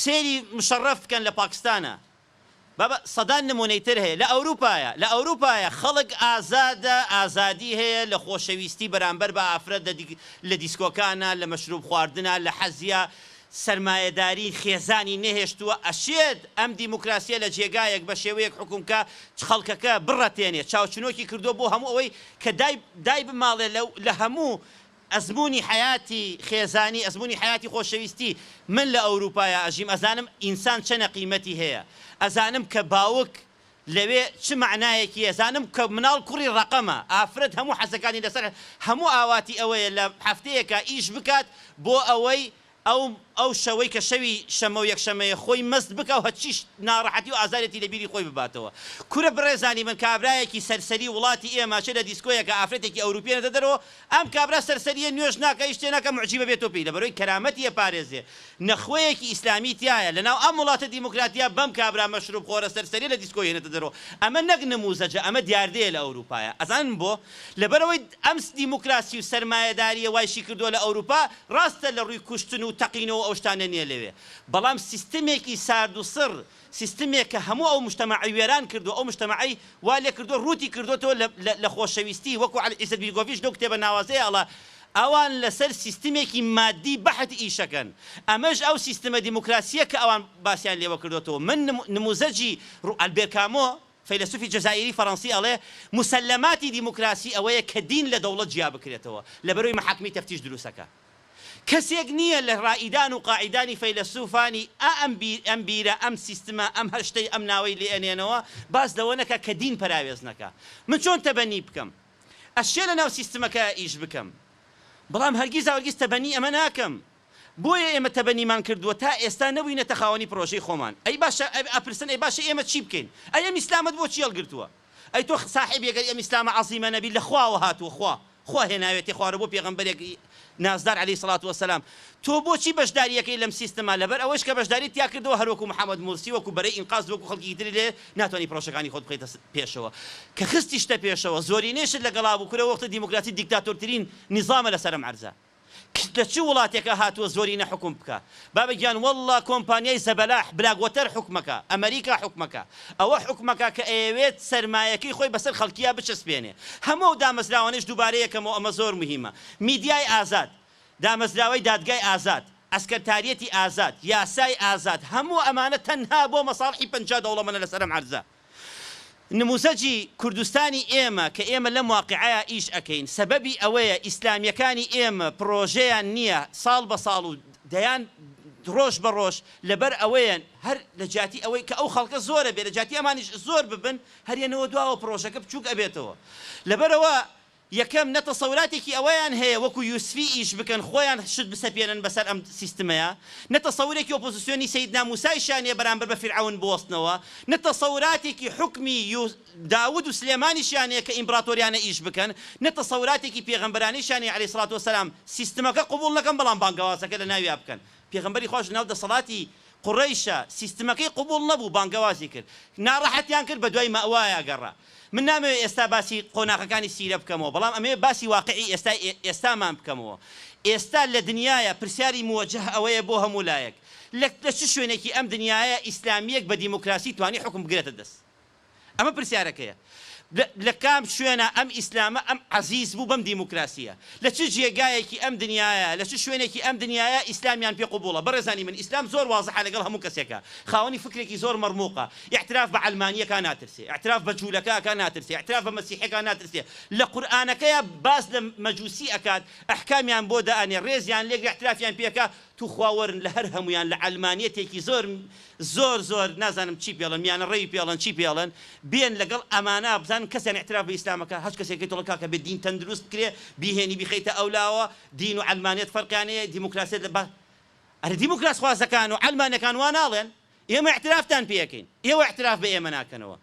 سەیری مشەڕەف بکەن لە پاکستانە بابە سەدان نمونەی تر هەیە لە ئەوروپایە لە ئەوروپایە خەڵک ئازادە ئازادی هەیە لە خۆشەویستی بەرامبەر بە ئافرەت لە لە دیسکۆکانا لە مەشروب خواردنا لە حەزیا سەرمایەداری خێزانی نەهێشتووە ئەشێت ئەم دیموکراسیە لە جێگایەک بە شێوەیەک حوکم کا خەڵکەکە بڕەتێنێ چاوچنۆکی کردووە بۆ هەموو ئەوەی کە دای دای بماڵێ لە لە هەموو ئەزموونی حەیاتی خێزانی، ئەزموونی حەیاتی خۆشەویستی، من لە ئەوروپایا ئەژیم ئەزانم ئینسان چەنە قیمەتی هەیە، ئەزانم کە باوک لەوێ چ مەعنایەکی هەیە، ئەزانم کە مناڵ کوڕی ڕەقەمە، ئافرەت هەموو حەزەکانی لەسەر هەموو ئاواتی ئەوەیە لە هەفتەیەکا ئیش بکات بۆ ئەوەی ئەو ئەو شەوەی کە شەوی شەمە و یەکشەمەیە خۆی مەست بکا و هەرچی ناڕەحەتی و ئازارێتی لە بیری خۆی بباتەوە. کورە بڕێزانی من کابرایەکی سەرسەری وڵاتی ئێمە ئەچێ لە دیسکۆیەکا ئافرەتێکی ئەوروپی ئەنێتە دەرەوە ئەم کابرا سەرسەریە نوێژ ناکا هیچ شتێ ناکا موعجیبە بێتەوە پێی لەبەرئەوەی کەرامەتی ئەپارێزێ نەخوەیەکی ئیسلامی تیایە لەناو ئەم وڵاتە دیموکراتیە بەم کابرا مەشروب خۆرە سەرسەریە لە دیسکۆ هێنێتە دەرەوە ئەمە نەک نموزەجە ئەمە دیاردەیە لە ئەوروپایە ئەزانن بۆ لەبەرئەوەی ئەم دیموکراسی و سەرمایەداریە وایشی کردوە لە ئەوروپا ڕاستە لە ڕوی کوشتن و تەقینەوە و ئەو شتانە نیە لەوێ بەڵام سیستمێکی سارد و سڕ سیستمێک کە هەموو ئەو موجتەمەعەی وێران کردوە ئەو موجتەمەعەی وا لێ کردوە ڕووتی کردۆتەوە لە لە خۆشەویستی وەکو عەلی عیزەت بیگۆڤیش لەو کتێبە ناوازەیە ئەڵێ ئەوان لەسەر سیستمێکی مادی بەحت ئیشەکەن ئەمەش ئەو سیستمە دیموکراسیە کە ئەوان باسیان لێوە کردۆتەوە من نموزەجی ئەلبێر کامۆ فەیلەسوفی جەزائیری فەرەنسی ئەڵێ، موسەلەماتی دیموکراسی ئەوەیە کە دین لە دەوڵەت جیا بکرێتەوە، لەبەرئەوەی مەحاکمی تەفتیش دروستەکا. کەسێک نییە لە ڕائیدان و قاعیدانی فەیلەسوفانی ئا ئەم بیر ئەم بیرە ئەم سیستمە ئەم هەر شتەی ئەم ناوەی لێ ئەنێنەوە باس لەوە نەکا کە دین پەراوێز نەکا. من چۆن تەبەنی بکەم؟ ئەشێ لەناو سیستمەکە ئیش بکەم. بەڵام هەرگیزاوهەرگیز تەبەنی ئەمە ناکەم. بۆیە ئێمە تەبەنیمان کردووە تا ئێستا نەبووینەتە خاوەنی پرۆژەی خۆمان. ئەی باشە ئەپرسن ئەی باشە ئێمە چی بکەین؟ ئەی ئەم ئیسلامەت بۆ چی هەڵگرتووە؟ ئەی تۆ ساحێبی ئەگەر ئەم ئیسلامە عەزیمە نەبی لە خواوە هاتووە خوا. خوا هێناوێتێ خوارە بۆ پێغەمبەرێک نازدار علیە سڵات وسلام تۆ بۆچی بەشداریەکەی لەم سیستمە لەبەر ئەوەش کە بەشداریت تیا کردەوە هەر وەکو محمد مورسی وەکو بەرەی ئینقاز وەکو خەڵکیکی تری لێ ناتوانی پرۆژەکانی خۆت بخەیتە پێشەوە کە خستیشتە پێشەوە زۆرینەیشت لەگەڵا بوو کورە وەختە دیموکراسی دیکتاتۆرترین نیزامە لەسەر ئەم عەرزە لە چ وڵاتێکا هاتووە زۆرینە حوکم بکا بابە گیان واللە کۆمپانیای زەبەلاح بلاک وەتەر حوکمەکا ئەمەریکا حوکمەکا ئەوە حوکمەکا کە ئەیەوێت سەرمایەکەی خۆی بەسەر خەڵکیا بچەسپێنێ هەموو ئەو دامەزراوانەیش دووبارەیەکەمەوە ئەمە زۆر موهیمە میدیای ئازاد دامەزراوەی دادگای ئازاد عەسکەرتاریەتی ئازاد یاسای ئازاد هەموو ئەمانە تەنها بۆ مەساڵحی 50 دەوڵەمەنە لەسەر ئەم عەرزە نموزەجی کوردستانی ئێمە کە ئێمە لەم واقیعەیا ئیش ئەکەین سەبەبی ئەوەیە ئیسلامیەکانی ئێمە پڕۆژەیان نیە ساڵ بە ساڵ و دەیان ڕۆژ بە ڕۆژ لەبەر ئەوەیە هەر لە جیاتی ئەوەی کە ئەو خەڵکە زۆرە بێ لە جیاتی ئەمانیش زۆر ببن هەر یەنەوە دواوە پڕۆژەکە بچوک ئەبێتەوە لەبەرئەوە یەکەم، نە تەسەوراتێکی ئەوەیان هەیە وەکو یوسفی ئیش بکەن خۆیان شت بسەپێنن بەسەر ئەم سیستمەیا، نە تەسەورێکی ئۆپۆزسیۆنی سەیدنا موسایشیان نیە بەرامبەر بە فیرعەون بوەستنەوە، نە تەسەوراتێکی حوکمی داود و سلێمانیشیان هەیە کە ئیمبراتۆریانە ئیش بکەن، نە تەسەوراتێکی پێغەمبەرانیشیان هەیە علیە سڵات وسلام سیستمەکە قبوڵ نەکەن بەڵام بانگەوازەکە لەناویا بکەن. پێغەمبەری خواش لەناو دەسەڵاتی قوڕەیشە سیستمەکەی قبوڵ نەبوو بانگەوازی کرد ناڕەحەتیان کرد بەدوای مەئوایا گەڕا من نامەوێ ئێستا باسی قۆناغەکانی سیرە بکەمەوە بەڵام ئەمەوێ باسی واقعی ئێستای ئێستامان بکەمەوە ئێستا لە دنیایا پرسیاری موەجەه ئەوەیە بۆ هەموو لایەک لە لە چ شوێنێکی ئەم دنیایە ئیسلامیەک بە دیموکراسی توانی حوکم بگرێتە دەست ئەمە پرسیارەکەیە. لە کام شوێنا ئەم ئیسلامە ئەم عەزیز بوو بەم دیموکراسییە؟ لە چ جێگایەکی ئەم دنیایە، لە چ شوێنێکی ئەم دنیایە ئیسلامیان پێ قبوڵە؟ بەڕێزانی من ئیسلام زۆر وازحە لەگەڵ هەموو کەسێکا، خاوەنی فکرێکی زۆر مەڕموقە، ئیعتراف بە عەلمانییەکا ناترسێ، ئیعتراف بە جوولەکە ئەکا ناترسێ، ئیعتراف بە مەسیحیەکا ناترسێ، لە قورئانەکەیا باس لە مەجوسی ئەکات، ئەحکامیان بۆ دائەنێ، ڕێزیان لێگرێ ئیعترافیان پێ ئەکا، توخوا وەرن لە هەر هەموویان لە عەلمانیەتێکی زۆر زۆر زۆر نازانم چی پێڵێن میانە ڕەوی پێڵێن چی پێڵێن بێن لەگەڵ ئەمانە بزانن کەسیان ئیعتراف بە ئیسلامەکە هەچ کەسێکەی تۆڵە کاکە بێ دین تەندروست بکرێ بیهێنی بیخەیتە ئەولاوە دین و عەلمانیەت فەرقیان هەیە دیموکراسیەت لە بە ئەرێ دیموکراس خوازەکان و عەلمانەکان وا ناڵێن ئێمە ئیعترافتان پێ ئەکەین ئێوە ئیعتراف بە ئێمە ناکەنەوە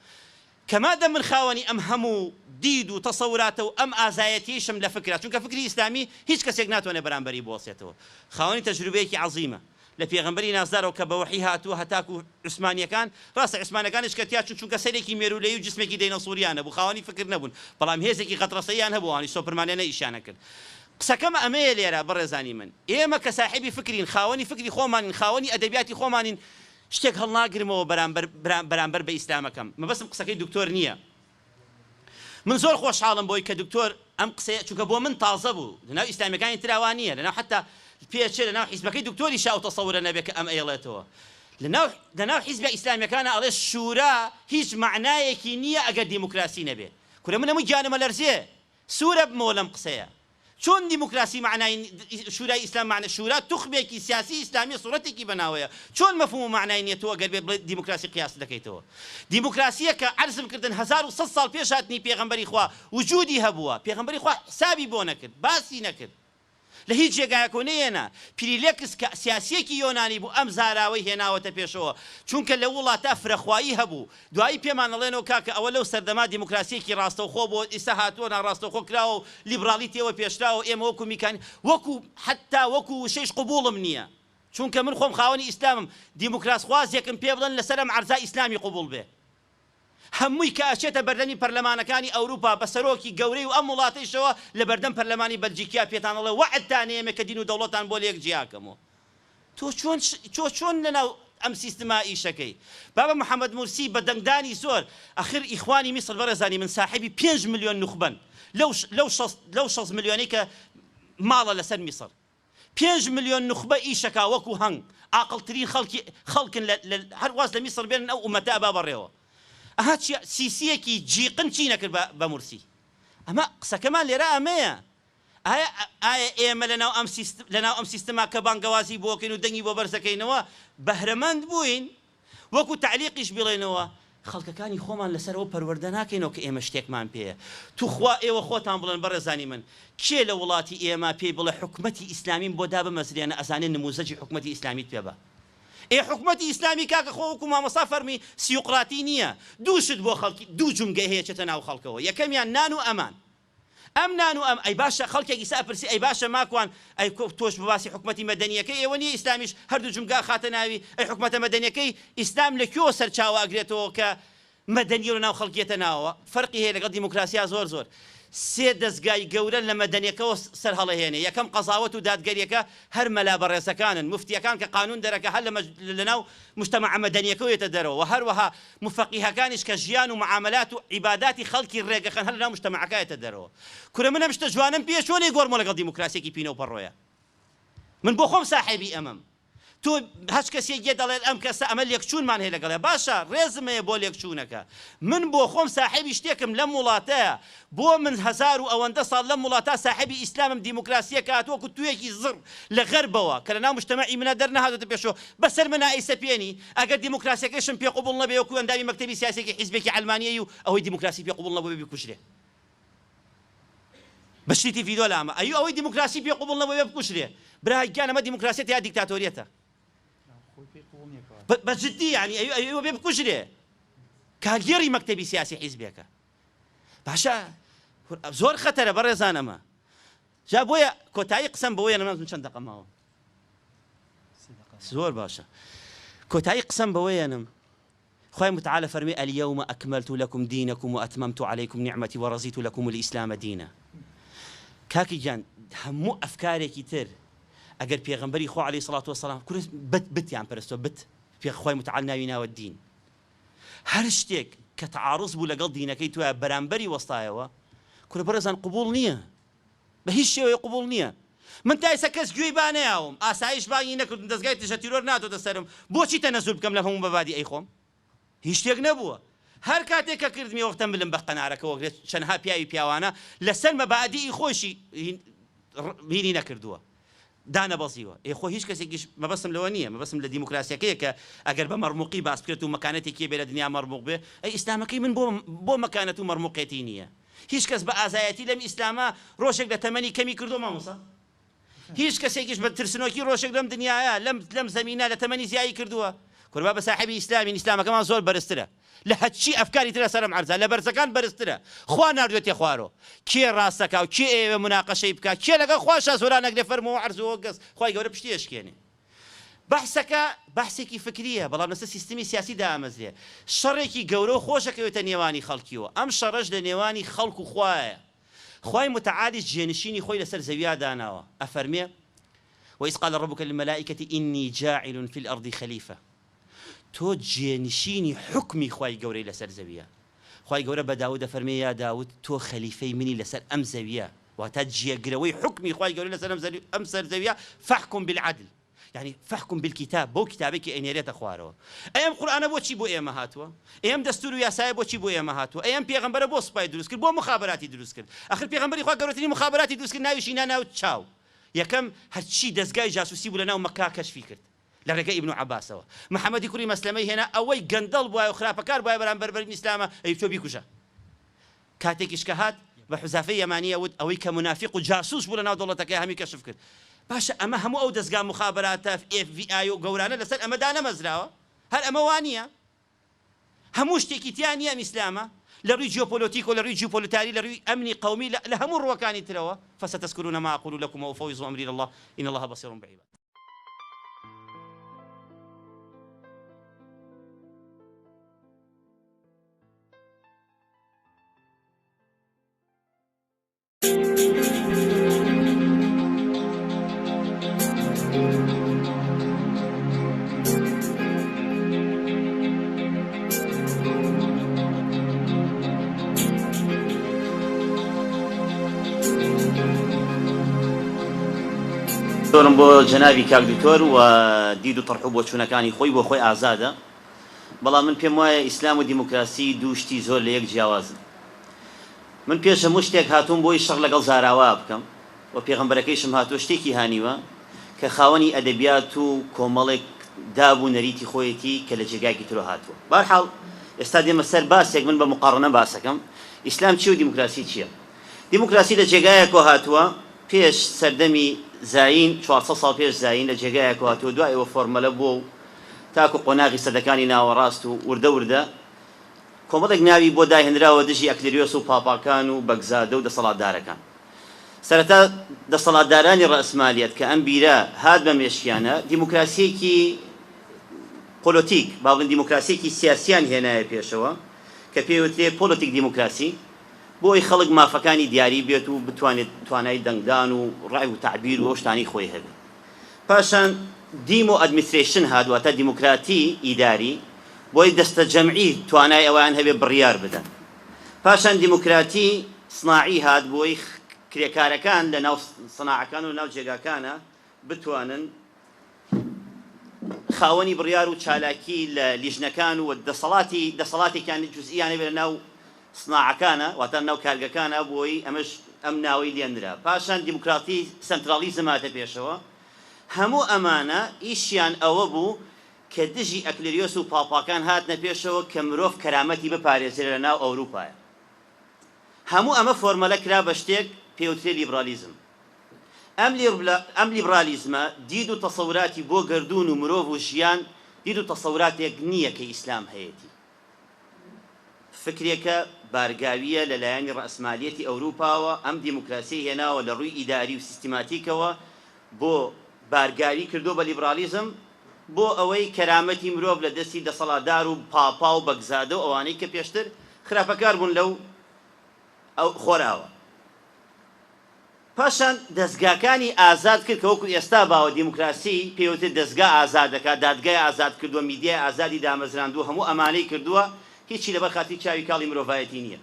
کە مادەم من خاوەنی ئەم هەموو دید و تەسەوراتە و ئەم ئازایەتیەیشم لە فکرە چونکە فکری ئیسلامی هیچ کەسێک ناتوانێت بەرامبەری بوەستێتەوە خاوەنی تەجروبەیەکی عەزیمە لە پێغەمبەری نازدارەوە کە بە وەحی هاتووە هەتاکو عوسمانیەکان، ڕاستە عوسمانەکانیش کە تیا چوون چونکە سەرێکی مێروولەیی و جسمێکی دەینەسوریان هەبوو خاوەنی فکر نەبوون بەڵام هێزێکی غەتڕەسەییان هەبوو ئەوانیش سۆپرمانیانە ئیشیان ئەکرد قسەکەم ئەمەیە لێرە بەڕێزانی من ئێمە کە ساحێبی فکرین خاوەنی فکری خۆمانین خاوەنی ئەدەبیاتی خۆمانین شتێک هەڵناگرمەوە بەرامبەر بەرامبەر بە ئیسلامەکەم مەبەستم قسەکەی دکتۆر نییە من زۆر خۆشحاڵم بۆی کە دکتۆر ئەم قسەیە چونکە بۆ من تازە بوو لەناو ئیسلامیەکانی ترا وا نییە لەناو حەتا پێچێ لەناو حیزبەکەی دکتۆریشا ئەو تەسەورە نەبێ کە ئەم ئەیڵێتەوە لەناو لەناو حیزبە ئیسلامیەکانا ئەڵێ شورا هیچ مەعنایەکی نییە ئەگەر دیموکراسی نەبێ کورە من هەموو گیانم ئەلەرزێ سوورە بمەوە لەم قسەیە چۆن دیموکراسی مەعنای شورای ئیسلام مەعنا شورا توخمێکی سیاسی ئیسلامیە سوڕەتێکی بەناوەیە چۆن مەفهوم و مەعنای نیە تۆ ئەگەر بێت بڵێ دیموکراسی قیاست دەکەیتەوە دیموکراسیە کە عەرزم کردن 1100 ساڵ پێش هاتنی پێغەمبەری خوا وجودی هەبووە پێغەمبەری خوا حسابی بۆ نەکرد باسی نەکرد لە هیچ جێگایەکەوە نەیەنا. پیریلێکس کە سیاسییەکی یۆنانی بوو ئەم زاراوەی هێناوەتە پێشەوە، چونکە لەو وڵاتە فرەخوایی هەبوو. دوایی پێمان ئەڵێنەوە کاکە ئەوە لەو سەردەما دیموکراسییەکی ڕاستەوخۆ بووە ئیستا هاتووە ناڕاستەوخۆ کراوە و لیبراڵی تێوە پێشراوە و ئێمە وەکو میکانی وەکو حەتتا وەکو وشەیش قبووڵم نییە چونکە من خۆم خاوەنی ئیسلامم دیموکراسخوازێکم پێ بڵێن لەسەر ئەم عەرزا ئیسلامی قبووڵ بێ. هەمووی کە ئەچێتە بەردەمی پەرلەمانەکانی ئەوروپا بە سەرۆکی گەورەی و ئەم وڵاتەیشەوە لە بەردەم پەرلەمانی بەلجیکیا پێتان ئەڵێ وەعدتان ئێمە کە دین و دەوڵەتان بۆ لێک جیاکەمەوە تۆ چۆن تۆ چۆن لەناو ئەم سیستما ئیشەکەی بابە محەمەد مورسی بە دەنگدانی زۆر ئەخر ئیخوانی میسر بەڕێزانی من ساحێبی پێنج ملیۆن نوخبەن لەو لەو شەست لەو شەست ملیۆنەی کە ماڵە لەسەر میسر پێنج ملیۆن نوخبە ئیشەکا وەکو هەنگ ئاقڵترین خەڵکی خەڵکن لە لە هەر واز لە میسڕ بێنن ئەو ئومەتە ئەبا بەڕێوە ئەها چی سیسیەکی جیقن چی نەکرد بە بە مورسی ئەمە قسەکەمان لێرە ئەمەیە ئایا ئایا ئێمە لەناو ئەم سیست لەناو ئەم سیستما کە بانگەوازی بۆکەین و دەنگی بۆ بەرزەکەینەوە بەهرەمەند بووین وەکو تەعلیقیش بیڵێنەوە، خەڵکەکانی خۆمان لەسەر ئەوە پەروەردە ناکەینەوە کە ئێمە شتێکمان پێیە. توخوا ئێوە خۆتان بڵێن بەڕێزانی من، کێ لە وڵاتی ئێمە پێی بڵێ حکومەتی ئیسلامیم بۆ دابمەزرێنە ئەزانێ نموزەجی حکومەتی ئیسلامیت پێ با. ئێ حکومەتی ئیسلامی کاکە خۆ وەکو مامۆستا فەرمی سیوقراتی نییە. دوو شت بۆ خەڵکی دوو جومگەی هەیە چێتە ناو خەڵکەوە یەکەمیان نان و ئەمان. ئەم نان و ئەم ئەی باشە خەڵکێک ئیستا ئەپرسی ئەی باشە ماکوان ئەی تۆش باسی حکومەتی مەدەنیەکەی ئێوە نیە ئیسلامیش هەردوو جومگە ئەخاتە ناوی ئەی حکومەتە مەدەنیەکەی ئیسلام لە کوێوە سەرچاوە ئەگرێتەوە کە مەدەنیە لە ناو خەڵک یەتە ناوەوە فەرقی هەیە لەگەڵ دیموکراسیا زۆر زۆر سێ دەزگای گەورە لە مەدەنیەکەوە سەر هەڵەهێنێ یەکەم قەزاوەت و دادگەریەکە هەر مەلا بەڕێزەکانن موفتیەکان کە قانون دەرەکە هەر لە ناو مجتەمەعە مەدەنیەکەوە یەتە دەرەوە وە هەروەها موفەقیهەکانیش کە ژیان و معامەلات و عیباداتی خەڵکی ڕێگەخەن هەر لە ناو مجتەمەعەکە یەتە دەرەوە کورە من ئەم شتە جوانەم پێیە چۆن ئەیگۆڕمەوە لەگەڵ دیموکراسیەکی پینە و پەڕۆیە من بۆ خۆم ساحێبی ئەمەم تۆ هەچ کەسێک یە دەڵێت ئەم کەسە ئەمە لێکچوونمان هەیە لەگەڵیا باشە ڕێزم هەیە بۆ لێکچوونەکە من بۆ خۆم ساحێبی شتێکم لەم وڵاتەیە بۆ من هەزارو ئەوەندە ساڵ لەم وڵاتە ساحێبی ئیسلامم دیموکراسیەکە هاتووە وەکو توویەکی زڕ لە غەربەوە کە لەناو مجتەمەعی منە دەرنەهاتۆتە پێشەوە بەسەر منا ئەیسەپێنی ئەگەر دیموکراسیەکەشم پێ قبوڵ نەبێ وەکو ئەندامی مەکتەبی سیاسیەکی حیزبێکی عەلمانیی و ئەوەی دیموکراسی پێ قبوڵ نەبووبێ بیکوژرێ. بە شریتی ڤیدۆ لامە ئەی ئەوەی دیموکراسی پێ قبوڵ نەبوو بکوژرێ برا گیان ئەمە دیموکراسیەتە یا دیکتاتۆریەتە بە جدی یعنی ئەی ئەوە بێ بکوژرێ کارگێڕی مەکتەبی سیاسی حیزبێکە باشە زۆر خەتەرە بەڕێزان ئەمە جا بۆیە کۆتایی قسەم بەوەیە نەمازم چەند دەقە ماوە زۆر باشە کۆتایی قسەم بەوەیەنم خوای متعال ئەفەرموێ، الیوم اکملت لکم دینکم و اتممت علیکم نعمتی و رضیت لکم الاسلام دینا. کاکە گیان هەموو ئەفکارێکی تر ئەگەر پێغەمبەری خوا علیە الصلوە والسلام کورە بت بتیان پەرستوە بت پێ خوای متعال ناوی ناوە دین هەر شتێک کە تعارض بوو لەگەڵ دینەکەی تۆیا بەرامبەری وەستایەوە کورە بەڕێزان قبوڵ نییە بە هیچ شێوەیەک قبوڵ نییە. من تا ئێستا کەس گوێی با نەیاوم، ئاسایش بانگی نەکردوم، دەزگای دژە تیرۆر نەهاتۆتە سەرم، بۆچی تەنەزول بکەم لەم هەموو مەبادیئەی خۆم؟ هیچ شتێک نەبووە. هەر کاتێک کە کردمی وەختە ملم بە قەنارەکەوە گرێت، چەنها پیاوی پیاوانە لەسەر مەبادیئی خۆیشی هینی نەکردووە، دانەبەزیوە. ئێ خۆ هیچ کەسێکیش مەبەستم لەوە نییە، مەبەستم لە دیموکراسیەکەیە کە ئەگەر بە مەڕموقی باس بکرێت و مەکانەتێکی هەبێ لە دنیا مەڕموق بێ، ئەی ئیسلامەکەی من بۆ بۆ مەکانەت و مەڕموقێتی نییە؟ هیچ کەس بە ئازایەتی لەم ئیسلامە ڕۆژێک لە تەمەنی کەمی کردووە مامۆستا؟ هیچ کەسێکیش بە ترسنۆکی ڕۆژێک لەم دنیایە لەم لەم زەمینە لە تەمەنی زیایی کردووە؟ کورە با بە ساحێبی ئیسلامین ئیسلامەکەمان زۆر بەرزترە لە هەرچی ئەفکاری ترە سەر ئەم عەرزە لە بەرزەکان بەرزترە خوا ناردوێتیە خوارۆ کێ ڕاستەکا و کێ ئەیەوێ موناقەشەی بکا کێ لەگەڵ خواشا زۆران ئەگرێ فەرموو عەرز و گەز خوای گەورە پشتی ئەشکێنێ بەحسەکە بەحسێکی فکرییە، بەڵام لەسەر سیستمی سیاسی دامەزرێ. شەڕێکی گەورە و خۆش ئەکەوێتە نێوانی خەڵکیەوە. ئەم شەڕەش لە نێوانی خەڵک و خوایە. خوای متعالیش جێنشینی خۆی لەسەر زەویا داناوە. ئەفەرمێ، وإذ قال ربک للملائکة إنی جاعل فی الأرض خلیفە. تۆ جێنشینی حوکمی خوای گەورەی لەسەر زەویە. خوای گەورە بە داود ئەفەرمێ، یا داود تۆ خەلیفەی منی لەسەر ئەم زەویە. واتە جێگرەوەی حوکمی خوای گەورە لەسەر ئەم سەر زەویە، فاحکم بالعدل یانی فاحکم بالکتاب بەو کتابەی کە ئەینێرێتە خوارەوە. ئەی ئەم قورئانە بۆچی بۆ ئێمە هاتووە؟ ئەی ئەم دەستوور و یاسایە بۆچی بۆ ئێمە هاتووە؟ ئەی ئەم پێغەمبەرە بۆ سوپای دروست کرد؟ بۆ موخابەراتی دروست کرد؟ ئەخر پێغەمبەری خوا گەورەترین موخابەراتی دروست کرد ناویشی نا ناو چاو. یەکەم هەرچی دەزگای جاسوسی بوو لەناو مەککە کەشفی کرد. لە ڕێگەی ئیبن عەباسەوە محەمەدی کوڕی مەسلەمەی هێنا ئەوەی گەندەڵ بوایە و خراپەکار بوایە بەرامبەر بەم ئیسلامە ئەی تۆ بیکوژە کاتێکیش کە هات بە حوزافەی یەمانی ئەوت ئەوەی کە مونافیق و جاسوس بوو لەناو دەوڵەتەکەی هەمی کەشف کرد باشە ئەمە هەموو ئەو دەزگا موخابەراتە ئێف بی ئای و گەورانە لەسەر ئەمە دانەمەزراوە هەر ئەمە وانییە هەموو شتێکی تیا نییە ئەم ئیسلامە لە ڕووی جیۆپۆلۆتیک و لە ڕووی جیوپۆلتاری لە ڕووی ئەمنی قەومی لە هەموو ڕووەکانی ترەوە فستذکرون ما اقول لکم وافوض امری الی اللە ان اللە بصیر بعباد. زۆرم بۆ جەنابی کاک دکتۆر و دید و تەرح و بۆچوونەکانی خۆی بۆ خۆی ئازادە بەڵام من پێم وایە ئیسلام و دیموکراسی دوو شتی زۆر لە یەک جیاوازن من پێش هەموو شتێک هاتووم بۆی شەڕ لەگەڵ زاراوە بکەم و پێغەمبەرەکەیشم هاتووە شتێکی هانیوە کە خاوەنی ئەدەبیات و کۆمەڵێک داب و نەریتی خۆیەتی کە لە جێگایەکی ترۆ هاتووە. بەهەرحاڵ ئێستا دێمە سەر باسێک من بە موقاڕەنە باسەکەم ئیسلام چیە و دیموکراسی چیە؟ دیموکراسی لە جێگایەکۆ هاتووە پێش سەردەمی زایین 400 ساڵ پێش زایین لە جێگایەکۆ هاتووە دوای ئەوە فۆرمەلە بووە و تاکو قۆناغی سەدەکانی ناوەڕاست و وردە وردە. کۆمەڵێک ناوی بۆ داهێنراوە دژی ئەکلریۆس و پاپاکان و بەگزادە و دەسەڵاتدارەکان. سەرەتا دەسەڵاتدارانی ڕەئسمالیەت کە ئەم بیرە هات بە مێشکیانا، دیموکراسییەکی پۆلۆتیک، با بڵێین دیموکراسییەکی سیاسییان هێنایە پێشەوە کە پێی وترێ پۆلۆتیک دیموکراسی، بۆ ئەوەی خەڵک مافەکانی دیاری بێت و بتوانێت توانای دەنگدان و ڕای و تەعبیر و ئەو شتانەی خۆی هەبێت. پاشان دیمۆ ئەدمیسترەیشن هات، واتە دیموکراتی ئیداری، بۆی دەستەجەمعی توانای ئەوەیان هەبێت بڕیار بدەن. پاشان دیموکراتی سناعی هات بۆی کرێکارەکان لە ناو سناعەکان و لە ناو جێگاکانا بتوانن خاوەنی بڕیار و چالاکی لە لیژنەکان و دەسەڵاتی دەسەڵاتێکیان جوزئیان هەبێت لە ناو سناعەکانا واتە ناو کارگەکانا بۆی ئەمەش ئەم ناوەی لێ نرا. پاشان دیموکراتی سەنترالیزم هاتە پێشەوە. هەموو ئەمانە ئیشیان ئەوە بوو کە دژی ئەکلریۆس و پاپاکان هاتنە پێشەوە کە مرۆڤ کەرامەتی بپارێزرێ لە ناو ئەوروپایا. هەموو ئەمە فۆرمەلە کرا بە شتێک پێوترێ لیبرالیزم. ئەم ئەم لیبرالیزمە دید و تەسەوراتی بۆ گەردوون و مرۆڤ و ژیان دید و تەسەوراتێک نییە کە ئیسلام هەیەتی. فکرێکە بارگاوییە لە لایەنی ڕەئسمالیەتی ئەوروپاوە ئەم دیموکراسیەی هێناوە لە ڕووی ئیداری و سیستیماتیکەوە بۆ بارگاوی کردووە بە لیبرالیزم بۆ ئەوەی کەرامەتی مرۆڤ لە دەستی دەسەڵاتدار و پاپا و بەگزادە و ئەوانەی کە پێشتر خراپەکار بوون لەو ئەو خۆرئاوا. پاشان دەزگاکانی ئازاد کرد کە وەکو ئێستا باوە دیموکراسی پێی وترێت دەزگا ئازادەکات، دادگای ئازاد کردووە، میدیای ئازادی دامەزراندووە، هەموو ئەمانەی کردووە، هیچی لەبەر خاتری چاوی کاڵی مرۆڤایەتی نییە.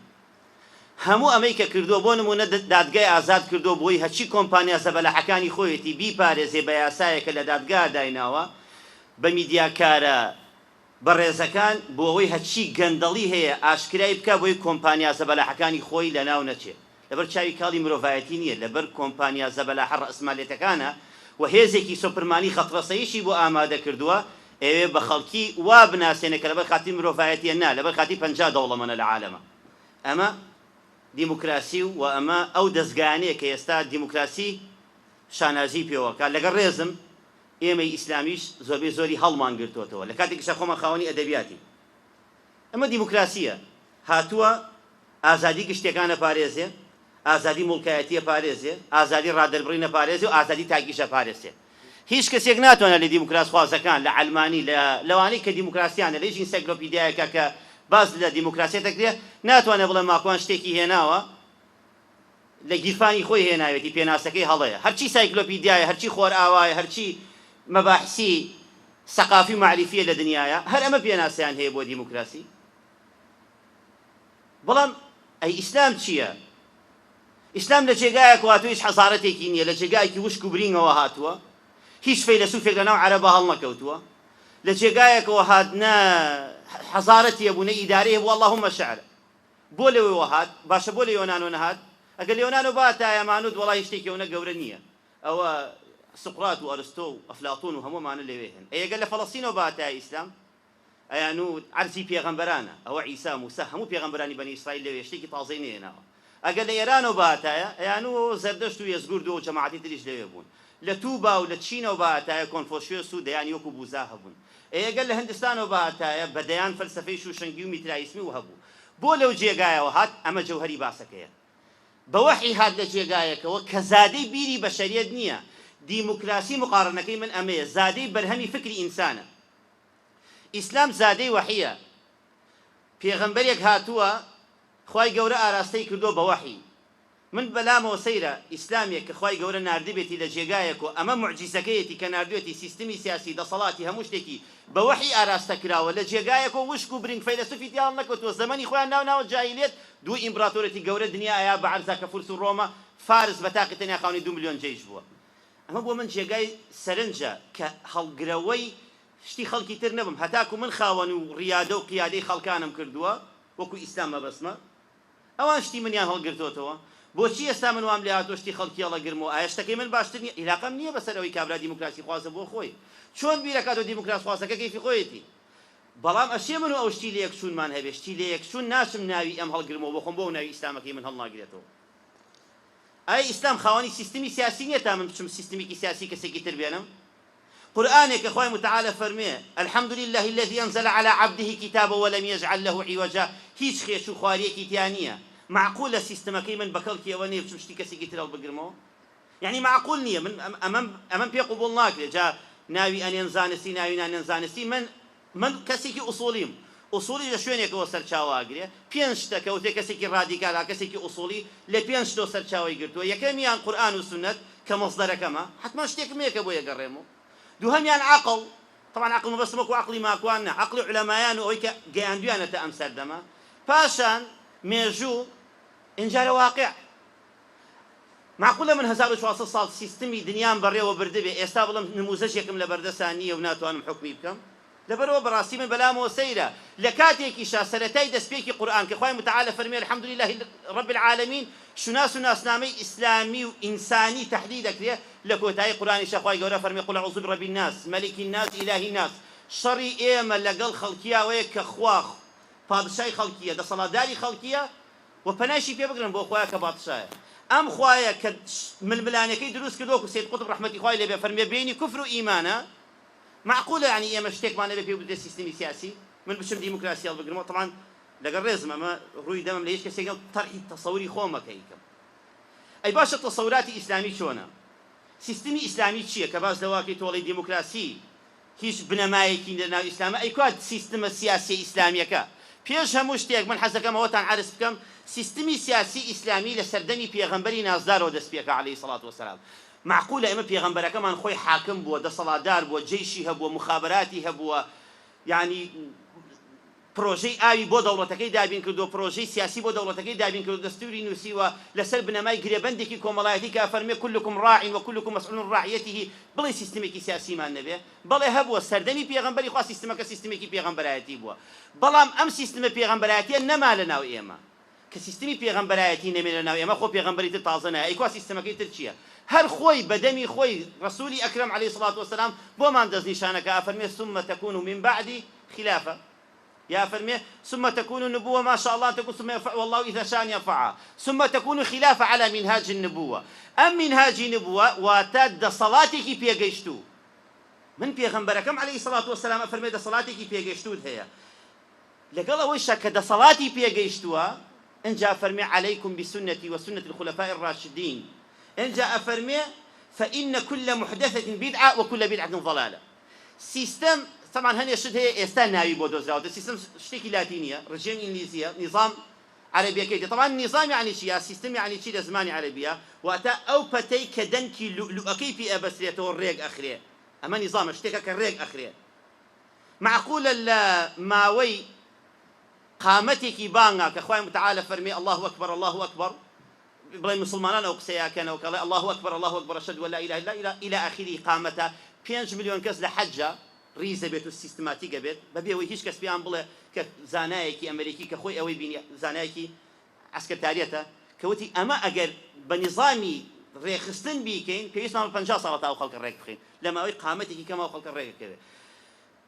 هەموو ئەمەی کە کردووە بۆ نموونە دادگای ئازاد کردووە بۆی هەرچی کۆمپانیا زەبەلاحەکانی خۆیەتی بیپارێزێ بە یاسایەک کە لە دادگا دایناوە بە میدیاکارە بەڕێزەکان بۆ ئەوەی هەرچی گەندەڵی هەیە ئاشکرای بکا بۆی کۆمپانیا زەبەلاحەکانی خۆی لەناو نەچێ لەبەر چاوی کاڵی مرۆڤایەتی نیە لەبەر کۆمپانیا زەبەلاحە ڕەئسمالیەتەکانە و هێزێکی سۆپرمانی غەتڕەسەیشی بۆ ئامادە کردووە ئەیەوێ بە خەڵکی وا بناسێنێ کە لەبەر خاتری مرۆڤایەتیە نا لەبەر خاتری 50 دەوڵەمەنە لە عالەمە ئەمە دیموکراسی و ئەمە ئەو دەزگایانەیە کە ئێستا دیموکراسی شانازی پێوە کات لەگەڵ ڕێزم ئێمەی ئیسلامیش زۆربەی زۆری هەڵمان گرتۆتەوە لە کاتێکیشا خۆمان خاوەنی ئەدەبیاتین. ئەمە دیموکراسییە هاتووە ئازادی گشتیەکان ئەپارێزێ، ئازادی موڵکایەتی ئەپارێزێ، ئازادی ڕادەربڕین ئەپارێزێ و ئازادی تاکیش ئەپارێزێ. هیچ کەسێک ناتوانێت لە دیموکراسخوازەکان، لە عەلمانی، لە لەوانەی کە دیموکراسیانە، لە هیچ ئینسایکلۆپیدیایەکا کە باس لە دیموکراسیەت ئەکرێ، ناتوانێت بڵێ ماکوان شتێکی هێناوە لە گیرفانی خۆی هێناوێتی پێناسەکەی هەڵەیە هەرچی سایکلۆپیدیایە هەرچی خۆرئاوایە هەرچی مەباحسی سەقافی و مەعریفیە لە دنیایە هەر ئەمە پێناسەیان هەیە بۆ دیموکراسی بەڵام ئەی ئیسلام چییە؟ ئیسلام لە جێگایەک هاتووە هیچ حەزارەتێکی نییە لە جێگایەکی وشک و برینگەوە هاتووە هیچ فەیلەسوفێک لە ناو عەرەبا هەڵنەکەوتووە لە جێگایەکەوە هات نە حەزارەتی هەبوو نە ئیدارەی هەبوو اللهم شعر بۆ لەوێوە هات؟ باشە بۆ لە یۆنانەوە نەهات؟ ئەگەر لە یۆنانەوە بهاتایە مانوت وەڵاهی شتێکی ئەونە گەورە نییە. ئەوە سوقرات و ئەرستۆ و ئەفلاتون و هەموو ئەمانە لەوێ هەن. ئەی ئەگەر لە فەڵەستینەوە بهاتایە ئیسلام؟ ئەیانوت عەرزی پێغەمبەرانە. ئەوە عیسا، موسا، هەموو پێغەمبەرانی بەنی ئیسرائیل لەوێ شتێکی تازەی نەهێناوە. ئەگەر لە ئێرانەوە بهاتایە، ئەیانوو زەردەشت و یەزگورد و ئەو جەماعەتی تریش لەوێ بوون. لە توبا و لە چینەوە بهاتایە کۆنفۆشیۆس و دەیانی وەکو بوزا هەبوون. ئەی ئەگەر لە هندستانەوە بهاتایە بە دەیان فەلسەفەی شوشەنگی و میترایسمی و هەبوو. بۆ لەو جێگایەوە هات؟ ئەمە جەوهەری باسەکەیە. بە وەحی هات لە جێگایەکەوە کە زادەی بیری بەشەریەت نییە. دیموکراسی مقارەنەکەی من ئەمەیە، زادەی بەرهەمی فکری ئینسانە. ئیسلام زادەی وەحییە. پێغەمبەرێک هاتووە خوای گەورە ئاراستەی کردووە بە وەحی. من بەلامەوە سەیرە ئیسلامێک کە خوای گەورە ناردبێتی لە جێگایەک و ئەمە موعجیزەکەیەتی کە ناردوێتی سیستمی سیاسی دەسەڵاتی هەموو شتێکی بە وەحی ئاراستە کراوە لە جێگایەک و وشک و برینگ فەیلەسوفی تیا هەڵنەکەوتووە زەمەنی خۆیان ناو ناوە جاهیلیەت دوو ئیمبراتۆرێتی گەورە دنیا ئەیا بە عەرزا کە فورس و ڕۆمە فارس بە تاقی تەنیا خاوەنی 2 ملیۆن جەیش بووە ئەمە بۆ من جێگای سەرنجە کە هەڵگرەوەی شتی خەڵکی تر نەبم هەتاکو من خاوەن و ڕیادە و قیادەی خەڵکانم کردووە وەکو ئیسلام مەبەستمە ئەوان شتی منیان هەڵگرتۆتەوە بۆچی ئێستا من وام لێهاتوە شتی خەڵکی هەڵەگرمەوە ئایا شتەکەی من باشتر نیە ئیلاقەم نیە بەسەر ئەوەی کابرا دیموکراسی خوازە بۆ خۆی چۆن بیرەکاتەوە دیموکراسخوازەکە کەیفی خۆیەتی بەڵام ئەشێ من و ئەو شتی لەیەکچوونمان هەبێ شتی لەیەکچوون ناچم ناوی ئەم هەڵگرمەوە بۆ خۆم بۆ ئەو ناوی ئیسلامەکەی من هەڵناگرێتەوە ئایا ئیسلام خاوەنی سیستمی سیاسی نیە تا من بچم سیستمیکی سیاسی کەسێکی تر بێنم؟ قورئانێک کە خوای متعال ئەفەرموێ، الحمد للە الذی انزل علی عبده کتابە ولم یجعل له عوجا، هیچ خێچ و خواریەکی تیا نیە، مەعقولە سیستمەکەی من بەکەڵکی ئەوە نەیە بچم شتی کەسێکی تر هەڵبگرمەوە؟ یەعنی مەعقول نیە، من ئەمەم ئەمەم پێ قبوڵ ناکرێ، جا ناوی ئەنێن زانستی ناوی نانێن زانستی، من من کەسێکی ئوسوڵیم، ئوسوڵیش لە شوێنێکەوە سەرچاوە ئەگرێ، پێنج شتە کە وترێ کەسێکی ڕادیکال ها کەسێکی ئوسوڵی لە پێنج شتەوە سەرچاوەی گرتووە، یەکەمیان قورئان و سوننەت کە مەسدەرەکەمە، حەتمەن شتێکم هەیە کە بۆی ئەگەڕێمەوە. دووهەمیان عەقڵ، تەبعەن عەقڵ مەبەستم وەکو عەقڵی ماکوان نا، عەقڵی عولەمایان و ئەوەی کە گەیاندوویانەتە ئەم سەردەمە، پاشان مێژوو، ئینجا لە واقیع. مەعقولە من 1400 ساڵ سیستمی دنیام بەڕێوە بردبێ ئێستا بڵێم نموزەجێکم لەبەردەسا نییە و ناتوانم حوکمی بکەم؟ لەبەرئەوە بەڕاستی من بەلامەوە سەیرە لە کاتێکیشا سەرەتای دەستپێکی قورئان کە خوای متعال ئەفەرموێ الحمد للە رب العالمین شوناس و ناسنامەی ئیسلامی و ئینسانی تەحدید ئەکرێ لە کۆتایی قورئانیشا خوای گەورە ئەفەرموێ قل اعوذ برب الناس ملک الناس اله الناس شەڕی ئێمە لەگەڵ خەڵکیاوەیە کە خوا پادشای خەڵکیە دەسەڵاتداری خەڵکیە وە پەنایشی پێ بگرن بۆ خوایە کە بادشایە ئەم خوایە کە ململانێکەی دروست کردوە وەکو سید قوتب ڕەحمەتی خوای لێ بێ فەرموێ بەینی کوفر و ئیمانە مەعقولە یانی ئێمە شتێکمان نەبێ پێی بوترێ سیستمی سیاسی من بچم دیموکراسی هەڵبگرمەوە تەبعەن لەگەڵ ڕێزم ئەمە ڕووی دەمم لە هیچ کەسێک نیە تەرحی تەسەوری خۆمە کە ئەیکەم ئەی باشە تەسەوراتی ئیسلامی چۆنە سیستمی ئیسلامی چییە کە باس لەوە ئەکەی تۆڵەی دیموکراسی هیچ بنەمایەکی لە ناو ئیسلامە ئەی کوا سیستمە سیاسیە ئیسلامیەکە؟ پێش هەموو شتێک من حەزەکەم ئەوەتان عەرز بکەم سیستمی سیاسی ئیسلامی لە سەردەمی پێغەمبەری نازدارەوە دەست پێکا علیە سڵات وسلام مەعقولە ئێمە پێغەمبەرەکەمان خۆی حاکم بووە دەسەڵاتدار بووە جەیشی هەبووە موخابەراتی هەبووە یانی پرۆژەی ئاوی بۆ دەوڵەتەکەی دابین کردووە، پرۆژەی سیاسی بۆ دەوڵەتەکەی دابین کردووە، دەستووری نووسیوە لەسەر بنەمای گرێبەندێکی کۆمەڵایەتی کە ئەفەرموێ کلکم راع و کلکم مسئول عن رعیته، بڵێی سیستمێکی سیاسیمان نەبێ؟ بەڵێ هەبووە، سەردەمی پێغەمبەری خوا سیستمەکە سیستمێکی پێغەمبەرایەتی بووە، بەڵام ئەم سیستمە پێغەمبەرایەتیە نەما لەناو ئێمە، کە سیستمی پێغەمبەرایەتی نەمێنێ لەناو ئێمە خۆ پێغەمبەری تر تازە نایە، ئەی کوا سیستمەکەی تر چیە؟ هەر خۆی بە دەمی خۆی ڕەسولی ئەکرەم علیە سڵات وسلام بۆمان دەستنیشانەکا ئەفەرموێ ثم تکون من بعدی خلافە یا ئەفەرموێ ثم تكون نبوة ما شاء الله أن تكون ثم يرفعها الله إذا شاء أن يرفعها ثم تكون خلافة على منهاج النبوة ئەم منهاجی نبوە واتە دەسەڵاتێکی پێگەیشتوو من پێغەمبەرەکەم علیە سڵات وسلام ئەفەرموێ دەسەڵاتێکی پێگەیشتووت هەیە لەگەڵ ئەوەیشا کە دەسەڵاتی پێگەیشتووە ئنجا ئەفەرموێ علیکم بسنتی وسنة الخلفاء الراشدین ئنجا ئەفەرموێ فإن كل محدثة بدعة وكل بدعة ضلالە سیستەم، تەبعەن هەنێ شت هەیە ئێستا ناوی بۆ دۆزراوەتە، سیستەم شتێکی لاتینییە، ڕژێم ئینگلیزییە، نیزام عەرەبییەکەی تێ، تەبعەن نیزام یەعنی چی یا سیستم یەعنی چی لە زمانی عەرەبییە، واتە ئەو پەتەی کە دەنکی لوئلوئەکەی پێ ئەبەسترێتەوە ڕێک ئەخرێ، ئەمە نیزامە، شتێکە کە ڕێک ئەخرێ. مەعقولە لە ماوەی قامەتێکی بانگا کە خوای متعال ئەفەرمێ اللە اکبر اللە اکبر، بڵێن موسڵمانان ئەو قسەیە ئەکەنەوە کە ئەڵێ اللە اکبر اللە اکبر اشهد ان لا اله الا اللە الی اخره قامەتە 5 ملیۆن کەس لە حەجا ڕیز ئەبێت و سیستماتیک ئەبێت بەبێ ئەوەی هیچ کەس پێیان بڵێ کە زانایەکی ئەمریکی کە خۆی ئەوەی بینی زانایەکی عەسکەرتاریەتە کە وتی ئەمە ئەگەر بە نیزامی ڕێکخستن بیکەین پێویستمان بە 50 ساڵە تا ئەو خەڵکە ڕێک بخەین لە ماوەی قامەتێکی کەم ئەو خەڵکە ڕێک ئەکەوێ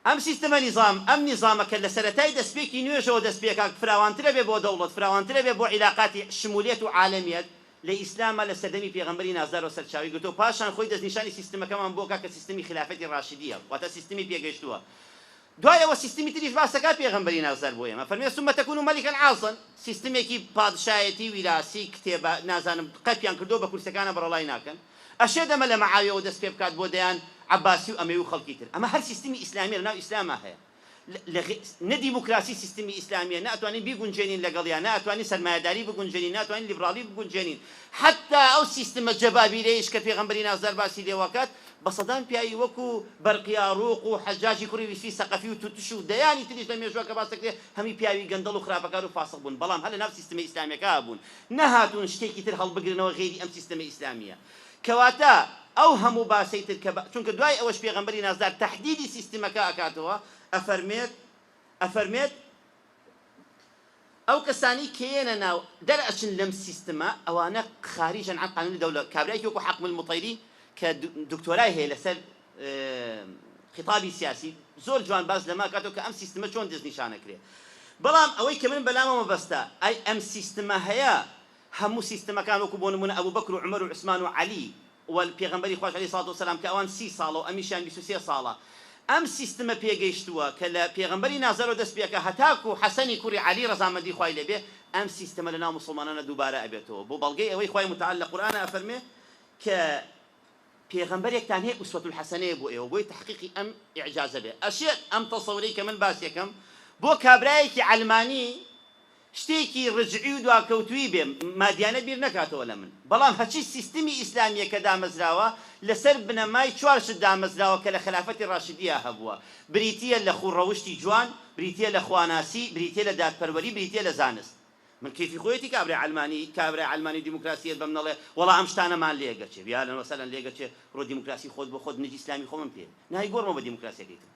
ئەم سیستمە نیزام، ئەم نیزامە کە لە سەرەتای دەسپێکی نوێژەوە دەست پێکا فراوانترە بێ بۆ دەوڵەت، فراوانترە بێ بۆ عیلاقاتی شمولیەت و عالەمیەت، لە ئیسلاما لە سەردەمی پێغەمبەری نازدارەوە سەرچاوەی گرتووە، پاشان خۆی دەستنیشانی سیستمەکەمان بۆ کا کە سیستمی خلافەتی ڕاشدیە، واتە سیستمی پێگەیشتووە. دوای ئەوە سیستمی تریش باس دەکا پێغەمبەری نازدار بۆ ئێمە فەرموێ ثم تکون ملکا عاصا، سیستمێکی پادشایەتی ویراسی کتێبە نازانم قەپیان کردووە بە کورسەکانە بەڕەڵای ناکەن، ئەشێت ئەمە لە مەعاویەوە دەست پێ بکات بۆ دەیان عەباسی و ئەمەوی و خەڵکی تر. ئەمە هەر سیستمی ئیسلامیە لەناو ئیسلاما هەیە. لە نە دیموکراسی سیستمی ئیسلامیە، نە ئەتوانین بیگونجێنین لەگەڵیا، نە ئەتوانین سەرمایەداری بگونجێنین، نە ئەتوانین لیبراڵی بگونجێنین. حەتتا ئەو سیستمە جەبابیرەیش کە پێغەمبەری نازدار باسی لێوەکات، بە سەدان پیاوی وەکو بەرقیاروق و حەجاجی کوڕی یوسفی سەقەفی و توتش و دەیانی تریش لە مێژووە کە باس دەکرێت هەمووی پیاوی گەندەڵ و خراپەکار و فاسق بوون، بەڵام هەر لەناو سیستمە ئیسلامیەکە بوون. نەهاتوون شتێکی تر هەڵبگرنەوە غەیری ئەم سیستەمە ئیسلامییە. کەواتە ئەو هەموو باسەی تر کە چونکە دوای ئەوەش پێغەمبەری نازدار تەحدیدی سیستمەکە ئەکاتەوە ئەفەرمێت ئەفەرمێت ئەو کەسانەی کە یەنە ناو دەرئەچن لەم سیستمە ئەوانە خاریجن عن قانون دولە کابرایەکی وەکو حاکم المطیری کە دکتۆرای هەیە لەسەر خیتابی سیاسی زۆر جوان باس لەمە کاتەوە کە ئەم سیستمە چۆن دەستنیشانەکرێ بەڵام ئەوەی کە من بەلامەوە مەبەستە ئەی ئەم سیستمە هەیە هەموو سیستمەکان وەکو بۆ نمونە ئەبوبەکر و عومەر و عوسمان و عەلی. و پێغەمبەری خواش علیە سڵات وسلام کە ئەوان 30 ساڵە و ئەمیشیان 23 ساڵە ئەم سیستمە پێگەیشتووە کە لە پێغەمبەری نازدارەوە دەست پێکا هەتاکو حەسەنی کوڕی عەلی ڕەزامەندی خوای لێ بێ ئەم سیستمە لەناو موسڵمانانا دووبارە ئەبێتەوە بۆ بەڵگەی ئەوەی خوای متعال لە قورئانا ئەفەرمێ کە پێغەمبەرێکتان هەیە ئوسوەت الحەسەنەیە بۆ ئێوە بۆی تەحقیقی ئەم ئیعجازە بێ ئەشێت ئەم تەسەورەی کە من باسیەکەم بۆ کابرایەکی عەلمانی شتێکی ڕجعی و دواکەوتووی بێ، مادیانە بیر نەکاتەوە لە من. بەڵام هەرچی سیستمی ئیسلامییە کە دامەزراوە، لەسەر بنەمای چوار شت دامەزراوە کە لە خەلافەتی ڕاشدییا هەبووە، بریتییە لە خوو ڕەوشتی جوان، بریتییە لە خواناسی، بریتییە لە دادپەروەری، بریتییە لە زانست. من کەیفی خۆیەتی کابرای عەلمانی، کابرای عەلمانی و دیموکراسییەت بەم نەڵێ وەڵا ئەم شتانەمان لێ گەچێ. یا اهلا وسهلا لێ گەچێ، بڕۆ دیموکراسی خۆت بۆ خۆت، منیش ئیسلامی خۆمم پێ. نایگۆڕمەوە بە دیموکراسییەکەی تۆ.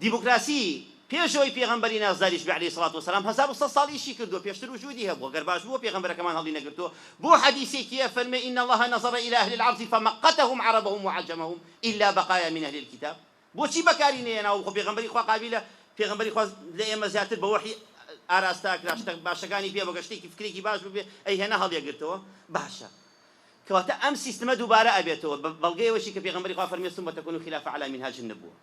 دیموکراسی پێش ئەوەی پێغەمبەری نازداریش بێ علیە سڵات وسلام 1100 ساڵ ئیشی کردووە پێشتر وجودی هەبووە گەر باش بووە پێغەمبەرەکەمان هەڵی نەگرتووە بۆ حەدیسێکی ئەفەرمێ ان الله نظر الى اهل الارض فمقتهم عربهم وعجمهم الا بقايا من اهل الكتاب بۆچی بەکاری نەیەناوە خۆ پێغەمبەری خوا قابیلە پێغەمبەری خوا لە ئێمە زیاتر بە وەحی ئاراستە کرا شتە باشەکانی پێ بگە شتێکی فکرێکی باش ببێ ئەی هێنا هەڵیەگرتەوە باشە کەواتە ئەم سیستمە دووبارە ئەبێتەوە بە بەڵگەی ئەوەشی کە پێغەمبەری خوا فەرمووی ثم تكون خلافە علی منهاج النبوە.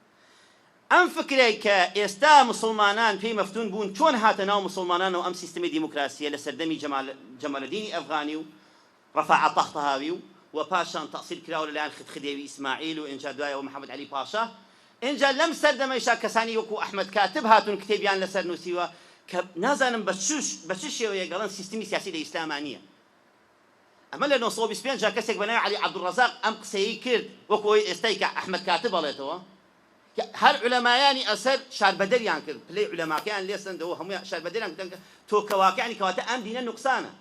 ئەم فکرەی کە ئێستا موسڵمانان پێی مەفتون بوون چۆن هاتە ناو موسڵمانانەوە ئەم سیستمی دیموکراسیە لە سەردەمی جەمال جەمالەدینی ئەفغانی و ڕەفاعە تەهتاوی و و پاشان تەئسیل کراوە لەلایەن خدخدێوی ئیسماعیل و ئینجا دوایەوە محەمەد عەلی پاشا ئینجا لەم سەردەمەیشا کەسانی وەکوو ئەحمەد کاتب هاتوون کتێبیان لەسەر نووسیوە کە نازانم بە چ بە چ شێوەیەک ئەڵێن سیستمی سیاسی لە ئیسلاما نییە. ئەمە لە 925 دا کەسێک بە ناوی عەلی عەبدولڕەزاق ئەم قسەیەی کرد، وەکو ئەوەی ئێستای کە ئەحمەد کاتب ئەڵێتەوە، کە هەر عولەمایانی ئەزهەر شاربەدەریان کرد، پلەی عولەماکەیان لێ سەندەوە و هەموویان شاربەدەریان کردن کە تۆ کەواکە یانی کەواتە ئەم دینە نوقسانە.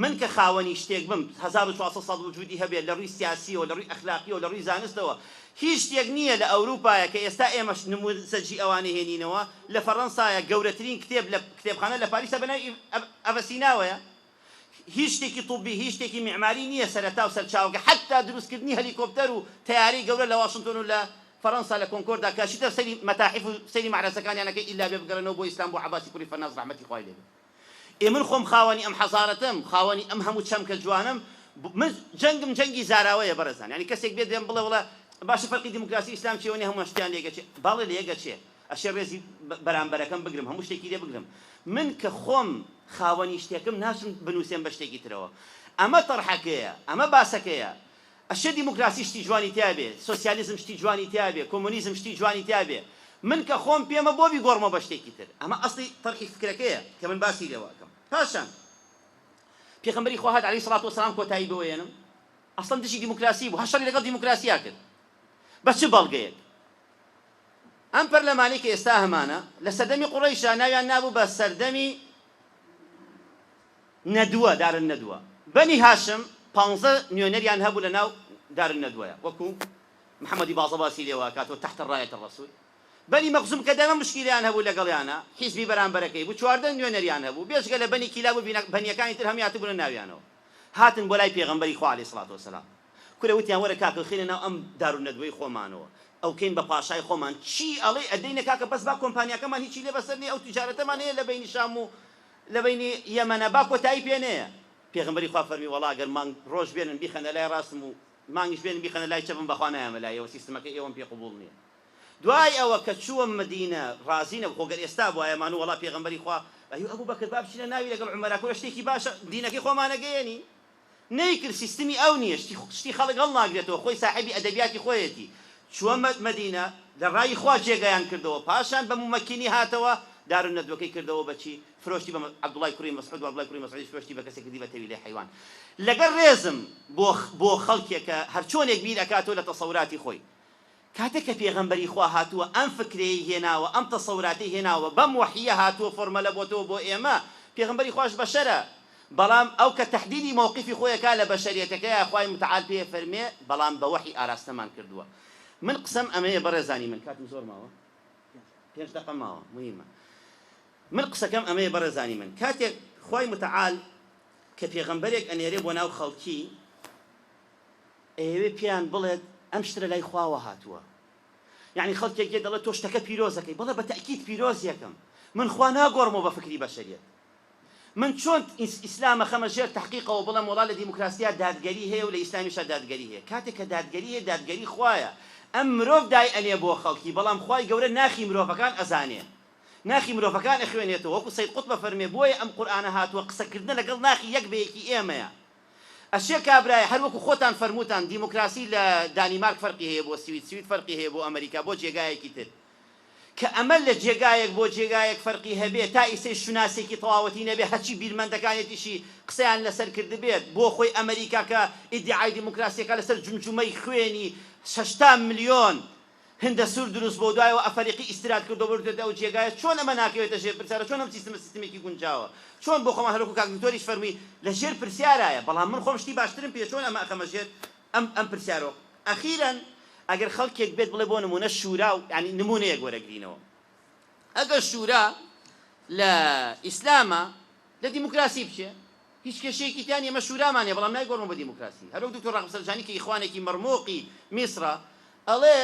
من کە خاوەنی شتێک بم 1400 ساڵ وجودی هەبێت لە ڕووی سیاسییەوە، لە ڕووی ئەخلاقییەوە، لە ڕووی زانستەوە، هیچ شتێک نییە لە ئەوروپایە کە ئێستا ئێمەش نموزەجی ئەوانە هێنینەوە، لە فەڕەنسایە گەورەترین کتێب لە کتێبخانە لە پاریسە بە ناوی ئەڤەسیناوەیە. هیچ شتێکی طبی، هیچ شتێکی میعماری نییە سەرەتا و سەرچاوەکە، حەتتا دروستکردنی هەلیکۆپتەر و تەیارەی گەورە لە واشنتۆن و لە فەرەنسا لە کۆنکۆردا کە ئەچیتە سەیری مەتاحیف و سەیری مەعرەزەکانیان ئەکەی ئیلا بێ بگەڕێنەوە بۆ ئیسلام بۆ عەباسی کوڕی فەرناز ڕەحمەتی خوای لێ بێ. ئێ من خۆم خاوەنی ئەم حەزارەتەم، خاوەنی ئەم هەموو چەمکە جوانەم، من جەنگم جەنگی زاراوەیە بەڕێزان، یانی کەسێک بێت پێم بڵێ وەڵا باشە فەرقی دیموکراسی و ئیسلام چیە وەنیە هەمووان شتیان لێک ئەچێ، بەڵێ لێک ئەچێ، ئەشێ ڕێزی بەرامبەرەکەم بگرم هەموو شتێکی لێ بگرم من کە خۆم خاوەنی شتێکم ناچم بنوسێم بە شتێکی ترەوە ئەمە تەرحەکەیە ئەمە باسەکەیە ئەشێ دیموکراسی شتی جوانی تیا بێ سۆسیالیزم شتی جوانی تیا بێ کۆمۆنیزم شتی جوانی تیا بێ من کە خۆم پێمە بۆ بیگۆڕمەوە بە شتێکی تر ئەمە ئەسڵی تەرحی فکرەکەیە کە من باسی لێوە ئەکەم پاشان پێغەمبەری خوا هات عەلەیهی سڵات وەسەلام کۆتایی بەوە یەنم ئەسڵەن دژی دیموکراسی بوو هەر شەڕی لەگەڵ دیموکراسیا کرد بە چ بەڵگەیەک ئەم پەرلەمانەی کە ئێستا هەمانە لە سەردەمی قوڕەیشا ناویان نابوو بە سەردەمی نەدوە، دار الندوە. بەنی هاشم پانزە نوێنەریان هەبوو لە ناو دار الندوەیا وەکو محەمەدی بازە باسی لێوە ئەکاتەوە تحت رایە الرسول. بەنی مەخزوم کە دایمە مشکیلەیان هەبوو لەگەڵیانا حیزبی بەرامبەرەکەی بوو 14 نوێنەریان هەبوو بێجگە لە بەنی کیلاب و بەنیەکانی تر هەموویان هاتبوونە ناویانەوە هاتن بۆ لای پێغەمبەری خوا علیە الصلوة والسلام کورە وتیان وەرە کاکە خەینە ناو ئەم دارولنەدوەی خۆمانەوە ئەوکەین بە پاشای خۆمان چی ئەڵێی ئەدەینە کاکە بەس با کۆمپانیاکەمان هیچی لێ بەسەر نیە ئەو تیجارەتەمان هەیە لە بەینی شام و لە بەینی یەمەنە با کۆتایی پێ نەیە پێغەمبەری خوا فەرمی وەڵا گەر مانگ ڕۆژ بێنن بیخەنە لای ڕاستم و مانگیش بێنن بیخەنە لای چەپم بەخوا نایەمە لای ئێوە سیستمەکەی ئێوەم پێ قبوڵ نیە دوای ئەوە کە چووە مدینە ڕازی نەبوو خۆ گەر ئێستا بوایە مانو وەڵا پێغەمبەری خوا ئەیو ئەبوبەکر با بچینە ناوی لەگەڵ عومەرا کورە شتێکی باشە دینەکەی خۆمانەگەیەنین نەیکرد سیستمی ئەو نیە شتی شتی خەڵک هەڵناگرێتەوە خۆی ساحێبی ئەدەبیاتی خۆیەتی چووە مەدینە لە ڕای خوا جێگایان کردەوە پاشان بە مومەکینی هاتەوە دارالنەدوەکەی کردەوە بە چی فرۆشتی بە عەبدوڵای کوڕی مەسعود و عەبدوڵای کوڕی مەسعودیش فرۆشتی بە کەسێک کردی بە تەویلەی حەیوان لەگەڵ ڕێزم بۆ بۆ خەڵکێکە هەرچۆنێک بیر ئەکاتەوە لە تەسەوراتی خۆی کاتێک کە پێغەمبەری خوا هاتووە ئەم فکرەیەی هێناوە، ئەم تەسەوراتەی هێناوە، بەم وەحییە هاتووە فۆرمەلە بۆتەوە بۆ ئێمە، پێغەمبەری خواش بەشەرە، بەڵام ئەو کە تەحدیدی مەوقیفی خۆی ئەکا لە بەشەریەتەکەیا خوای متعال پێی ئەفەرمێ بەڵام بە وەحی ئاراستەمان کردووە. من قسەم ئەمەیە بەڕێزانی من، کاتم زۆر ماوە؟ پێنج دەقە ماوە، موهیمە. من قسەکەم ئەمەیە بەڕێزانی من، کاتێک خوای متعال کە پێغەمبەرێک ئەنێرێ بۆ ناو خەڵکی، ئەیەوێ پێیان بڵێت ئەم شتە لە لای خواوە هاتووە. یەعنی خەڵکێک دێت دەڵێت تۆ شتەکە پیرۆز ئەکەی، بەڵێ بە تەئکید پیرۆزی ئەکەم، من خوا ناگۆڕمەوە بە فکری بەشەریەت. من چۆن ئیسلام ئەخەمە ژێر تەحقیقەوە بڵێم وەڵا لە دیموکراسیا دادگەری هەیە و لە ئیسلامیشا دادگەری هەیە؟ کاتێک کە دادگەری هەیە دادگەری خوایە ئەم مرۆڤ دای ئەنێ بۆ خەڵکی بەڵام خوای گەورە ناخی مرۆڤەکان ئەزانێ ناخی مرۆڤەکان ئەخوێنێتەوە وەکو سەید قوتب ئەفەرمێ بۆیە ئەم قورئانە هاتووە قسەکردنە لەگەڵ ناخی یەک بە یەکی ئێمەیە ئەشێ کابرایە هەر وەکو خۆتان فەرمووتان دیموکراسی لە دانیمارک فەرقی هەیە بۆ سوید سوید فەرقی هەیە بۆ ئەمەریکا بۆ جێگایەکی تر کە ئەمە لە جێگایەک بۆ جێگایەک فەرقی هەبێ تا ئیسەیش شوناسێکی تەواوەتی نەبێ هەرچی بیرمەندەکانێتیشی قسەیان لەسەر کردبێت بۆ خۆی ئەمەریکا کە ئیدیعای دیموکراسیەکە لەسەر جومجومەی خوێنی 60 ملیۆن هندە سور دروست بۆ دوایەوە ئەفەریقی ئیستراد کردوە بردوێتە ئەو جێگایە چۆن ئەمە ناکەوێتە ژێر پرسیارە چۆن ئەم سیستمە سیستمێکی گونجاوە چۆن بۆ خۆمان هەروەکو کاک دکتۆریش فەرمووی لە ژێر پرسیارایە بەڵام من خۆم شتی باشترم پێ چۆن ئەمە ئەخەمە ژێر ئەم ئەم پرسیارەوە ئەخیرەن ئەگەر خەڵکێک بێت بڵێ بۆ نموونە شورا و یانی نموونەیەک وەرەگرینەوە ئەگەر شورا لە ئیسلامە لە دیموکراسی بچێ هیچ کێشەیەکی تیا نیە ئێمە شورامان هەیە بەڵام نایگۆڕمەوە بە دیموکراسی هەروەک دکتۆر ڕاغب سەرجانی کە ئیخوانێکی مەڕموقی میسرە ئەڵێ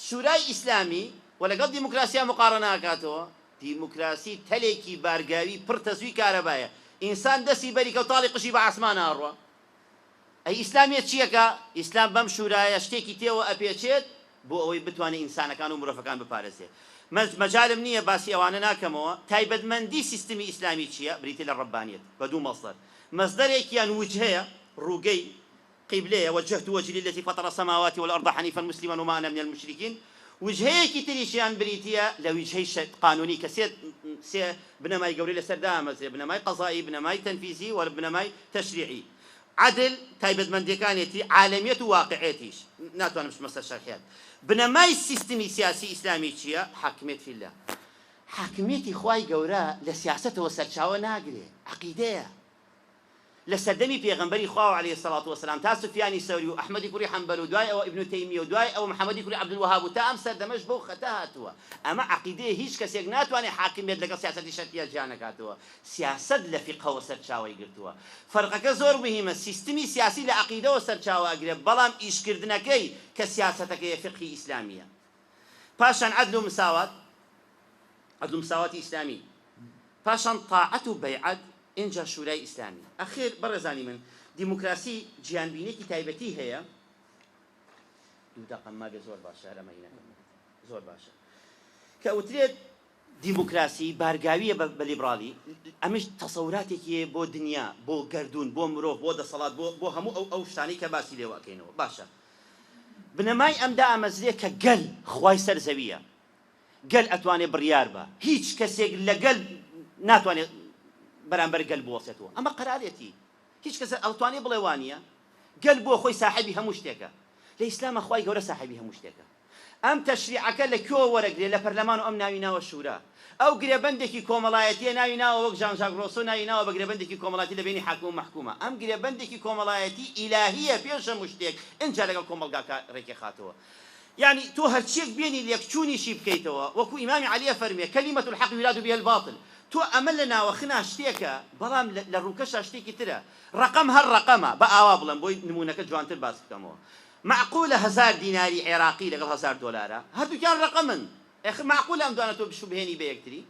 شورای ئیسلامی و لەگەڵ دیموکراسیا مقارەنە ئەکاتەوە دیموکراسی تەلێکی بارگاوی پڕ تەزوی کارەبایە ئینسان دەستی بەریکە و تاڵی قژی بە عاسمانا ئەڕوا ئەی ئیسلامیەت چیەکا؟ ئیسلام بەم شورایە شتێکی تێوە ئەپێچێت بۆ ئەوەی بتوانێت ئینسانەکان و مرۆڤەکان بپارێزێ. مەج مەجالم نییە باسی ئەوانە ناکەمەوە. تایبەتمەندی سیستمی ئیسلامی چییە؟ بریتیە لە ڕەبانیەت بە دوو مەسدەر. مەسدەرێکیان وجهەیە، ڕووگەی، قیبلەیە، وجهت وجهی للذی فطر السماوات والارض حنیفا مسلما وما انا من المشرکین. وجهەیەکی تریشیان بریتیە لە وجهەی شە قانونی کە سێ سێ بنەمای گەورەی لەسەر دامەزرێ، بنەمای قەزائی، بنەمای تەنفیزی و بنەمای تەشریعی. عەدل، تایبەتمەندیەکانێتی، عالەمیەت و واقعێتیش. ناتوانم بچمە سەر شەرحیان. بنەمای سیستمی سیاسی ئیسلامی چیە؟ حاکمیەت فی اللە. حاکمیەتی خوای گەورە لە سیاسەتەوە سەرچاوە ناگرێ، عەقیدەیە. لە سەردەمی پێغەمبەری خواوە علیە الصلوە والسلام تا سفیانی سەوری و ئەحمەدی کوڕی حەنبەل و دوای ئەوە ئیبن تەیمیە و دوای ئەوە محەمەدی کوڕی عەبدولوەهاب و تا ئەم سەردەمەش بەو خەتە هاتووە. ئەمە عەقیدەیە هیچ کەسێک ناتوانێ حاکمیەت لەگەڵ سیاسەتی شەرعیە جیا نەکاتەوە. سیاسەت لە فیقهەوە سەرچاوەی گرتووە. فەرقەکە زۆر موهیمە، سیستمی سیاسی لە عەقیدەوە سەرچاوە ئەگرێ، بەڵام ئیشکردنەکەی کە سیاسەتەکەیە فیقهی ئیسلامییە. پاشان عەدل و مساوات، عەدل و مساواتی ئیسلامی، پاشان تاعەت و بەیعەت، ئینجا شورای ئیسلامی. ئەخیر بەڕێزانی من، دیموکراسی جیهانبینیەکی تایبەتی هەیە، دوو دەقەم مابێ زۆر باشە هەر ئەمە هی نەکەم زۆر باشە کە ئەوترێت دیموکراسی بارگاوییە بە لیبراڵی، ئەمەش تەسەوراتێکی هەیە بۆ دنیا، بۆ گەردوون، بۆ مرۆڤ، بۆ دەسەڵات، بۆ بۆ هەموو ئەو ئەو شتانەی کە باسی لێوە ئەکەینەوە. باشە بنەمای ئەم دامەزرێ کە گەل خوای سەر زەوییە، گەل ئەتوانێ بڕیار با، هیچ کەسێک لە گەل ناتوانێ بەرامبەر گەل بوەستێتەوە، ئەمە قەرارێتی، هیچ کەس ئەتوانێ بڵێ وانییە؟ گەل بۆ خۆی ساحێبی هەموو شتێکە، لە ئیسلاما خوای گەورە ساحێبی هەموو شتێکە. ئەم تەشریعەکە لە کوێوە وەرەگرێ؟ لە پەرلەمان و ئەم ناوی ناوە شورا. ئەو گرێبەندێکی کۆمەڵایەتیە ناوی ناوە وەک ژان ژاک ڕۆسۆ ناوی ناوە بە گرێبەندێکی کۆمەڵایەتی لە بەینی حاکم و مەحکومە. ئەم گرێبەندێکی کۆمەڵایەتی ئیلاهیە پێش هەموو شتێک ئینجا لەگەڵ کۆمەڵگاکە ڕێکیخاتەوە. یانی تۆ هەرچیەک بێنی لێکچوونیشی بکەیتەوە وەکو ئیمامی عەلی ئەفەرموێ کلمە الحق یراد بها الباطل تۆ ئەمە لە ناوەخنا شتێکە بەڵام لە ڕووکەشا شتێکی ترە. ڕەقەم هەر ڕەقەمە با ئاوا بڵێم بۆی نموونەکە جوانتر باس بکەمەوە. مەعقولە هەزار دیناری عێراقی لەگەڵ هەزار دۆلارە؟ هەردووکیان ڕەقەمن. ئێخر مەعقولە ئەم دوانە تۆ بشوبهێنی بە یەکتری؟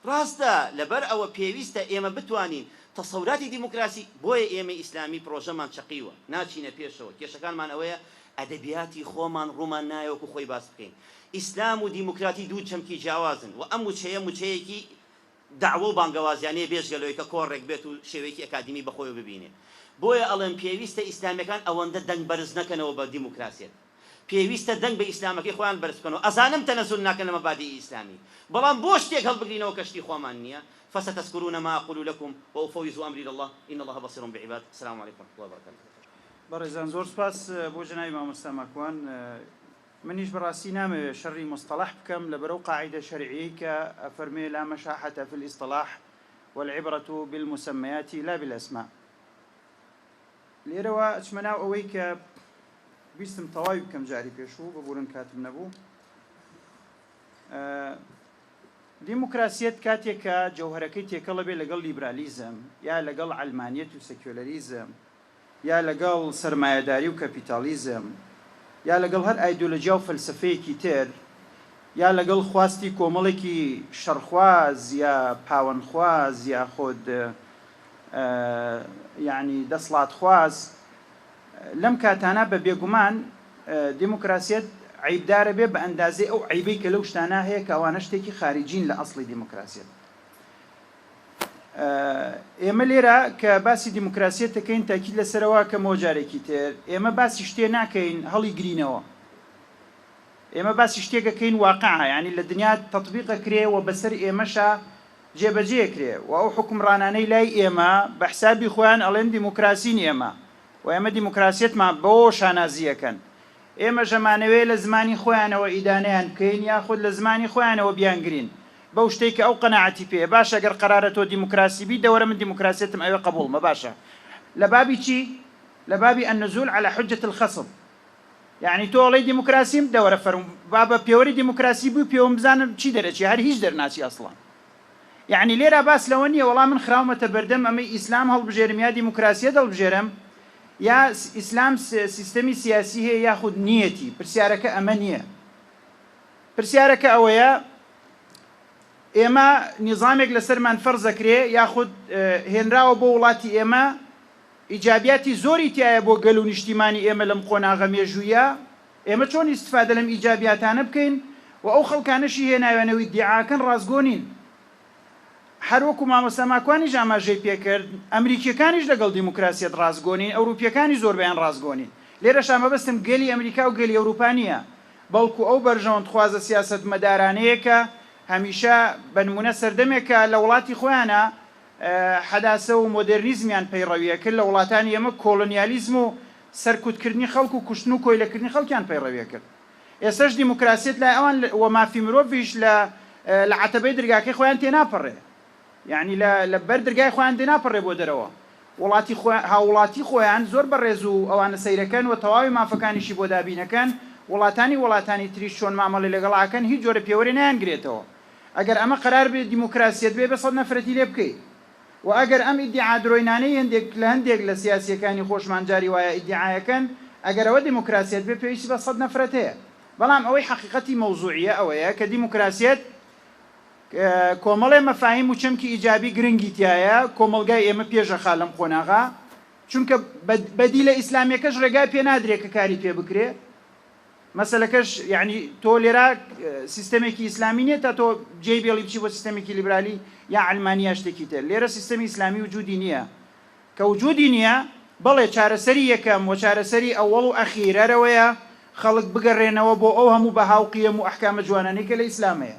ڕاستە، لەبەر ئەوە پێویستە ئێمە بتوانین تەسەوراتی دیموکراسی، بۆیە ئێمەی ئیسلامی پڕۆژەمان چەقیوە، ناچینە پێشەوە، کێشەکانمان ئەوەیە ئەدەبیاتی خۆمان ڕوومان نایە وەکو خۆی باس بکەین. ئیسلام و دیموکراتی دوو چەمکی جیاوازن و ئەم وچەیە وچەیەکی دەعوە و بانگەوازیانەیە بێجگە لەوەی کە کۆڕێک بێت و شێوەیەکی ئەکادیمی بەخۆیەوە ببینێ. بۆیە ئەڵێم پێویستە ئیسلامیەکان ئەوەندە دەنگ بەرز نەکەنەوە بە دیموکراسیەت. پێویستە دەنگ بە ئیسلامەکەی خۆیان بەرز بکەنەوە. ئەزانم تەنەزول ناکەن لە مەبادیئی ئیسلامی. بەڵام بۆ شتێک هەڵبگرینەوە کە شتی خۆمان نیە؟ فستذکرون ما اقول لکم وافوض امری الی اللە ان اللە بصیر بعباد. السلام علیکم ورحمة اللە وبرکاته. بەڕێزان زۆر سوپاس بۆ جەنابی مامۆستا ماکوان. منیش بەڕاستی نامەوێ شەڕی موستەڵەح بکەم لەبەر ئەو قاعیدە شەرعیەی کە ئەفەرموێ لا مشاحة فی الاصطلاح والعبرە بالمسمیات لا بالاسماء. لێرەوە ئەچمە ناو ئەوەی کە ویستم تەواوی بکەم جاری پێشوو، ببورن کاتم نەبوو. دیموکراسیەت کاتێک کە جەوهەرەکەی تێکەڵە بێ لەگەڵ لیبرالیزم یا لەگەڵ عەلمانیەت و سێکیۆلەریزم یا لەگەڵ سەرمایەداری و کەپیتاڵیزم یا لەگەڵ هەر ئایدۆلۆجیا و فەلسەفەیەکی تر. یا لەگەڵ خواستی کۆمەڵێکی شەڕخواز یا پاوەنخواز یاخود یانی دەسڵاتخواز، لەم کاتانە بە بێگومان دیموکراسیەت عەیبدارە بێ بە ئەندازەی ئەو عەیبەی کە لەو شتانە هەیە کە ئەوانە شتێکی خاریجین لە ئەسڵی دیموکراسیەت. ئێمە لێرە کە باسی دیموکراسیەت دەکەین تاکید لەسەرەوە کەمەوە جارێکی تر ئێمە باسی شتێ ناکەین هەڵیگرینەوە. ئێمە باسی شتێک ئەکەین واقعە یانی لە دنیا تەتبیق ئەکرێ و بەسەر ئێمەشا جێبەجێ ئەکرێ و ئەو حوکمڕانانەی لای ئێمە بە حسابی خۆیان ئەڵێن دیموکراسین ئێمە و ئێمە دیموکراسیەتمان بەوەوە شانازی ئەکەن ئێمەش ئەمانەوێ لە زمانی خۆیانەوە ئیدانەیان بکەین یاخود لە زمانی خۆیانەوە بیانگرین بەو شتەی کە ئەو قەناعەتی پێیە باشە گەر قەرارە تۆ دیموکراسی بی دەوەرە من دیموکراسیەتم ئەوێ قەبوڵمە باشە لە بابی چی لە بابی النزول علی حجة الخصم یەعنی تۆ ئەڵێی دیموکراسیم دەوەرە فەرموو با بە پێوەری دیموکراسی بپێوم بزانم چی دەرەچی هەر هیچ دەرناچی ئەسڵەن یەعنی لێرا باس لەوە نییە وەڵا من خراومەتە بەردەم ئەمەی ئیسلام هەڵبژێرم یا دیموکراسیەت هەڵبژێرم یا ئیسلام سیستەمی سیاسی هەیە یاخود نییەتی پرسیارەکە ئەمە نییە پرسیارەکە ئەوەیە ئێمە نیزامێک لەسەرمان فەرزەکرێ یاخود هێنراوە بۆ وڵاتی ئێمە ئیجابیاتی زۆری تیایە بۆ گەل و نیشتیمانی ئێمە لەم قۆناغە مێژوویە، ئێمە چۆن ئیستفادە لەم ئیجابیاتانە بکەین و ئەو خەڵکانەشی هێناویانە و ئیدیعاکەن ڕاستگۆ نین. هەر وەکو مامۆستا ماکوانیش ئاماژەی پێکرد، ئەمریکیەکانیش لەگەڵ دیموکراسیەت ڕاستگۆ نین، ئەوروپیەکانیش زۆربەیان ڕاستگۆ نین. لێرەشا مەبەستم گەلی ئەمریکا و گەلی ئەوروپا نیە، بەڵکو ئەو بەرژەوەندخوازە سیاسەتمەدارانەیە کە هەمیشە، بەنمونە سەردەمێکە لە وڵاتی خۆیانا حەداسە و مۆدێرنیزمیان پەیڕەوی ئەکرد، لە وڵاتانی ئێمە کۆڵۆنیالیزم و سەرکوتکردنی خەڵک و کوشتن و کۆیلەکردنی خەڵکیان پەیڕەوی ئەکرد. ئێستەش دیموکراسیەت لای ئەوان و مافی مرۆڤیش لە لە عەتەبەی درگاکەی خۆیان تێناپەڕێ. یەعنی لە لە بەر درگای خۆیان تێناپەڕێ بۆ دەرەوە. وڵاتی خۆیان هاووڵاتی خۆیان زۆر بە ڕێز و ئەوانە سەیرەکەن و تەواوی مافەکانیشی بۆ دابینەکەن، وڵاتانی وڵاتانی تریش چۆن مامەڵەی لەگەڵ ئەکەن هیچ جۆرە پێوەرێ نایانگرێتەوە. ئەگەر ئەمە قەرار بێ دیموکراسیەت بێ بێ سەت نەفرەتی لێ بکەی وە ئەگەر ئەم ئیدیعا درۆینانەی هەندێک لە هەندێک لە سیاسیەکانی خۆشمان جاری وایە ئیدیعایەکەن ئەگەر ئەوە دیموکراسیەت بێ پێویستی بە سەت نەفرەت هەیە بەڵام ئەوەی حەقیقەتی مەوزوعیە ئەوەیە کە دیموکراسیەت کۆمەڵێ مەفاهیم و چەمکی ئیجابی گرنگی تیایە کۆمەڵگای ئێمە پێش ئەخا لەم قۆناغە چونکە بەدیلە ئیسلامیەکەش ڕێگای پێ نادرێ کە کاری پێ بکرێ مەسەلەکەش یەعنی تۆ لێرە سیستەمێکی ئیسلامی نیە تا تۆ جێی بێڵی بچی بۆ سیستەمێکی لیبرالی یا عەلمانی یا شتێکی تر لێرە سیستەمی ئیسلامی وجودی نیە کە وجودی نیە بەڵێ چارەسەری یەکەم وە چارەسەری ئەوەڵ و ئەخیر هەر ئەوەیە خەڵک بگەڕێنەوە بۆ ئەو هەموو بەها و قیەم و ئەحکامە جوانانەی کە لە ئیسلام هەیە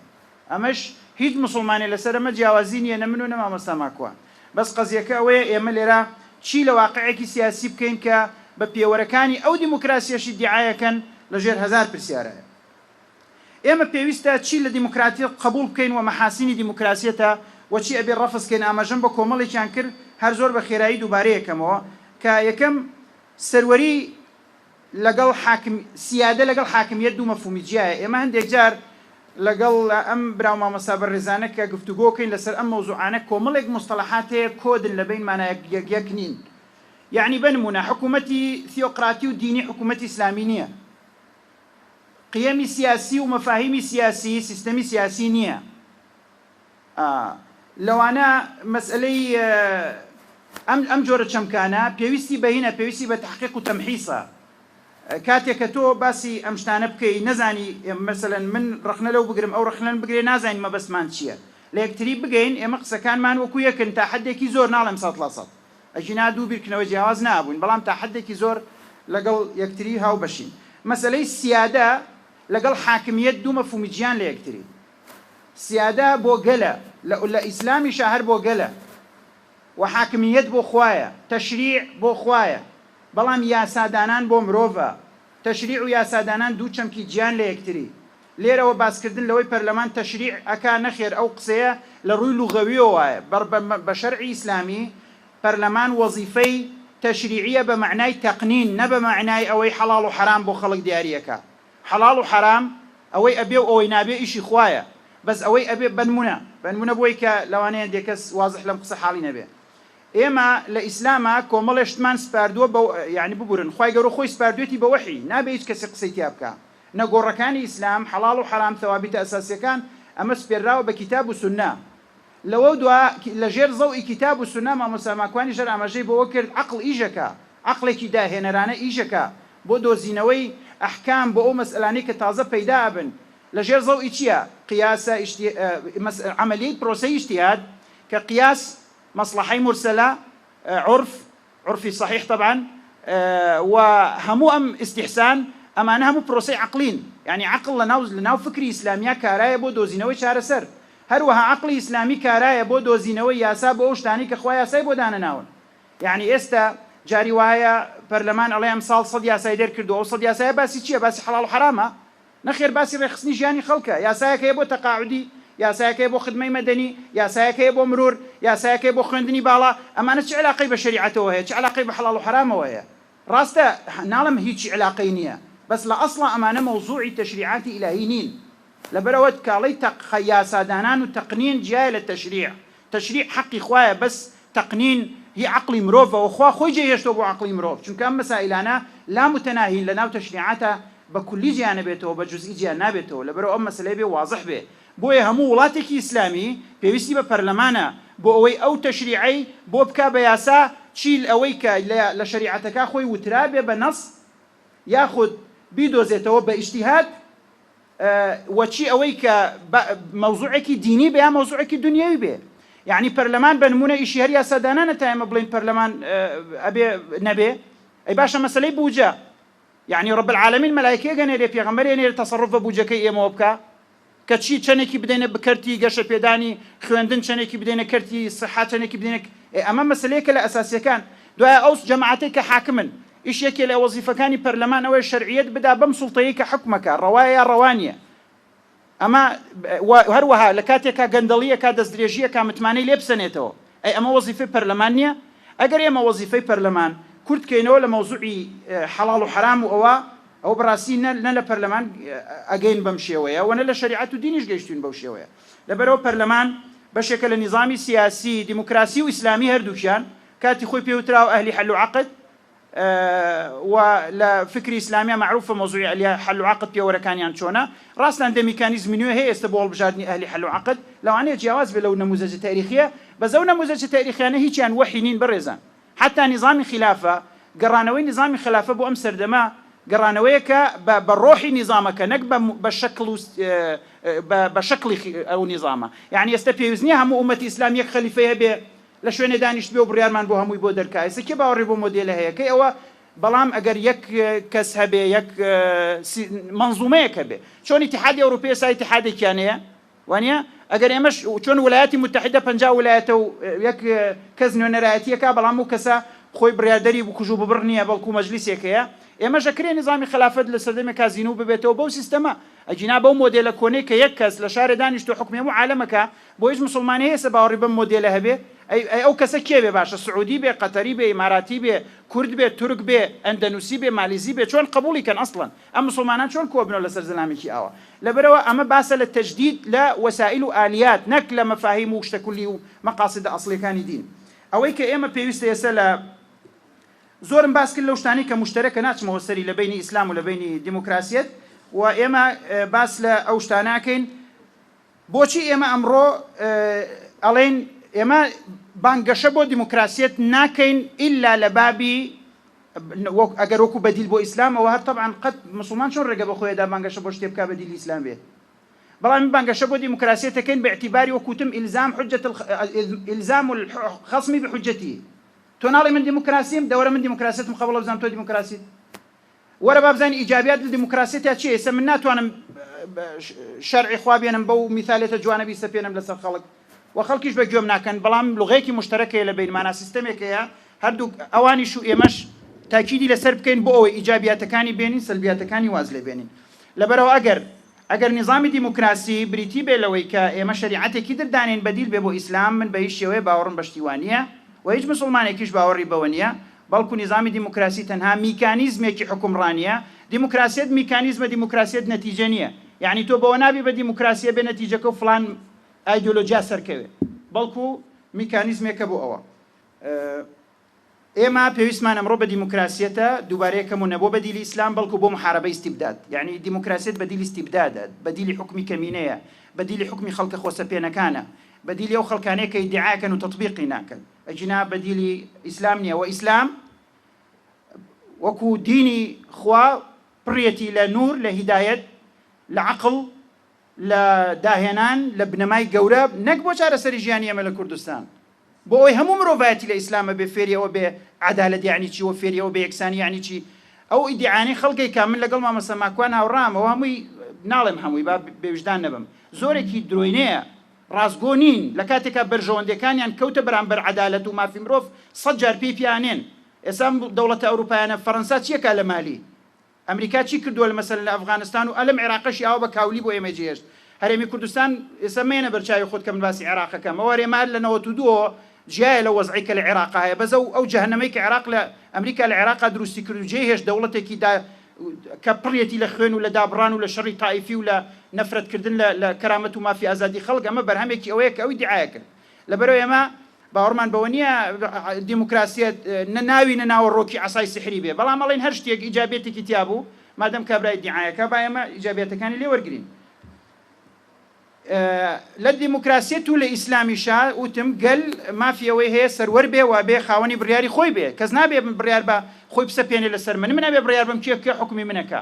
ئەمەش هیچ موسڵمانێ لەسەر ئەمە جیاوازی نیە نە من و نە مامۆستا ماکوان بەس قەزیەکە ئەوەیە ئێمە لێرە چی لە واقعێکی سیاسی بکەین کە بە پێوەرەکانی ئەو دیموکراسیەش ئیدیعایەکەن لە ژێر هەزار پرسیارایە ئێمە پێویستە چی لە دیموکراتیەت قەبوڵ بکەین و مەحاسینی دیموکراسیەتە و چی ئەبێ ڕەفز کەین ئاماژەم بە کۆمەڵێکیان کرد هەر زۆر بە خێرایی دووبارەیەکەمەوە کە یەکەم سەروەری لەگەڵ حاکم سیادە لەگەڵ حاکمیەت دوو مەفهومی جیایە ئێمە هەندێک جار لەگەڵ ئەم برا و مامۆستا بەڕێزانە کە گفتوگۆ کەین لەسەر ئەم مەوزوعانە کۆمەڵێک موستەڵەحات هەیە کۆدن لە بەینمانا یەک یەک یەک نین یەعنی بە نموونە حکوومەتی ثیۆقراتی و دینی حکوومەتی ئیسلامی نییە قیەمی سیاسی و مەفاهیمی سیاسی سیستەمی سیاسی نییە لەوانە مەسئەلەی ئەم ئەم جۆرە چەمکانە پێویستی بە هینە پێویستی بە تەحقیق و تەمحیسە کاتێک کە تۆ باسی ئەم شتانە بکەی نەزانی مەسەلەن من ڕەخنە لەو بگرم ئەو ڕەخنە لەم بگرێ نازانین مەبەستمان چییە لە یەکتری بگەین ئێمە قسەکانمان وەکو یەکن تا حەدێکی زۆر ناڵێم سەد لە سەد ئەگینا دوو بیرکردنەوەی جیاواز نابووین بەڵام تا حەدێکی زۆر لەگەڵ یەکتری هاوبەشین مەسەلەی سیادە لەگەڵ حاکمیەت دوو مەفهومی جیان لە یەکتری سیادە بۆ گەلە، لە لە ئیسلامیشا هەر بۆ گەلە و حاکمییەت بۆ خوایە، تەشریع بۆ خوایە، بەڵام یاسادانان بۆ مرۆڤە، تەشریع و یاسادانان دوو چەمکی جیان لە یەکتری. لێرەوە باسکردن لەوەی پەرلەمان تەشریع ئەکا نەخێر ئەو قسەیە لە ڕووی لوغەویەوە وایە، بە بە شەرعی ئیسلامی پەرلەمان وەزیفەی تەشریعیە بە مەعنای تەقنین نە بە مەعنای ئەوەی حەڵاڵ و حەرام بۆ خەڵک دیاری ئەکا. حەڵاڵ و حەرام ئەوەی ئەبێ و ئەوەی نابێ ئیشی خوایە بەس ئەوەی ئەبێ بەنمونە بەنمونە بۆی کە لەوانەیە هەندێ کەس وازح لەم قسە حاڵی نەبێ ئێمە لە ئیسلاما کۆمەڵێ شتمان سپاردووە بە یانی ببورن خوای گەورە خۆی سپاردوێتی بە وەحی نابێ هیچ کەسێ قسەی تیا بکا. نەگۆڕەکانی ئیسلام، حەڵاڵ و حەرام، ثەوابیتە ئەساسیەکان، ئەمە سپێرراوە بە کیتاب و سوننە. لەوەو دوا لە ژێر زەوئی کیتاب و سوننە مامۆستا ماکوانیش هەر ئاماژەی بەوە کرد عەقڵ ئیشەکا، عەقڵێکی داهێنەرانە ئیشەکا بۆ دۆزینەوەی ئەحکام بۆ ئەو مەسئەلانەی کە تازە پەیدا ئەبن لە ژێر زەوئی چیە؟ قیاسە، عەمەلیەی پرۆسەی ئیجتیهاد کە قیاس، مەسڵەحەی مورسەلە، عورف، عورفی سەحیح تەبعەن، و هەموو ئەم ئیستیحسان، ئەمانە هەموو پرۆسەی عەقڵین، یانی عەقڵ لەناو لەناو فکری ئیسلامیا کارایە بۆ دۆزینەوەی چارەسەر، هەروەها عەقڵی ئیسلامی کارایە بۆ دۆزینەوەی یاسا بۆ ئەو شتانەی کە خوا یاسای بۆ دانەناون. یانی ئێستا جاری وایە پەرلەمان ئەڵێ ئەمساڵ سەد یاسای دەرکردووە، ئەو سەد یاسایە باسی چییە؟ باسی حەڵاڵ و حەرامە؟ نەخێر باسی ڕێکخستنی ژیانی خەڵکە، یاسایەک هەیە بۆ تەقاعودی، یاسایەک هەیە بۆ خدمەی مەدەنی، یاسایەک هەیە بۆ مرور، یاسایەک هەیە بۆ خوێندنی باڵا، ئەمانە چ علاقەی بە شەریعەتەوە هەیە، چ علاقەی بە حەڵاڵ و حەرامەوە هەیە؟ ڕاستە ناڵێم هیچی علاقەی نییە، بەس لە ئەسڵا ئەمانە مەوزوعی تەشریعاتی ئیلاهی نین، لەبەرئەوە کاڵەی تەق یاسادانان و تەقنین جیایە لە تەشریع، تەشریع حەقی خوایە بەس تەقنین هی عەقڵی مرۆڤە وە خوا خۆی جێی هێشتوە بۆ عەقڵی مرۆڤ چونکە ئەم مەسائیلانە لا متناهین لە ناو تەشریعاتا بە کولی جیا نەبێتەوە بە جوزئی جیا نابێتەوە لەبەرئەوە ئەم مەسەلەیە بێ وازح بێ بۆیە هەموو وڵاتێکی ئیسلامی پێویستی بە پەرلەمانە بۆ ئەوەی ئەو تەشریعەی بۆ بکا بە یاسا چی ئەوەی کە لە شەریعەتەکا خۆی وترابێ بە نەص یاخود بیدۆزێتەوە بە ئیجتیهاد وە چی ئەوەی کە مەوزوعێکی دینی بێ یا مەوزوعێکی دونیەوی بێ یەعنی پەرلەمان بە نمونە ئیشی هەر یاسادانانە تا ئێمە بڵێین پەرلەمان ئەبێ نەبێ ئەی باشە مەسەلەی بوجە یەعنی رب العالمین مەلایکەیەک ئەنێرێ پێغەمبەرێ ئەنێرێ تەسەڕوف بە بوجەکەی ئێمەوە بکا کە چی چەنێکی بدەینە بکەرتی گەشەپێدانی خوێندن چەنێکی بدەینە کەرتی سحە چەنێکی بدەینە ئێ ئەمە مەسەلەیەکە لە ئەساسیەکان دوایە ئەو جەماعەتەی کە حاکمن ئیش یەکێ لە وەزیفەکانی پەرلەمان ئەوەیە شەرعیەت بدا بەم سوڵتەیەی کە حوکمەکا ڕەوایە یا ڕەوا نیە ئەمە و هەروەها لە کاتێکا گەندەڵیەکا دەستدرێژیەکا متمانەی لێ بسەنێتەوە ئەی ئەمە وەزیفەی پەرلەمان نیە ئەگەر ئێمە وەزیفەی پەرلەمان کورت کەینەوە لە مەوزوعی حەڵاڵ و حەرام و ئەوە ئەوە بەڕاستی نە نە لە پەرلەمان ئەگەین بەم شێوەیە و نە لە شەریعەت و دینیش گەیشتوین بەو شێوەیە لەبەرئەوە پەرلەمان بەشێکە لە نیزامی سیاسی دیموکراسی و ئیسلامی هەردووکیان کاتی خۆی پێ وتراوە ئەهلی حەل و عەقد و لە فکری ئیسلامیا مەعروفە مەوزوعی ئەهلی حەل و عەقد پێوەرەکانیان چۆنە ڕاستە هەندێ میکانیزمی نوێ هەیە ئێستا بۆ هەڵبژاردنی ئەهلی حەل و عەقد لەوانەیە جیاواز بێ لەو نەموزەجە تاریخیە بەس ئەو نەموزەجە تاریخیانە هیچیان وەحی نین بەڕێزان حەتا نیزامی خیلافە گەڕانەوەی نیزامی خەلافە بۆ ئەم سەردەمە گەڕانەوەیەکە بە بە ڕۆحی نیزامەکە نەک بە بە شەکڵ و بە بە شەکڵی ئەو نیزامە یانی ئێستا پێویست نییە هەموو ئومەتی ئیسلام یەک خەلیفەی هەبێ لە شوێنێ دانیشتبێ و بڕیارمان بۆ هەمووی بۆ دەرکا ئێستا کێ باوەڕی بۆ مۆدێلە هەیە کەی ئەوە بەڵام ئەگەر یەک کەس هەبێ یەک مەنزومەیەک هەبێ چۆن ئیتیحادی ئەوروپی ئێستا ئیتیحادێکیان هەیە وانیە؟ ئەگەر ئێمەش چۆن ولایەتی موتەحیدە 50 ولایەتە و یەک کەس نوێنەرایەتیەکا بەڵام ئەو کەسە خۆی بڕیاردەری بکوژ و ببڕ نییە بەڵکو مەجلیسێک هەیە ئێمەش ئەکرێ نیزامی خەلافەت لە سەردەمێکا زینوو ببێتەوە بەو سیستەمە ئەگینا بەو مۆدێلە کۆنەی کە یەک کەس لە شارێ دانیشتووە حوکمی هەموو عالەمەکا بۆ هیچ موسڵمانێ هەیە ئێستا باوەڕی بەم مۆدێلە هەبێ؟ ئەی ئەی ئەو کەسە کێ بێ باشە سعودی بێ قەتەری بێ ئیماراتی بێ کورد بێ تورک بێ ئەندەنوسی بێ مالیزی بێ چۆن قەبوڵی کەن ئەسڵەن ئەم موسڵمانان چۆن کۆبنەوە لەسەر زەلامێکی ئاوا لەبەرئەوە ئەمە باسە لە تەجدید لە وەسائیل و ئالیات نەک لە مەفاهیم و شتە کولی و مەقاسدە ئەسڵیەکانی دین ئەوەی کە ئێمە پێویستە ئێستا لە زۆرم باس کرد لەو شتانەی کە موشتەرەکە ناچمەوە سەری لە بەینی ئیسلام و لە بەینی دیموکراسیەت و ئێمە باس لە ئەو شتانە ئەکەین بۆچی ئێمە ئەمڕۆ ئەڵێین ئێمە بانگەشە بۆ دیموکراسیەت ناکەین ئیلا لە بابی ئەگەر وەکو بەدیل بۆ ئیسلام ئەوە هەر تەبعەن قەت موسڵمان چۆن ڕێگە بە خۆی دا بانگەشە بۆ شتێ بکا بەدیلی ئیسلام بێ بەڵام ئێمە بانگەشە بۆ دیموکراسیەت ئەکەین بە ئیعتیباری وەکو وتم ئیلزام حجة الزام الخصم بحجته تۆ ناڵێی من دیموکراسیم دەوەرە من دیموکراسیەتم قەبوڵە بزانم تۆ دیموکراسیت وەرە با بزانین ئیجابیات لە دیموکراسیەتا چیە ئێستا من ناتوانم شەرعی خوا بێنم بەو میثالێتە جوانە بیسەپێنم لەسەر خەڵک و خەڵکیش بە گوێم ناکەن بەڵام لغەیەکی مشتەرەک هەیە لە بەینمانا سیستەمێک هەیە هەردووک ئەوانیش و ئێمەش تاکیدی لەسەر بکەین بۆ ئەوەی ئیجابیاتەکانی بێنین سەلبیاتەکانی واز لێ بێنین لەبەرئەوە ئەگەر ئەگەر نیزامی دیموکراسی بریتی بێ لەوەی کە ئێمە شەریعەتێکی تر دانێین بەدیل بێ بۆ ئیسلام من بە هیچ شێوەیە باوەڕم بە شتی وا نییە و هیچ مسوڵمانێکیش باوەڕی بەوە نییە بەڵکو نیزامی دیموکراسی تەنها میکانیزمێکی حوکمڕانییە، دیموکراسیەت میکانیزمە دیموکراسیەت نەتیجە نییە، یەعنی تۆ بەوە نابی بە دیموکراسیە بێ نەتیجەکە و فڵان ئایدۆلۆجیا سەرکەوێ، بەڵکو میکانیزمێکە بۆ ئەوە. ئێمە پێویستمان ئەمڕۆ بە دیموکراسیەتە، دووبارە یەکەم و نە بۆ بەدیلی ئیسلام بەڵکو بۆ محارەبەی ئیستیبداد. یەعنی دیموکراسیەت بەدیلی ئیستیبدادە، بەدیلی حوکمی کەمینەیە، بەدیلی حوکمی خەڵکە خۆسەپێنەکانە، بەدیلی ئەو خەڵکانەیە کە ئیدیعاکەن و تەتبیقی ناکەن. ئەگینا بەدیلی ئیسلام نیە وە ئیسلام وەکو دینی خوا پڕیەتی لە نور، لە هیدایەت، لە عەقڵ، لە داهێنان، لە بنەمای گەورە نەک بۆ چارەسەری ژیانی ئێمە لە کوردستان، بۆ ئەوەی هەموو مرۆڤایەتی لە ئیسلامە بێ فێری ئەوە بێ عەدالەت یەعنی چی وە فێری ئەوە بێ یەکسانی یەعنی چی ئەو ئیدیعانەی خەڵک ئەیکا من لەگەڵ مامۆستا ماکوان هاوڕام ئەوە هەمووی ناڵێم هەمووی با بێویژدان نەبم زۆرێکی درۆینەیە ڕاستگۆ نین لە کاتێکا بەرژەوەندیەکانیان کەوتە بەرامبەر عەدالەت و مافی مرۆڤ سەد جار پێی پیانێن ئێستا ئەم دەوڵەتە ئەوروپایانە فەرەنسا چیەکا لە مالی ئەمریکا چی کردووە لە مەسەلەن لە ئەفغانستان و ئەلم عێراقەشی ئاوا بە کاولی بۆ ئێمەی جێهێشت. هەرێمی کوردستان ئێستا مەیەنە بەرچاوی خۆت کە من باسی عێراق ئەکەم. ئەو هەرێمە هەر لە 92 ەوە جیایە لەو وەزعەی کە لە عێراقا هەیە. بەس ئەو ئەو جەهەنەمەی کە عێراق لە ئەمریکا لە عێراقا دروستی کرد و جێی هێشت دەوڵەتێکی دا کە پڕیەتی لە خوێن و لە دابڕان و لە شەڕی تائیفی و لە نەفرەت کردن لە لە کەرامەت و مافی ئازادی خەڵک ئەمە بەرهەمێکی ئەوەیە کە ئەو ئیدیعای کرد. لەبەرئەوە ئێمە باوەڕمان بەوە نییە دیموکراسیەت نە ناوی نە ناوەڕۆکی عەسای سیحری بێ، بەڵام ئەڵێین هەر شتێک ئیجابیەتێکی تیا بوو، مادەم کابرا ئیدیعایەکا با ئێمە ئیجابیەتەکانی لێ وەرگرین. لە دیموکراسیەت و لە ئیسلامیشا وتم گەل مافی ئەوەی هەیە سەروەر بێ و بێ خاوەنی بڕیاری خۆی بێ، کەس نابێ بڕیار بە خۆی بسەپێنێ لەسەر من، من ئەبێ بڕیار بەم کێ کێ حوکمی منەکا.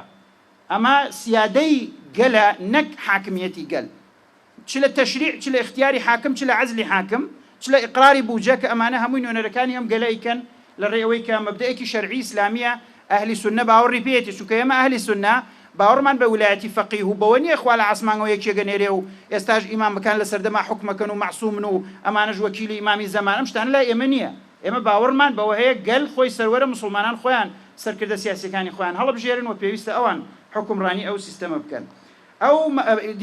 ئەمە سیادەی گەلە نەک حاکمیەتی گەل. چ لە تەشریع، چ لە ئیختیاری حاکم، چ لە عەزلی حاکم، چ لە ئیقراری بوجە کە ئەمانە هەمووی نوێنەرەکانی ئەم گەلە ئەیکەن لە ڕێی ئەوەی کە مەبدەئێکی شەرعی ئیسلامییە ئەهلی سوننە باوەڕی پێیەتی چونکە ئێمە ئەهلی سوننە باوەڕمان بە ولایەتی فەقیه و بەوە نییە خوا لە عاسمانەوە یەکێک ئەنێرێ و ئێستاش ئیمامەکان لە سەردەما حوکمەکەن و مەعسومن و ئەمانەش وەکیلی ئیمامی زەمان ئەم شتانە لای ئێمە نییە ئێمە باوەڕمان بەوە هەیە گەل خۆی سەروەرە موسڵمانان خۆیان سەرکردە سیاسیەکانی خۆیان هەڵبژێرن و پێویستە ئەوان حوکمڕانی ئەو سیستەمە بکەن. ئەو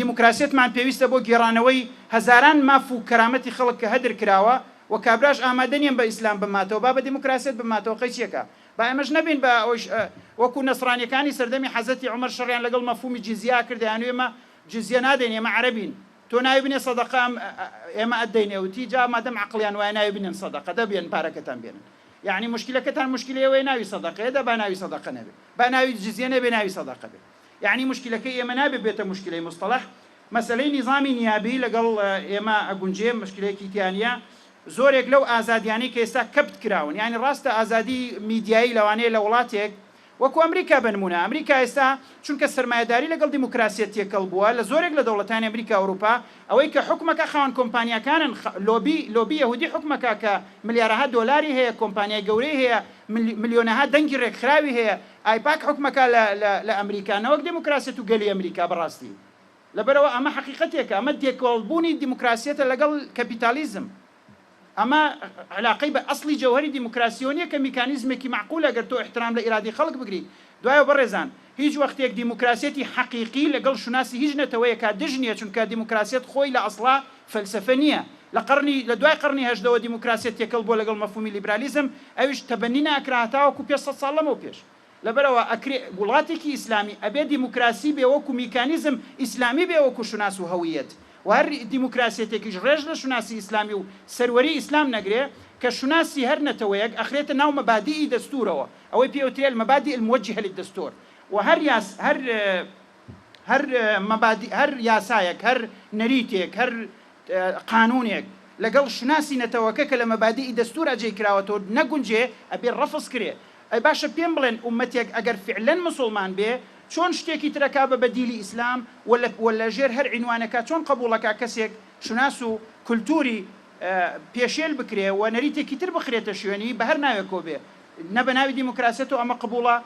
دیموکراسیەتمان پێویستە بۆ گێڕانەوەی هەزاران ماف و کەرامەتی خەڵک کە هەدر کراوە و کابراش ئامادە نیە بە ئیسلام بماتەوە با بە دیموکراسیەت بماتەوە قەی چیەکە با ئێمەش نەبین بە ئەوش وەکو نەسڕانیەکانی سەردەمی حەزرەتی عومەر شەڕیان لەگەڵ مەفهومی جزیە کرد دەیانوو ئێمە جزیە نادەین ئێمە عەرەبین تۆ ناوی بنێ سەدەقە ئەم ئێمە ئەتدەینێ وتی جا مادەم عەقڵیان وایە ناوی بنێن سەدەقە دە بێن پارەکەتان بێنن یەعنی موشکیلەکەتان موشکیلەی ئەوەیە ناوی سەدەقەیە دە با ناوی سەدەقە نەبێ با ناوی جزیە نەبێ ناوی سەدەقە بێ یەعنی موشکیلەکەی ئێمە نابێ بێتە موشکیلەی موستەڵەح، مەسەلەی نیزامی نیابی لەگەڵ ئێمە ئەگونجێ، موشکیلەیەکی تیا نییە، زۆرێک لەو ئازادیانەی کە ئێستا کەپت کراون، یانی ڕاستە ئازادی میدیایی لەوانەیە لە وڵاتێک وەکو ئەمریکا بە نموونە، ئەمریکا ئێستا چونکە سەرمایەداری لەگەڵ دیموکراسیەت تێکەڵ بووە لە زۆرێک لە دەوڵەتانی ئەمریکا ئەوروپا ئەوەی کە حوکمەکە خاوەن کۆمپانیاکانن، لۆبی لۆبی یەهودی حوکمەکە کە ملیارەها دۆلاری هەیە، کۆمپانیای گەورەی هەیە، ملیۆنەها دەنگی ڕێکخراوی هەیە، ئایپاک حوکمەکا لە لە لە ئەمریکا نەوەک دێموکراسیەت و گەلی ئەمریکا بەڕاستی لەبەرئەوە ئەمە حەقیقەتێکە ئەمە تێکەڵبوونی دیموکراسیەتە لەگەڵ کەپیتالیزم ئەمە علاقەی بە ئەسڵی جەوهەری دیموکراسیەوە نیە کە میکانیزمێکی مەعقولە گەر تۆ ئیحترام لە ئیرادەی خەڵک بگری دوایەوە بەڕێزان هیچ وەختێک دیموکراسیەتی حەقیقی لەگەڵ شوناسی هیچ نەتەوەیەکا دژ نیە چونکە دیموکراسیەت خۆی لە ئەسڵا فەلسەفە نیە لە قەڕنی لە دوای قەڕنی هەژدەوە دیموکراسیەت تێکەڵ بووە لەگەڵ مەفهومی لیبرالیزم ئەویش تەبەنی نەئەکرا هەتاوەکو پێش سەد ساڵ لەمەو پێش لەبەرئەوە ئەکرێ وڵاتێکی ئیسلامی ئەبێ دیموکراسی بێ وەکو میکانیزم ئیسلامی بێ وەکو شوناس و هەویەت و هەر دیموکراسیەتێکیش ڕێژ لە شوناسی ئیسلامی و سەروەری ئیسلام نەگرێ کە شوناسی هەر نەتەوەیەک ئەخرێتە ناو مەبادیئی دەستورەوە ئەوەی پێ ئەوترێ المبادئ الموجهە للدستور و هەر یاس هەر هەر مەبادی هەر یاسایەک هەر نەریتێک هەر قانوونێک لەگەڵ شوناسی نەتەوەکە کە لە مەبادیئی دەستوورا جێی کراوەتەوە نەگونجێ ئەبێ ڕەفز کرێ. ئەی باشە پێم بڵێن ئوممەتێک ئەگەر فیعلەن موسوڵمان بێ چۆن شتێکی تر ئەکا بە بەدیلی ئیسلام و لە و لە ژێر هەر عینوانێکا چۆن قەبووڵ ئەکا کەسێک شوناس و کولتووری پێشێل بکرێ و نەریتێکی تر بخرێتە شوێنی بە هەر ناوێکەوە بێ نە بە ناوی دیموکراسیەتەوە ئەمە قبووڵە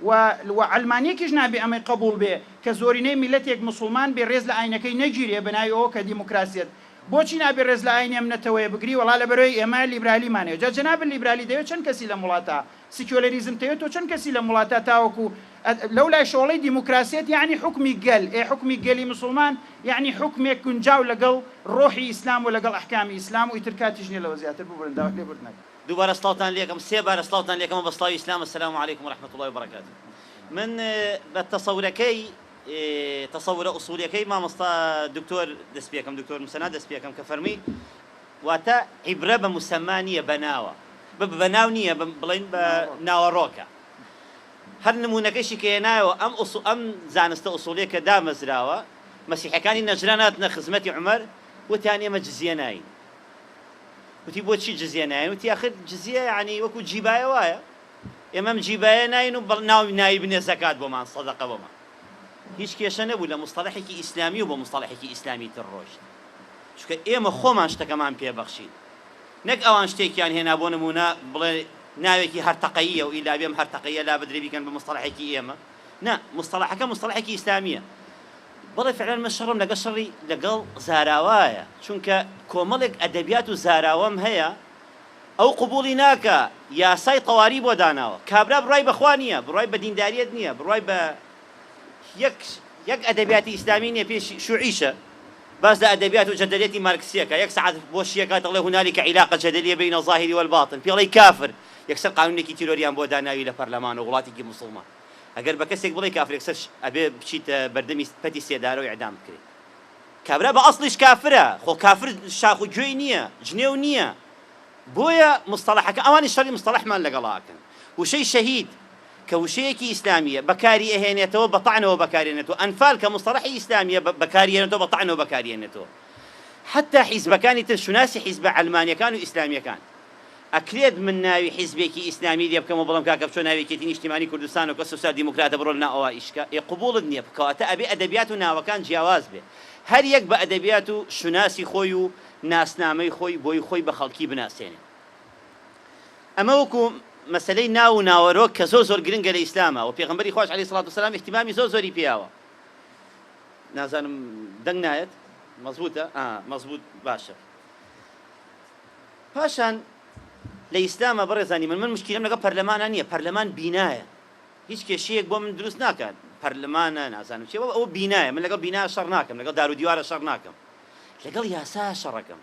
و و عەلمانیەکیش نابێ ئەمەی قەبوڵ بێ کە زۆرینەی میللەتێک موسوڵمان بێ ڕێز لە ئاینەکەی نەگیرێ بە ناوی ئەوە کە دیموکراسیەت بۆچی نابێ ڕێز لە ئاینی ئەم نەتەوەیە بگری وەڵا لەبەرئەوەی ئێمە لیبرالیمان هەیە جا جەنابت لیبرالی دەوێ چەند کەسی لەم وڵاتە سکیۆلەریزم تەوێ تۆ چەند کەسی لەم وڵاتە تاوەکو لەو لای شۆڵەی دیموکراسیەت یەعنی حوکمی گەل ئێ حوکمی گەلی موسوڵمان یەعنی حوکمێک گونجاو لەگەڵ ڕۆحی ئیسلام و لەگەڵ ئەحکامی ئیسلام و ئیتر کاتیش نیە لەوە زیاتر ببورن داوای لێبوردن ئەکەم. دووبارە سڵاوتان لێکەم سێ بارە سڵاوتان لێکەمەوە بە سڵاوی ئیسلام السلام علیکم و رحمە اللە و بەرەکاته من بە تەسەورەکەی تەسەورە ئوسولیەکەی مامۆستا دکتۆر دەست پێکەم دکتۆر مسەنا دەست پێکەم کە فەرمی واتە عیبرە بە مسەما نییە بە ناوە. بە ناو نییە بڵێین بە ناوەڕۆکە. هەر نموونەکەشی کە هێنایەوە ئەم ئوسوڵ ئەم زانستە ئوسوڵیە کە دامەزراوە مەسیحەکانی نەجران هاتنە خزمەتی عومەر وتیان ئێمە جزیە ناین وتی بۆچی جزیە ناین وتی ئاخر جزیە یعنی وەکو جیبایە وایە ئێمە ئەم جیبایە ناین و ناو ناوی بنێ زەکات بۆمان سەدەقە بۆمان هیچ کێشە نەبوو لە مستەڵەحێکی ئیسلامی و بۆ مستەڵەحێکی ئیسلامی تر ڕۆیشت چونکە ئێمە خۆمان شتەکەمان پێ بەخشین نەک ئەوان شتێکیان هێنا بۆ نموونە بڵێ ناوێکی هەرتەقەییە و ئیلا بێ ئەم هەرتەقەییە لابدرێ بیکەن بە مستەڵەحێکی ئێمە نا مستەڵەحەکە مستەڵەحێکی ئیسلامییە بەڵێ فعلەن من شەڕم لەگەڵ شەڕی لەگەڵ زاراوایە چونکە کۆمەڵێک ئەدەبیات و زاراوەم هەیە ئەو قبوڵی ناکا یاسای تەواری بۆ داناوە کابرا بڕوای بە خوا نییە بڕوای بە دینداریەت نییە بڕوای بە یەک یەک ئەدەبیاتی ئیسلامی نییە پێی شوعیشە باس لە ئەدەبیات و جەدەلیەتی مارکسیەکە یەک سەعات بۆ شیەکات ئەڵێ هنالک علاقە جدلیە بین الظاهر والباطن پێی ئەڵێی کافر یەکسەر قانونێکی تیرۆریان بۆ داناوی لە پەرلەمان و وڵاتێکی موسڵمان ئەگەر بە کەسێک بڵێی کافر یەکسەر ئەبێ بچیتە بەردەمی پەتی سێدارە و ئیعدام بکرێی کابرا بە ئەسڵیش کافرە خۆ کافر شاخ و گوێی نییە جنێو نییە بۆیە مستەڵەحەکە ئەوانیش شەڕی مستەڵەحمان لەگەڵا ئەکەن وشەی شەهید کە وشەیەکی ئیسلامییە بەکاری ئەهێنێتەوە بە تەعنەوە بەکاری ئەهێنێتەوە، ئەنفال کە موستەڵەحی ئیسلامییە بەکاری ئەهێنێتەوە بە تەعنەوە بەکاری ئەهێنێتەوە. حەتتا حیزبەکانی تر شوناسی حیزبە عەلمانییەکان و ئیسلامییەکان. ئەکرێت من ناوی حیزبێکی ئیسلامی لێ بکەم و بڵێم کاکە بچۆ ناوی یەکێتی نیشتیمانی کوردستان و کە سۆسیال دیموکراتە بڕۆ لەناو ئەوا ئیش کە، ئێ قبوڵت نییە کەواتە ئەبێ ئەدەبیات و ناوەکان جیاواز بێ. هەر یەک بە ئەدەبیات و شوناسی خۆی و ناسنامەی خۆی بۆی خۆی بە خەڵکی بناسێنێ. ئەمە وەکو مەسەلەی ناو و ناوەرۆک کە زۆر زۆر گرنگە لە ئیسلاما وە پێغەمبەری خواش علیە سڵات وسلام ئیهتیمامی زۆر زۆری پێیاوە نازانم دەنگ نایەت مەزبوتە ئا مەزبوت باشە پاشان لە ئیسلاما بەڕێزانی من من مشکیلەم لەگەڵ پەرلەمانە نییە پەرلەمان بینایە هیچ کێشەیەک بۆ من دروست ناکات پەرلەمانە نازانم چیە ئەوە بینایە من لەگەڵ بینا شەڕ ناکەم لەگەڵ دار و دیوارە شەڕ ناکەم لەگەڵ یاسا شەڕەکەم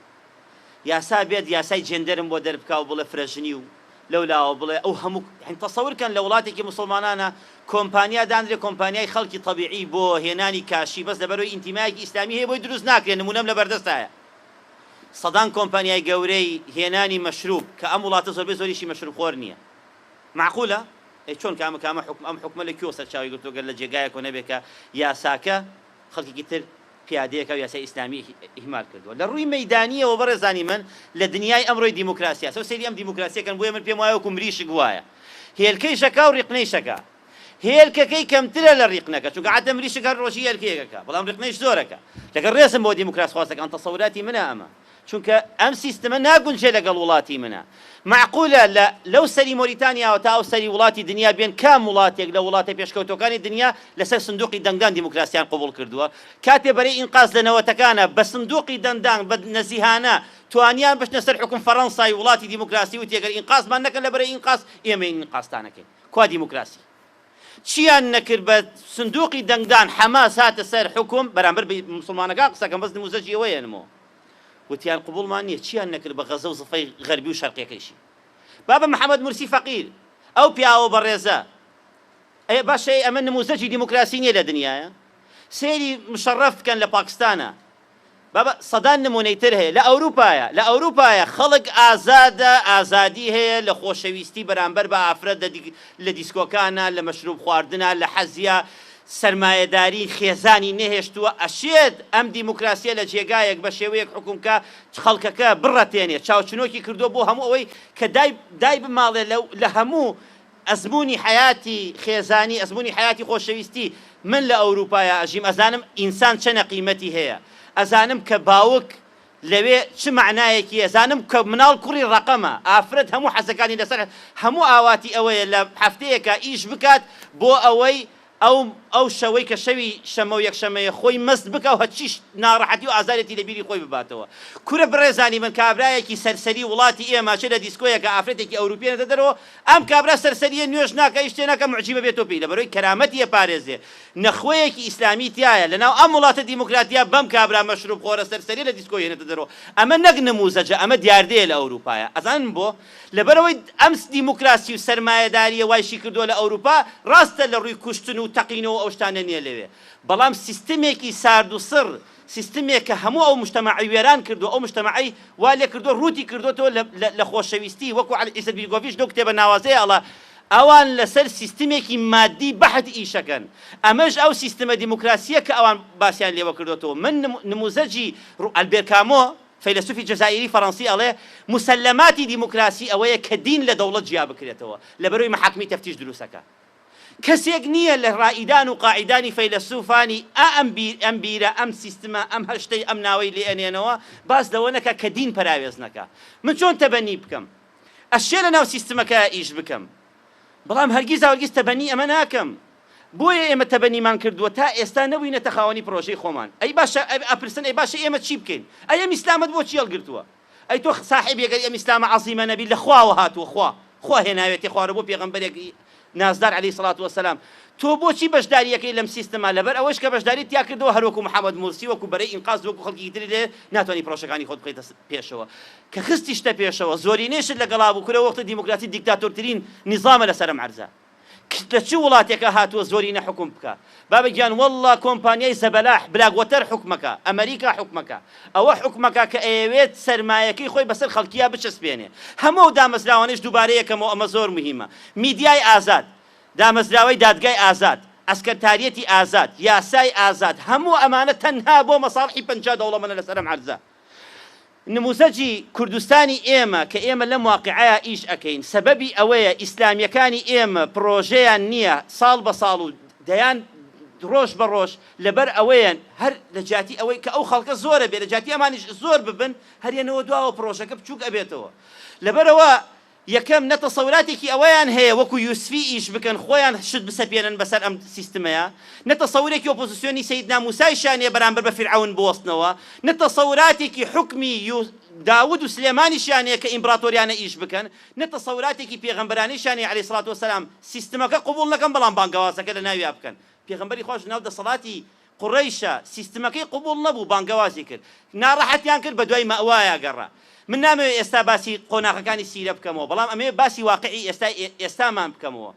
یاسا بێت یاسای جێندەرم بۆ دەربکا و بڵێ فرەژنی و لەولاوە بڵێ ئەو هەموو یانی تەسەور کەن لە وڵاتێکی موسڵمانانا کۆمپانیا دانرێ کۆمپانیای خەڵکی تەبیعی بۆ هێنانی کاشی بەس لەبەرئەوەی ئینتیمایەکی ئیسلامی هەیە بۆی دروست ناکرێ نمونەم لەبەردەستایە سەدان کۆمپانیای گەورەی هێنانی مەشروب کە ئەم وڵاتە زۆربەی زۆریشی مەشروب خۆر نییە مەعقولە ئەی چۆن کامە کامە حوکم ئەم حوکمە لە کوێوە سەرچاوەی گرتووە گەر لە جێگایەکەوە نەبێ کە یاساکە خەڵکێکی تر پیادەیەکە و یاسای ئیسلامی ئیهمال کردووە لە ڕووی مەیدانییەوە بەڕێزانی من لە دنیای ئەمڕۆی دیموکراسیا سەو سەیری ئەم دیموکراسیە کەن بۆیە من پێم وایە وەکو مریشک وایە هێلکەی شەکا و ڕیقنەی شەکا هێلکەکەی کەمترە لە ڕیقنەکە چونکە عادەتەن مریشک هەر ڕۆژی هێلکەیەکەکە بەڵام ڕیقنەیش زۆرەکە لەگەڵ ڕێزم بۆ دیموکراسخوازەکان تەسەوراتی منە ئەمە چونکە ئەم سیستمە ناگونجێ لەگەڵ وڵاتی منە. مەعقولە لە لەو سەری مۆریتانیاوە تا ئەو سەری وڵاتی دنیا بێن کام وڵاتێک لە وڵاتە پێشکەوتوەکانی دنیا لەسەر سندوقی دەنگدان دیموکراسیان قبوڵ کردووە؟ کاتێ بەرەی ئینقاز لە نەوەتەکانە بە سندوقی دەندان بە نەزیهانە توانیان بچنە سەر حوکم فەرەنسای وڵاتی دیموکراسی وتی گەر ئینقازمان نەکەن لە بەرەی ئینقاز ئێمەین ئینقازتان ئەکەین کوا دیموکراسی؟ چیان نەکرد بە سندوقی دەنگدان حەماس هاتە سەر حوکم بەرامبەر بە موسڵمانەکان قسەکەم بەس نموزەجی ئەوە هێنمەوە وتیان قبوڵمان نیە چیان نەکرد بە غەزە و زفەی غەربی و شەرقیەکەیشی بابە محەمەد مورسی فەقیر ئەو پیاوە بەڕێزە ئێ باشە ئەمە نموزەجی دیموکراسی نیە لە دنیایا سەیری مشەڕەف بکەن لە پاکستانا بابە سەدان نمونەی تر هەیە لە ئەوروپایە لە ئەوروپایە خەڵک ئازادە ئازادی هەیە لە خۆشەویستی بەرامبەر بە ئافرەت لە لە دیسکۆکانا لە مەشروب خواردنا لە حەزیا سەرمایەداری خێزانی نەهێشتووە ئەشێت ئەم دیموکراسیە لە جێگایەک بە شێوەیەک حوکم کا خەڵکەکە بڕەتێنێ چاوچنۆکی کردووە بۆ هەموو ئەوەی کە دای دای بماڵێ لە لە هەموو ئەزموونی حەیاتی خێزانی، ئەزموونی حەیاتی خۆشەویستی، من لە ئەوروپایا ئەژیم ئەزانم ئینسان چەنە قیمەتی هەیە، ئەزانم کە باوک لەوێ چ مەعنایەکی ئەزانم کە مناڵ کوڕی ڕەقەمە، ئافرەت هەموو حەزەکانی لەسەر هەموو ئاواتی ئەوەیە لە هەفتەیەکا ئیش بکات بۆ ئەوەی ئەو ئەو شەوەی کە شەوی شەمە و یەکشەمەیە خۆی مەست بکا و هەرچی ناڕەحەتی و ئازارێتی لە بیری خۆی بباتەوە. کورە بڕێزانی من کابرایەکی سەرسەری وڵاتی ئێمە چ لە دیسکۆیەکا ئافرەتێکی ئەوروپی ئەنێتە دەرەوە ئەم کابرا سەرسەریە نوێژ ناکا هیچ شتێ ناکا موعجیبە بێتۆ پێی لەبەرئەوەی کەرامەتی ئەپارێزێ نەخوەیەکی ئیسلامی تیایە لەناو ئەم وڵاتە دیموکراتیە بەم کابرا مەشروب خۆرە سەرسەریە لە دیسکۆ هێنێتە دەرەوە ئەمە نەک نموزەجە ئەمە دیاردەیە لە ئەوروپایە ئەزانن بۆ لەبەرئەوەی ئەم دیموکراسی و سەرمایەداریە وایشی کردوە لە ئەوروپا ڕاستە لە ڕوی کوشتن و تەقینەوە. ئەو شتانە نیە لەوێ بەڵام سیستمێکی سارد و سڕ سیستمێک کە هەموو ئەو مجتەمەعەی وێران کردووە ئەو مجتەمەعەی وا لێ کردووە ڕووتی کردۆتەوە لە لە خۆشەویستی وەکو عەلی عیزەت بیگۆڤیچ لەو کتێبە ناوازەیە ئەڵێ ئەوان لەسەر سیستمێکی مادی بەحت ئیشەکەن ئەمەش ئەو سیستمە دیموکراسیە کە ئەوان باسیان لێوە کردۆتەوە من نموزەجی ئەلبێر کامۆ فەیلەسوفی جەزائیری فەرەنسی ئەڵێ موسەلەماتی دیموکراسی ئەوەیە کە دین لە دەوڵەت جیا بکرێتەوە لەبەرەوەی مەحاکمی تەفتیش دروستەکا کەسێک نییە لە ڕائیدان و قاعیدانی فەیلەسوفانی ئا ئەم بیر ئەم بیرە ئەم سیستمە ئەم هەر شتەی ئەم ناوەی لێ ئەنێنەوە باس لەوە نەکا کە دین پەراوێز نەکا من چۆن تەبەنی بکەم ئەشێ لە ناو سیستمەکەیا ئیش بکەم بەڵام هەرگیزاوهەرگیز تەبەنی ئەمە ناکەم بۆیە ئێمە تەبەنیمان کردووە تا ئێستا نەبووینەتە خاوەنی پرۆژەی خۆمان ئەی باشە ئەپرسن ئەی باشە ئێمە چی بکەین ئەی ئەم ئیسلامەت بۆ چی هەڵگرتووە ئەی تۆ ساحێبی ئەگەر ئەم ئیسلامە عەزیمە نەبی لە خواوە هاتووە خوا خوا هێناوێتی خوارە بۆ پێغەمبەرێک نازدار عەلەیهی سڵات وەسەلام تۆ بۆچی بەشداریەکەی لەم سیستمە لەبەر ئەوەش کە بەشداریت تیا کردەوە هەر وەکو محەمەد مورسی وەکو بەرەی ئینقاز وەکو خەڵکی تری لێ ناتوانی پرۆژەکانی خۆت بخەیتە پێشەوە کە خستیشتە پێشەوە زۆرینەیشت لەگەڵا بوو کورە وەختە دیموکراسی دیکتاتۆرترین نیزامە لەسەر ئەم عەرزە لە چ وڵاتێکا هاتووە زۆرینە حوکم بکا بابە گیان واللە کۆمپانیای زەبەلاح بلاک وەتەر حوکمەکا ئەمەریکا حوکمەکا ئەوە حوکمەکا کە ئەیەوێت سەرمایەکەی خۆی بەسەر خەڵکیا بچەسپێنێ هەموو ئەو دامەزراوانەیش دووبارە یەکەمەوە ئەمە زۆر موهیمە میدیای ئازاد دامەزراوەی دادگای ئازاد عەسکەرتاریەتی ئازاد یاسای ئازاد هەموو ئەمانە تەنها بۆ مەساڵحی 50 دەوڵەمەنە لەسەر ئەم عەرزە نموزەجی کوردستانی ئێمە کە ئێمە لەم واقیعەیا ئیش ئەکەین سەبەبی ئەوەیە ئیسلامیەکانی ئێمە پڕۆژەیان نیە ساڵ بە ساڵ و دەیان ڕۆژ بە ڕۆژ لەبەر ئەوەیە هەر لە جیاتی ئەوەی کە ئەو خەڵکە زۆرە بێ لە جیاتی ئەمانیش زۆر ببن هەر یەنەوە دواوە پڕۆژەکە بچوک ئەبێتەوە لەبەرئەوە یەکەم، نە تەسەوراتێکی ئەوەیان هەیە وەکو یوسفی ئیش بکەن خۆیان شت بسەپێنن بەسەر ئەم سیستمەیا، نە تەسەورێکی ئۆپۆزسیۆنی سەیدنا موسایشیان هەیە بەرامبەر بە فیرعەون بوەستنەوە، نە تەسەوراتێکی حوکمی داود و سلێمانیشیان هەیە کە ئیمبراتۆریانە ئیش بکەن، نە تەسەوراتێکی پێغەمبەرانیشیان هەیە علیە سڵات وسلام سیستمەکە قبوڵ نەکەن بەڵام بانگەوازەکە لەناویا بکەن. پێغەمبەری خواش لەناو دەسەڵاتی قوڕەیشە سیستمەکەی قبوڵ نەبوو بانگەوازی کرد ناڕەحەتیان کرد بەدوای مەئوایا گەڕا من نامەوێ ئێستا باسی قۆناغەکانی سیرە بکەمەوە بەڵام ئەمەوێ باسی واقعی ئێستای ئێستامان بکەمەوە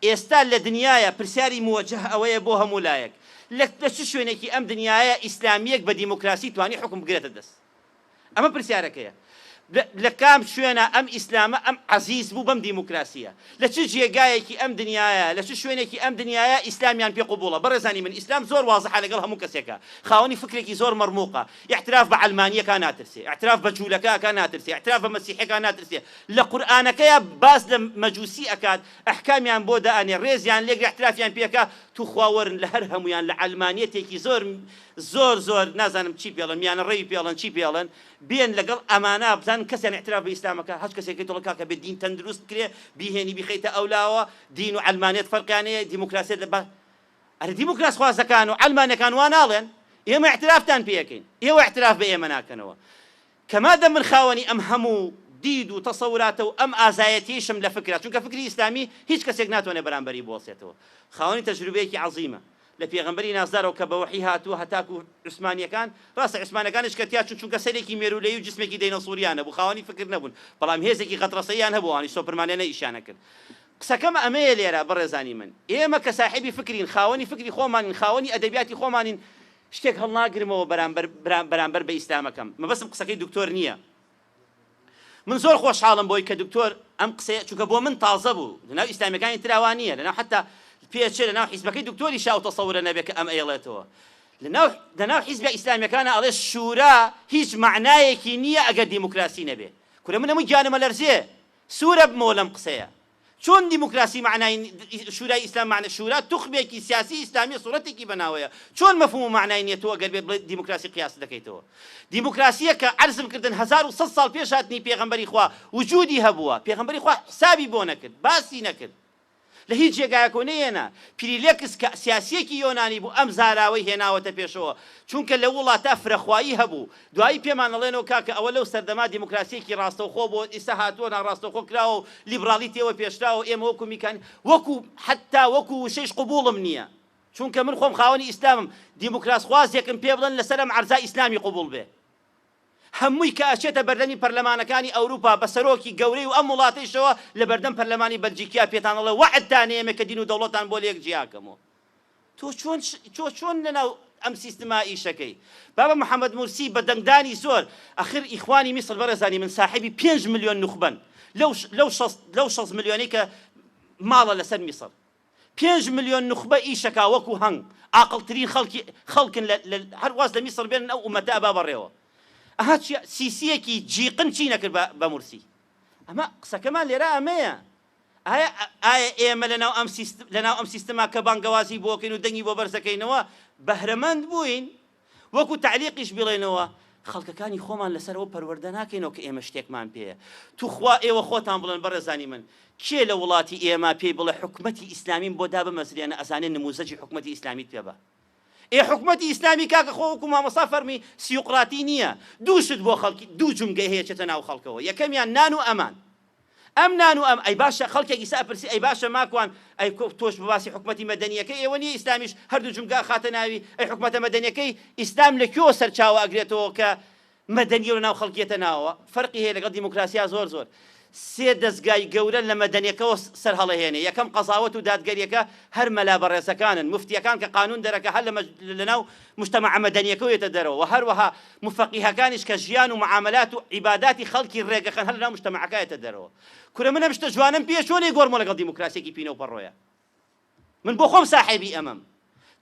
ئێستا لە دنیایا پرسیاری موەجەه ئەوەیە بۆ هەموو لایەک لە لە چ شوێنێکی ئەم دنیایە ئیسلامیەک بە دیموکراسی توانی حوکم بگرێتە دەست ئەمە پرسیارەکەیە. لە کام شوێنا ئەم ئیسلامە ئەم عەزیز بوو بەم دیموکراسییە؟ لە چ جێگایەکی ئەم دنیایە، لە چ شوێنێکی ئەم دنیایە ئیسلامیان پێ قبوڵە؟ بەڕێزانی من ئیسلام زۆر وازحە لەگەڵ هەموو کەسێکا، خاوەنی فکرێکی زۆر مەرموقە، ئیعتراف بە عەلمانییەکا ناترسێ، ئیعتراف بە جوولەکە ئەکا ناترسێ، ئیعتراف بە مەسیحیەکا ناترسێ، لە قورئانەکەیا باس لە مەجوسی ئەکات، ئەحکامیان بۆ دائەنێ، ڕێزیان لێگرێ، ئیعترافیان پێ ئەکا، توخوا وەرن لە هەر هەموویان لە عەلمانیەتێکی زۆر زۆر زۆر نازانم چی پێڵێن میانە ڕەوی پێڵێن چی پێڵێن بێن لەگەڵ ئەمانە بزانن کەسیان ئیعتراف بە ئیسلامەکە هەچ کەسێکی دڵ کاکە بێ دین تەندروست بکرێ بیهێنی بیخەیتە ئەولاوە دین و عەلمانیەت فەرقیان هەیە دیموکراسیەت لە ئەرێ دیموکراس خوازەکان و عەلمانەکان وا ناڵێن ئێمە ئیعترافتان پێ ئەکەین ئێوە ئیعتراف بە ئێمە ناکەنەوە کە مادەم من خاوەنی ئەم هەموو دید و تەسەوراتە و ئەم ئازایەتیەیشم لە فکرە چونکە فکری ئیسلامی هیچ کەسێک ناتوانێت بەرامبەری بوەستێتەوە خاوەنی تەجروبەیەکی عەزیمە لە پێغەمبەری نازدارەوە کە بە وەحی هاتووە هەتاکو عوسمانیەکان، ڕاستە عوسمانەکانیش کە تیا چوون چونکە سەرێکی مێروولەیی و جسمێکی دەینەسوریان هەبوو خاوەنی فکر نەبوون بەڵام هێزێکی غەتڕەسەییان هەبوو ئەوانیش سۆپرمانێنە ئیشیان ئەکرد قسەکەم ئەمەیە لێرە بەڕێزانی من ئێمە کە ساحێبی فکرین خاوەنی فکری خۆمانین خاوەنی ئەدەبیاتی خۆمانین شتێک هەڵناگرمەوە بەرامبەر بەرامبەر بە ئیسلامەکەم مەبەستم قسەکەی دکتۆر نییە من زۆر خۆشحاڵم بۆی کە دکتۆر ئەم قسەیە چونکە بۆ من تازە بوو لەناو ئیسلامیەکانی ترا وا نییە لەناو حتا پێچێ لەناو حیزبەکەی دکتۆریشا ئەو تەسەورە نەبێ کە ئەم ئەیڵێتەوە لەناو لەناو حیزبە ئیسلامیەکانە ئەڵێ شورا هیچ مەعنایەکی نییە ئەگەر دیموکراسی نەبێ کورە من هەموو گیانم ئەلەرزێ سوورە بمەوە لەم قسەیە چۆن دیموکراسی مەعنای شورای ئیسلام مەعنا شورا توخمێکی سیاسی ئیسلامیە سوڕەتێکی بەناوەیە چۆن مەفهوم و مەعنای نیە تۆ ئەگەر بێت بڵێ دیموکراسی قیاست دەکەیتەوە دیموکراسیە کە عەرزم کردن 1100 ساڵ پێش هاتنی پێغەمبەری خوا وجودی هەبووە پێغەمبەری خوا حسابی بۆ نەکرد باسی نەکرد لە هیچ جێگایەکەوە نەیەنا پیریلێکس کە سیاسیەکی یۆنانی بوو ئەم زاراوەی هێناوەتە پێشەوە چونکە لەو وڵاتە فرەخوایی هەبوو دوایی پێمان ئەڵێنەوە کاکە ئەوە لەو سەردەما دیموکراسیەکی ڕاستەوخۆ بۆ ئیستا هاتووە ناڕاستەوخۆ کراوە و لیبڕاڵی تێوە پێشراوە ئێمە وەکو میکانی وەکو حەتا وەکو وشەیش قبوڵم نییە چونکە من خۆم خاوەنی ئیسلامم دیموکراسخوازێکم پێ بڵێن لەسەر ئەم عەرزا ئیسلامی قبوڵ بێ هەمووی کە ئەچێتە بەردەمی پەرلەمانەکانی ئەوروپا بە سەرۆکی گەورەی و ئەم وڵاتەیشەوە لە بەردەم پەرلەمانی بەلجیکیا پێتان ئەڵێ وەعدتان ئێمە کە دین و دەوڵەتان بۆ لێک جیاکەمەوە. تۆ چۆن تۆ چۆن لەناو ئەم سیستما ئیشەکەی بابە محەمەد مورسی بە دەنگدانی زۆر ئەخر ئیخوانی میسر بەڕێزانی من ساحێبی 5 ملیۆن نوخبەن لەو لەو شەست لەو 6 ملیۆنەی کە ماڵە لەسەر میسر 5 ملیۆن نوخبە ئیشەکا وەکو هەنگ ئاقڵترین خەڵکی خەڵکن لە هەر واز لە میسر بێنن ئەو ئومەتە ئەبا بەڕێوە ئەها سیسیەکی جیقن چی نەکرد بە مورسی ئەمە قسەکەمان لێرە ئەمەیە ئایا ئایا ئێمە لەناو ئەم سیست لەناو ئەم سیستما کە بانگەوازی بۆ کەین و دەنگی بۆ بەرزەکەینەوە بەهرەمەند بووین؟ وەکو تەعلیقیش بیڵێنەوە خەڵکەکانی خۆمان لەسەر ئەوە پەروەردە ناکەینەوە کە ئێمە شتێکمان پێیە. توخوا ئێوە خۆتان بڵێن بەڕێزانی من کێ لە وڵاتی ئێمە پێی بڵێ حکومەتی ئیسلامیم بۆ دابمەزرێنە ئەزانێ نموزەجی حکومەتی ئیسلامیت پێ بە ئێ حکومەتی ئیسلامی کاکە خۆ وەکو مامۆستا فەرمی سیوقراتی نییە دوو شت بۆ خەڵکی دوو جومگەی هەیە چێتە ناو خەڵکەوە یەکەمیان نان و ئەمان ئەم نان و ئەم ئەی باشە خەڵکێک ئیسا ئەپرسی ئەی باشە ماکوان ئەی تۆش باسی حکومەتی مەدەنیەکەی ئێوە نییە ئیسلامیش هەردوو جومگە ئەخاتە ناوی ئەی حکومەتە مەدەنیەکەی ئیسلام لە کوێوە سەرچاوە ئەگرێتەوە کە مەدەنیە و لەناو خەڵک یەتە ناوەوە فەرقی هەیە لەگەڵ دیموکراسیا زۆر زۆر سێ دەزگای گەورە لە مەدەنیەکەوە سەر هەڵەهێنێ یەکەم قەزاوەت و دادگەریەکە هەر مەلا بەڕێزەکانن موفتیەکان کە قانون دەرەکە هەر لەناو مجتەمەعە مەدەنیەکەوە یەتە دەرەوە وە هەروەها موفەقیهەکانیش کە ژیان و معامەلات و عیباداتی خەڵکی ڕێگەخەن هەر لەناو مجتەمەعەکە یەتە دەرەوە کورە من ئەم شتە جوانەم پێیە چۆن ئەیگۆڕمەوە لەگەڵ دیموکراسیەکی پینە و پەڕۆیە من بۆ خۆم ساحێبی ئەمەم.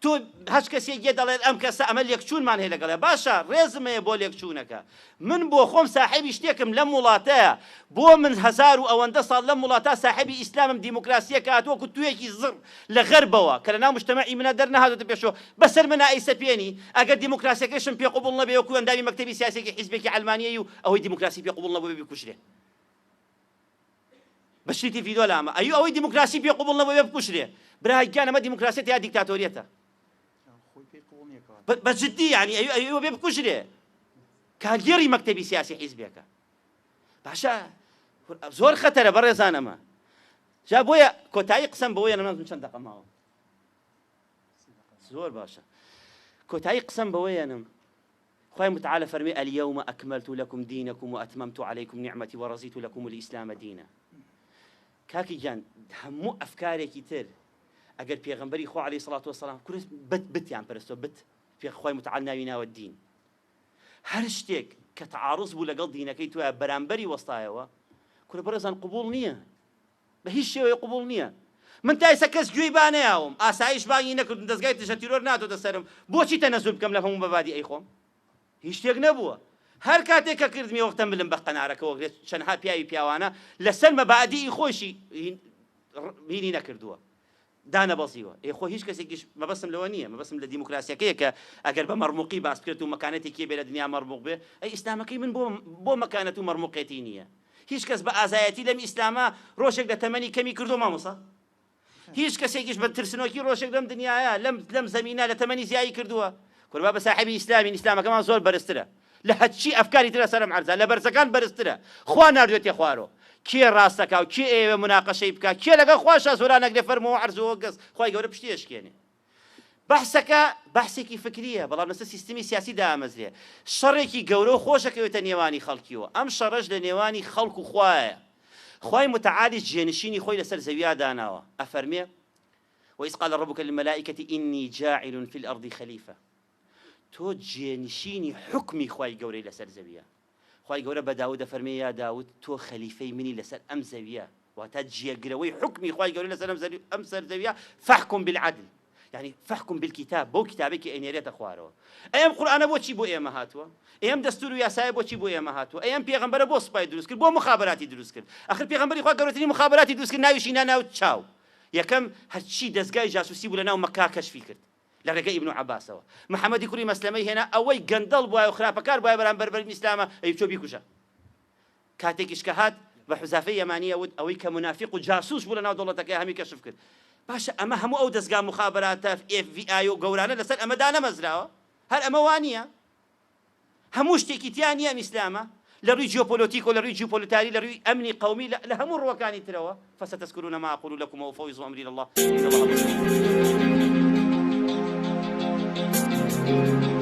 تۆ هەچ کەسێک یە دەڵێت ئەم کەسە ئەمە لێکچوونمان هەیە لەگەڵیا باشە ڕێزم هەیە بۆ لێکچوونەکە من بۆ خۆم ساحێبی شتێکم لەم وڵاتەیە بۆ من هەزار و ئەوەندە ساڵ لەم وڵاتە ساحێبی ئیسلامم دیموکراسیەکە هاتووە وەکو توویەکی زڕ لە غەربەوە کە لەناو مجتەمەعی منە دەرنەهاتۆتە پێشەوە بەسەر منا ئەیسەپێنی ئەگەر دیموکراسیەکەشم پێ قبوڵ نەبێ وەکو ئەندامی مەکتەبی سیاسیەکی حیزبێکی عەلمانیی و ئەوەی دیموکراسی پێ قبوڵ نەبووبێ بکوژرێ. بە شریتی ڤیدۆ لامە ئەی ئەوەی دیموکراسی پێ قبوڵ نەبوو بێ بکوژرێ برا گیان ئەمە دیموکراسیەتە یا دیکتاتۆریەتە بە جدی یعنی ئەی ئەوە بێ بکوژرێ کارگێڕی مەکتەبی سیاسی حیزبێکە باشە زۆر خەتەرە بەڕێزان ئەمە جا بۆیە کۆتایی قسەم بەوەیە نەمازم چەند دەقە ماوە زۆر باشە کۆتایی قسەم بەوەیەنم خوای متعال ئەفەرمێ، الیوم اکملت لکم دینکم و اتممت علیکم نعمتی و رضیت لکم الاسلام دینا. کاکە گیان هەموو ئەفکارێکی تر ئەگەر پێغەمبەری خوا علیە سڵات وسلام کورە بت بتیان پەرستوە بت پێ خوای متعال ناوی ناوە دین هەر شتێک کە تعارض بوو لەگەڵ دینەکەی تۆیا بەرامبەری وەستایەوە کورە بەڕێزان قبوڵ نییە بە هیچ شێوەیەک قبوڵ نییە. من تا ئێستا کەس گوێی با نەیاوم، ئاسایش بانگی نەکردوم، دەزگای دژە تیرۆر نەهاتۆتە سەرم، بۆچی تەنەزول بکەم لەم هەموو مەبادیئەی خۆم؟ هیچ شتێک نەبووە. هەر کاتێک کە کردمی وەختە ملم بە قەنارەکەوە گرێت، چەندها پیاوی پیاوانە لەسەر مەبادیئی خۆیشی هینی نەکردووە. دانەبەزیوە. ئێ خۆ هیچ کەسێکیش مەبەستم لەوە نییە، مەبەستم لە دیموکراسیەکەیە کە ئەگەر بە مەڕموقی باس بکرێت و مەکانەتێکی هەبێ لە دنیا مەڕموق بێ، ئەی ئیسلامەکەی من بۆ بۆ مەکانەت و مەڕموقێتی نییە؟ هیچ کەس بە ئازایەتی لەم ئیسلامە ڕۆژێک لە تەمەنی کەمی کردووە مامۆستا؟ هیچ کەسێکیش بە ترسنۆکی ڕۆژێک لەم دنیایە لەم لەم زەمینە لە تەمەنی زیایی کردووە؟ کورە با بە ساحێبی ئیسلامین، ئیسلامەکەمان زۆر بەرزترە لە هەرچی ئەفکاری ترە سەرم عەرزە لە بەرزەکان بەرزترە خوا ناردوێتیە خوارۆ کێ ڕاست دەکا و کێ ئەیەوێ موناقەشەی بکا کێ لەگەڵ خواشا زۆران ئەگرێ فەرموو عەرز و گەز خوای گەورە پشتی ئەشکێنێ بەحسەکە بەحسێکی فکریە بەڵام لەسەر سیستمی سیاسی دامەزرێ شەڕێکی گەورە و خۆش ئەکەوێتە نێوانی خەڵکیەوە ئەم شەڕەش لە نێوانی خەڵک و خوایە خوای متعالیش جێنشینی خۆی لەسەر زەویا داناوە ئەفەرمێ وإذ قال ربك للملائكة إني جاعل في الأرض خليفة تۆ جێنشینی حوکمی خوای گەورەی لەسەر زەویە خوای گەورە بە داود دەفەرمێ یا داود تۆ خەلیفەی منی لەسەر ئەم زەویە واتە جێگرەوەی حوکمی خوای گەورە لەسەر ئەم سەر زەویە فحکم بالعدل یعنی فحکم بالکتاب بەو کتابێک کە ئەینێرێتە خوارەوە ئەی ئەم قورئانە بۆچی بۆ ئێمە هاتووە ئەی ئەم دەستور و یاسایە بۆچی بۆ ئێمە هاتووە ئەی ئەم پێغەمبەرە بۆ سوپای دروست کرد بۆ مخابراتی دروست کرد ئەخر پێغەمبەری خوا گەورەترین مخابراتی دروست کرد ناویشی نا ناو چاو یەکەم هەرچی دەزگای جاسوسی بوو لە ناو مەککە کەشفی کرد لە ڕێگەی ئیبن عەباسەوە محەمەدی کوڕی مەسلەمەی هێنا ئەوەی گەندەڵ بوایە و خراپەکار بوایە بەرامبەر بەم ئیسلامە ئەی بچۆ بیکوژە کاتێکیش کە هات بە حوزافەی یەمانیە وت ئەوەی کە مونافیق و جاسوس بوو لە ناو دەوڵەتەکەی هەمی کەشف کرد باشە ئەمە هەموو ئەو دەزگا موخابەراتە ئێف ڤی ئای و گەورانە لەسەر ئەمە دانەمەزراوە هەر ئەمە وانییە هەموو شتێکی تیا نییە ئەم ئیسلامە لە ڕووی جیۆپۆلۆتیک و لە ڕووی جیوپۆلیتاری لە ڕووی ئەمنی قەومی لە هەموو ڕووەکانی ترەوە فستذکرون ما اقول لکم وافوض امری الی اللە ان الله بصیر.